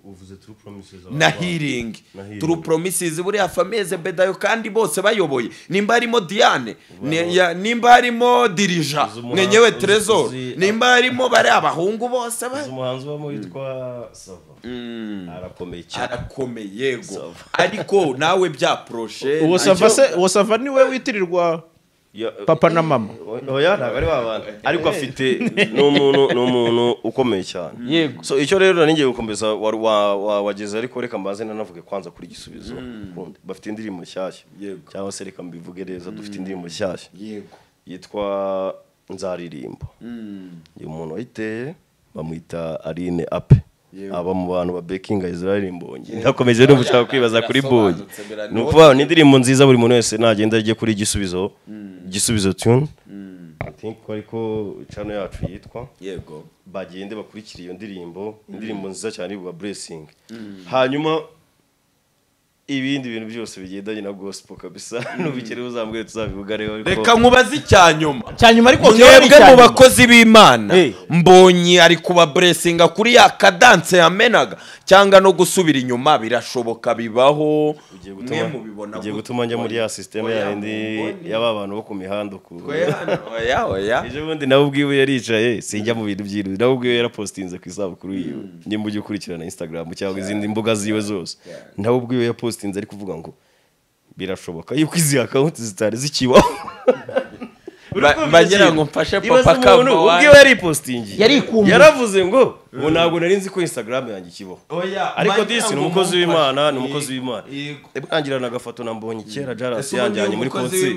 [SPEAKER 4] Uvuze True Promises
[SPEAKER 1] na Healing. True Promises buriya famille Zebedayo kandi bose bayoboye, nimba harimo Diane, nimba harimo Dirija mwenyewe Trésor, nimba harimo bari abahungu bose ba
[SPEAKER 4] umuhanzi wamo witwa Sava arakomeye cyane,
[SPEAKER 1] arakomeye yego, ariko nawe byaproshe
[SPEAKER 2] uwo Sava se, uwo Sava niwe witirirwa papa na mama.
[SPEAKER 4] Oya ntabwo ari babana, ariko afite n'umuntu ukomeye cyane.
[SPEAKER 2] Yego.
[SPEAKER 4] So icyo rero nari ngiye gukomeza wageze, ariko reka mbanze nanavuge kwanza kuri Gisubizo. Bafite indirimbo nshyashya, cyangwa se reka mbivuge neza, dufite indirimbo nshyashya.
[SPEAKER 1] Yego.
[SPEAKER 4] Yitwa Nzaririmba. Uyu muntu wayiteye bamwita Aline Ape. Aba mu bantu ba Bekinga Israel Mbonyi. Ndakomeje no gushaka kwibaza kuri Mbonyi. Ni ukuvuga ni indirimbo nziza buri muntu wese nagenda agiye kuri Gisubizo. Gisubizo tune. I think ko ariko channel yacu yitwa.
[SPEAKER 1] Yego.
[SPEAKER 4] Bagende bakurikira iyo ndirimbo, indirimbo nziza cyane ivuga blessing. Hanyuma ibindi bintu byose bigendanye na gospel kabisa nubikere uzambwire tuzabivuga rero.
[SPEAKER 1] Reka nkubaze icyanyuma.
[SPEAKER 2] Cyanyuma ariko
[SPEAKER 1] mwebwe mu bakozi b'Imana Mbonyi ari kuba blessinga kuri ya cadence yamenaga cyangwa no gusubira inyuma birashoboka bibaho? Mwe mubibona
[SPEAKER 4] ugiye gutuma njya muri ya system yindi yaba abantu bo ku mihanda ku.
[SPEAKER 1] Oya oya.
[SPEAKER 4] Ejo bundi nawe ubwiwe yaricaye sinjya mu bintu by'iru, nawe ubwiwe yarapostinze ku isabukuru yiwe. Nimba ujye ukurikirana Instagram cyangwa izindi mbuga ziwe zose, nawe ubwiwe yapostinze ari kuvuga ngo birashoboka yuko izi account zitari zikibaho.
[SPEAKER 1] Bagira ngo mfashe papa kabo
[SPEAKER 4] ubwiwe yari postingi yaravuze ngo ngo ntabwo nari nzi ko Instagram yanjye ikibaho. Ariko disi ni umukozi w'Imana, ni umukozi w'Imana. Ebwangirana agafoto na Mbonyi kera Jaras yanjyanye muri concert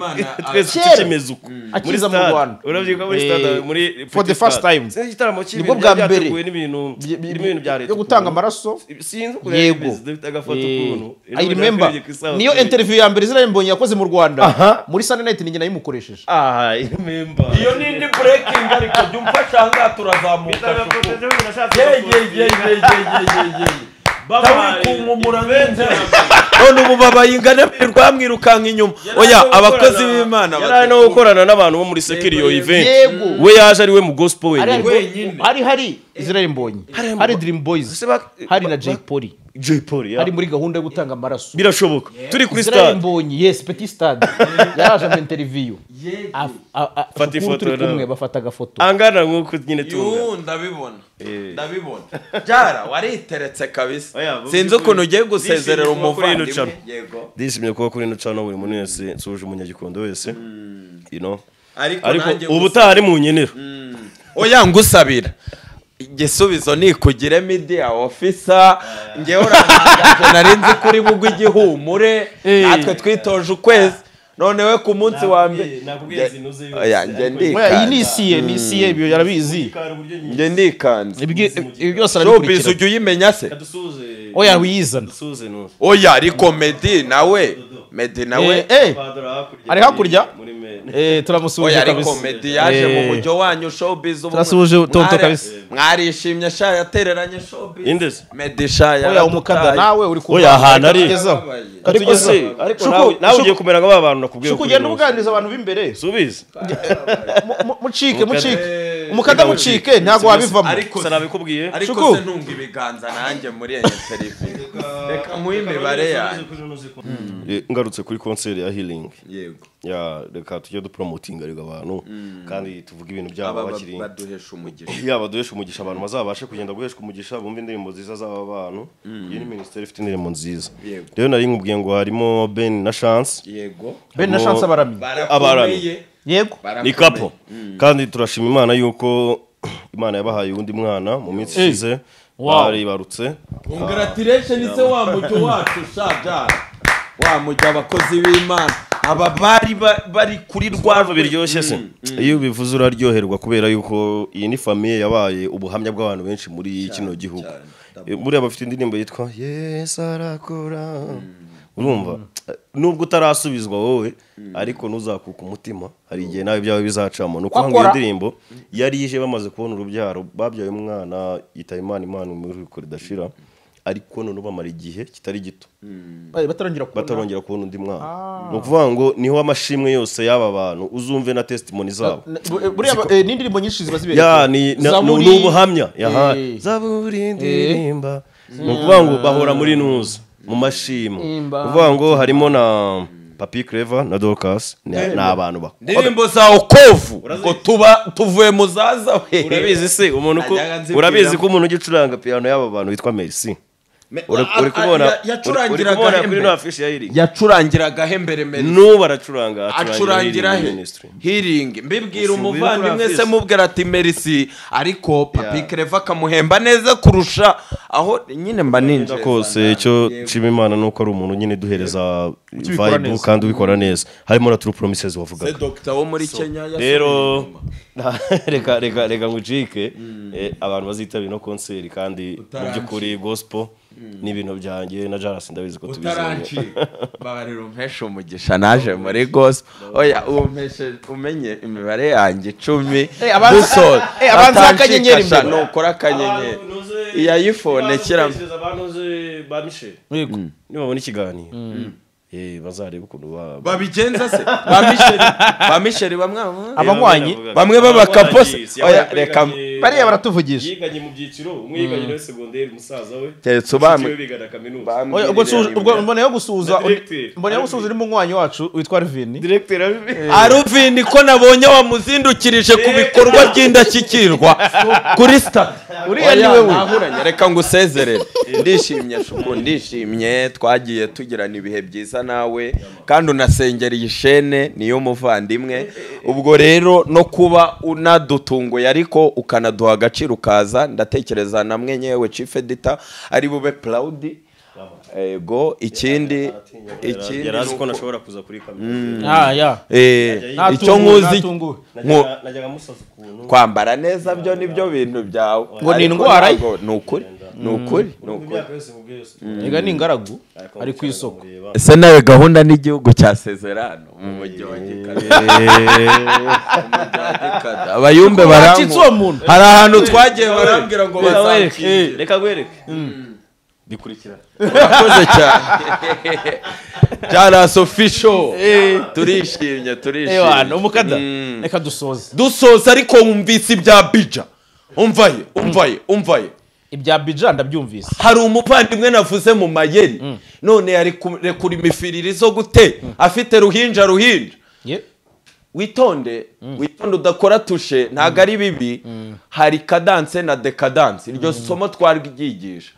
[SPEAKER 4] twese tukimeze uko
[SPEAKER 2] muri mu Rwanda,
[SPEAKER 4] urabyibuka muri stade muri
[SPEAKER 2] for the first time
[SPEAKER 4] igitaramo cy'ibintu byateguwe n'ibintu birimo bya leta
[SPEAKER 2] yo gutanga amaraso,
[SPEAKER 4] sinzi uko yego agafoto ukuntu.
[SPEAKER 2] I remember niyo interview ya mbere Israel Mbonyi yakoze mu Rwanda muri Sunday night ninjye nayimukoresheje.
[SPEAKER 4] Remember
[SPEAKER 1] iyo nindi breaking, ariko jya umfasha ngaha turazamuka. None ubu babayingana rwamwirukanka inyuma. Oya abakozi b'Imana
[SPEAKER 4] yari no gukorana n'abantu bo muri Sekiriyo event, we yaje ari we mu gospel wenyine.
[SPEAKER 2] Hari Israel Mbonyi, hari Dream Boys, hari na Jay Polly.
[SPEAKER 4] Jay Polly
[SPEAKER 2] ari muri gahunda yo gutanga amaraso,
[SPEAKER 4] birashoboka turi kuri stade.
[SPEAKER 2] Israel Mbonyi, yes, petit stade, yaraje mu interview
[SPEAKER 4] fata ifoto
[SPEAKER 2] kumwe bafata agafoto
[SPEAKER 4] angana nkuko nyine tunga.
[SPEAKER 1] Ndabibona ndabibona Jara wariteretse kabisa, sinzi ukuntu ugiye gusezerera umuvandimwe. Yego
[SPEAKER 4] ndishimye kuba kuri ino channel, buri muntu wese nsuje umunyagikondo wese, you know, ariko ubutaha ari mu nyenero.
[SPEAKER 1] Oya ngusabira Igisubizo ni kugire media officer, ngewe urantangaje nari nzi kuri bugwe igihumure, natwe twitoje ukwezi none we ku munsi wa mbere
[SPEAKER 2] oya nge ndikanze. Iyi ni isiye, ni isiye ibyo yarabizi.
[SPEAKER 1] Nge ndikanze.
[SPEAKER 2] Ibi byose arabikurikira.
[SPEAKER 1] Showbiz ujye uyimenya se?
[SPEAKER 2] Oya wiyizana.
[SPEAKER 1] Oya ariko Meddy nawe, Meddy nawe
[SPEAKER 2] ari hakurya. Turamusuhuje
[SPEAKER 1] kabisa. Oya ariko Meddy yaje mu mujyo wanyu showbiz ubu.
[SPEAKER 2] Turasuhuje tonto kabisa.
[SPEAKER 1] Mwarishimye sha yatereranye showbiz.
[SPEAKER 4] Indese.
[SPEAKER 1] Meddy sha ya.
[SPEAKER 2] Oya umukada nawe uri
[SPEAKER 4] kuba. Oya ahantu ari. Ariko se ariko nawe ugiye kumera nka ba bantu nakubwiye.
[SPEAKER 2] Shuku ugenda ubuganiriza abantu b'imbere.
[SPEAKER 4] Subize.
[SPEAKER 2] Mucike mucike. Umukada mucike ntago wabivamo.
[SPEAKER 1] Ariko
[SPEAKER 4] sanabikubwiye.
[SPEAKER 1] Ariko se ntunga ibiganza nanjye muri iyi televiziyo. Reka nkuye imibare yanjye.
[SPEAKER 4] Ngarutse kuri concert ya Healing.
[SPEAKER 1] Yego.
[SPEAKER 4] Ya reka tujye dupromotinga rega abantu kandi tuvuga ibintu byabo bakiri
[SPEAKER 1] baduhesha umugisha.
[SPEAKER 4] Ya baduhesha umugisha abantu bazabashe kugenda guheshwa umugisha bumva indirimbo nziza z'aba bantu. Iyi ni ministeri ifite indirimbo nziza. Rero nari nkubwiye ngo harimo Ben na Chance.
[SPEAKER 1] Yego.
[SPEAKER 2] Ben na Chance abaramyi.
[SPEAKER 4] Abaramyi.
[SPEAKER 2] Yego.
[SPEAKER 4] Ni couple. Kandi turashima Imana yuko Imana yabahaye undi mwana mu minsi ishize. Bari barutse.
[SPEAKER 1] Congratulations se wa mucyo wacu sha jara. Wa mujya abakozi b'Imana aba bari bari kuri rwa
[SPEAKER 4] biryoshye se. Iyo ubivuze uraryoherwa kubera yuko iyi ni famille yabaye ubuhamya bw'abantu benshi muri kino gihugu. Buriya bafite indirimbo yitwa Yesu arakora. Urumva nubwo utarasubizwa wowe ariko ntuzakuka umutima, hari igihe nawe byawe bizacamo. Nuko ngo iyo ndirimbo yari ije bamaze kubona urubyaro, babyaye umwana yitaba Imana, Imana muri ridashira, ariko none bamara igihe kitari gito batarongera kubona undi mwana. Ni ukuvuga ngo niho amashimwe yose y'aba bantu uzumve na testimony zabo.
[SPEAKER 2] Buriya n'indirimbo nyinshi ziba zibereye
[SPEAKER 4] ni ubuhamya. Zaburi ndirimba, ni ukuvuga ngo bahora muri nuza mu mashimwe. Kuvuga ngo harimo na Papi Clever na Dorcas, ni abantu bakora
[SPEAKER 1] indirimbo za okovu ngo tuba tuvuye mu zaza.
[SPEAKER 4] Urabizi se umuntu ko urabizi ko umuntu ugicuranga piano y'aba bantu witwa Merci uri kubona
[SPEAKER 1] yacurangiraga
[SPEAKER 4] kuri no affiche ya Healing,
[SPEAKER 1] yacurangiraga hembere Merci
[SPEAKER 4] n'ubu aracuranga,
[SPEAKER 1] acurangira he Healing. Mbibwira umuvandimwe se mubwira ati Merci, ariko Papi Clever akamuhemba neza kurusha aho nyine mba ninje
[SPEAKER 4] kose. Icyo nshima Imana nuko ari umuntu nyine duhereza vibe kandi ubikora neza. Harimo na True Promises wavugaga,
[SPEAKER 1] se doctor wo muri Kenya.
[SPEAKER 4] Rero reka reka reka ngucike, abantu bazitabira no concert kandi mu by'ukuri gospel ni ibintu byanjye na Jaras ndabizi ko tubizanye.
[SPEAKER 1] Babarira umpeshe umugisha naje muri gospel. Oya umpeshe umenye imibare yanjye 10 gusoza.
[SPEAKER 2] Abanza akanyenyeri imbere
[SPEAKER 1] nukora akanyenyeri iya iPhone kira
[SPEAKER 4] ba Michel nibabona ikiganiro bazareba ukuntu
[SPEAKER 1] babigenza se ba Michel bamwe
[SPEAKER 2] abanywanyi
[SPEAKER 1] bamwe babakapose. Oya reka
[SPEAKER 2] bariya baratuvugisha,
[SPEAKER 4] yiganye mu byiciro, umwe yiganye muri secondaire musaza we
[SPEAKER 1] keretse ubamwe
[SPEAKER 4] bigana kaminuza.
[SPEAKER 2] Oya ubwo mboneye gusuhuza, mboneye gusuhuza uri munywanyi wacu witwa Arvin,
[SPEAKER 4] directeur
[SPEAKER 1] Arvin, ko nabonye wamuzindukirije ku bikorwa by'indashyikirwa kuri stade.
[SPEAKER 2] Uriya ni wewe
[SPEAKER 1] nahuranye, reka ngusezerere. Ndishimye shuku, ndishimye twagiye tugirana ibihe byiza nawe kandi unasengera iyi shene niyo muvandimwe. Ubwo rero no kuba unadutunguye ariko ukanaduha agaciro ukaza, ndatekereza namwe nyewe chief editor ari bube proud. Ego ikindi
[SPEAKER 4] yarazi ko nashobora kuza kuri kamera.
[SPEAKER 1] Icyo nkuzi
[SPEAKER 4] najyaga musaza ukuntu
[SPEAKER 1] kwambara neza byo nibyo bintu byawe
[SPEAKER 2] ngo ni indwara,
[SPEAKER 1] ni ukuri ni ukuri ni ukuri.
[SPEAKER 2] Ega ni ingaragu ari ku isoko.
[SPEAKER 1] Ese nawe gahunda n'igihugu cya Sezerano mu mujyi wa Gikada, abayumbe barangu hari ahantu twagiye barambwira ngo bazakire.
[SPEAKER 4] Reka gwereke bikurikirana.
[SPEAKER 1] Urakoze cyane Jaras Official, turishimye turishimye.
[SPEAKER 2] Umukada reka dusoze
[SPEAKER 1] dusoze, ariko wumvise ibya Bija, umvaye umvaye umvaye
[SPEAKER 2] ibya Bija ndabyumvise.
[SPEAKER 1] Hari umuvandimwe navuze mu mayeri none yari kurekura imifiririzo gute afite ruhinja ruhinja. Witonde witonde udakora tushe, ntago ari bibi. Hari cadence na decadence, iryo somo twaryigisha.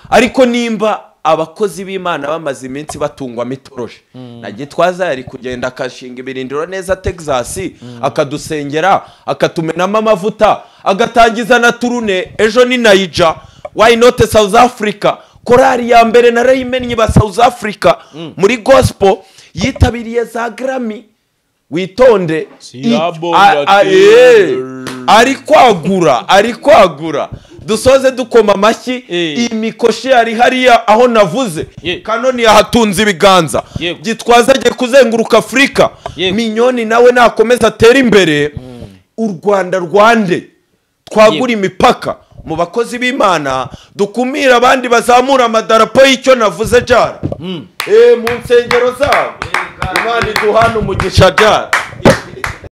[SPEAKER 1] Ariko nimba abakozi b'Imana bamaze iminsi batungwa mitoroshe, na Gitwaza yari kugenda akashinga ibirindiro neza Texas, akadusengera akatumenamo amavuta, agatangiza na turune ejo ni Naija, why not South Africa. Korali ya mbere narayimennye ba South Africa muri gospel yitabiriye za Grammy. Witonde ari kwagura, ari kwagura. Dusoze dukoma amashyi. Imikoshi yari hariya aho navuze Kanoni yahatunze ibiganza. Gitwaza agiye kuzenguruka Afrika. Minyoni nawe nakomeza atera imbere. U Rwanda rwande twagura imipaka mu bakozi b'Imana, dukumira abandi bazamura amadarapo y'icyo navuze Jara mu nsengero zabo. Imana iduhana umugisha Jara.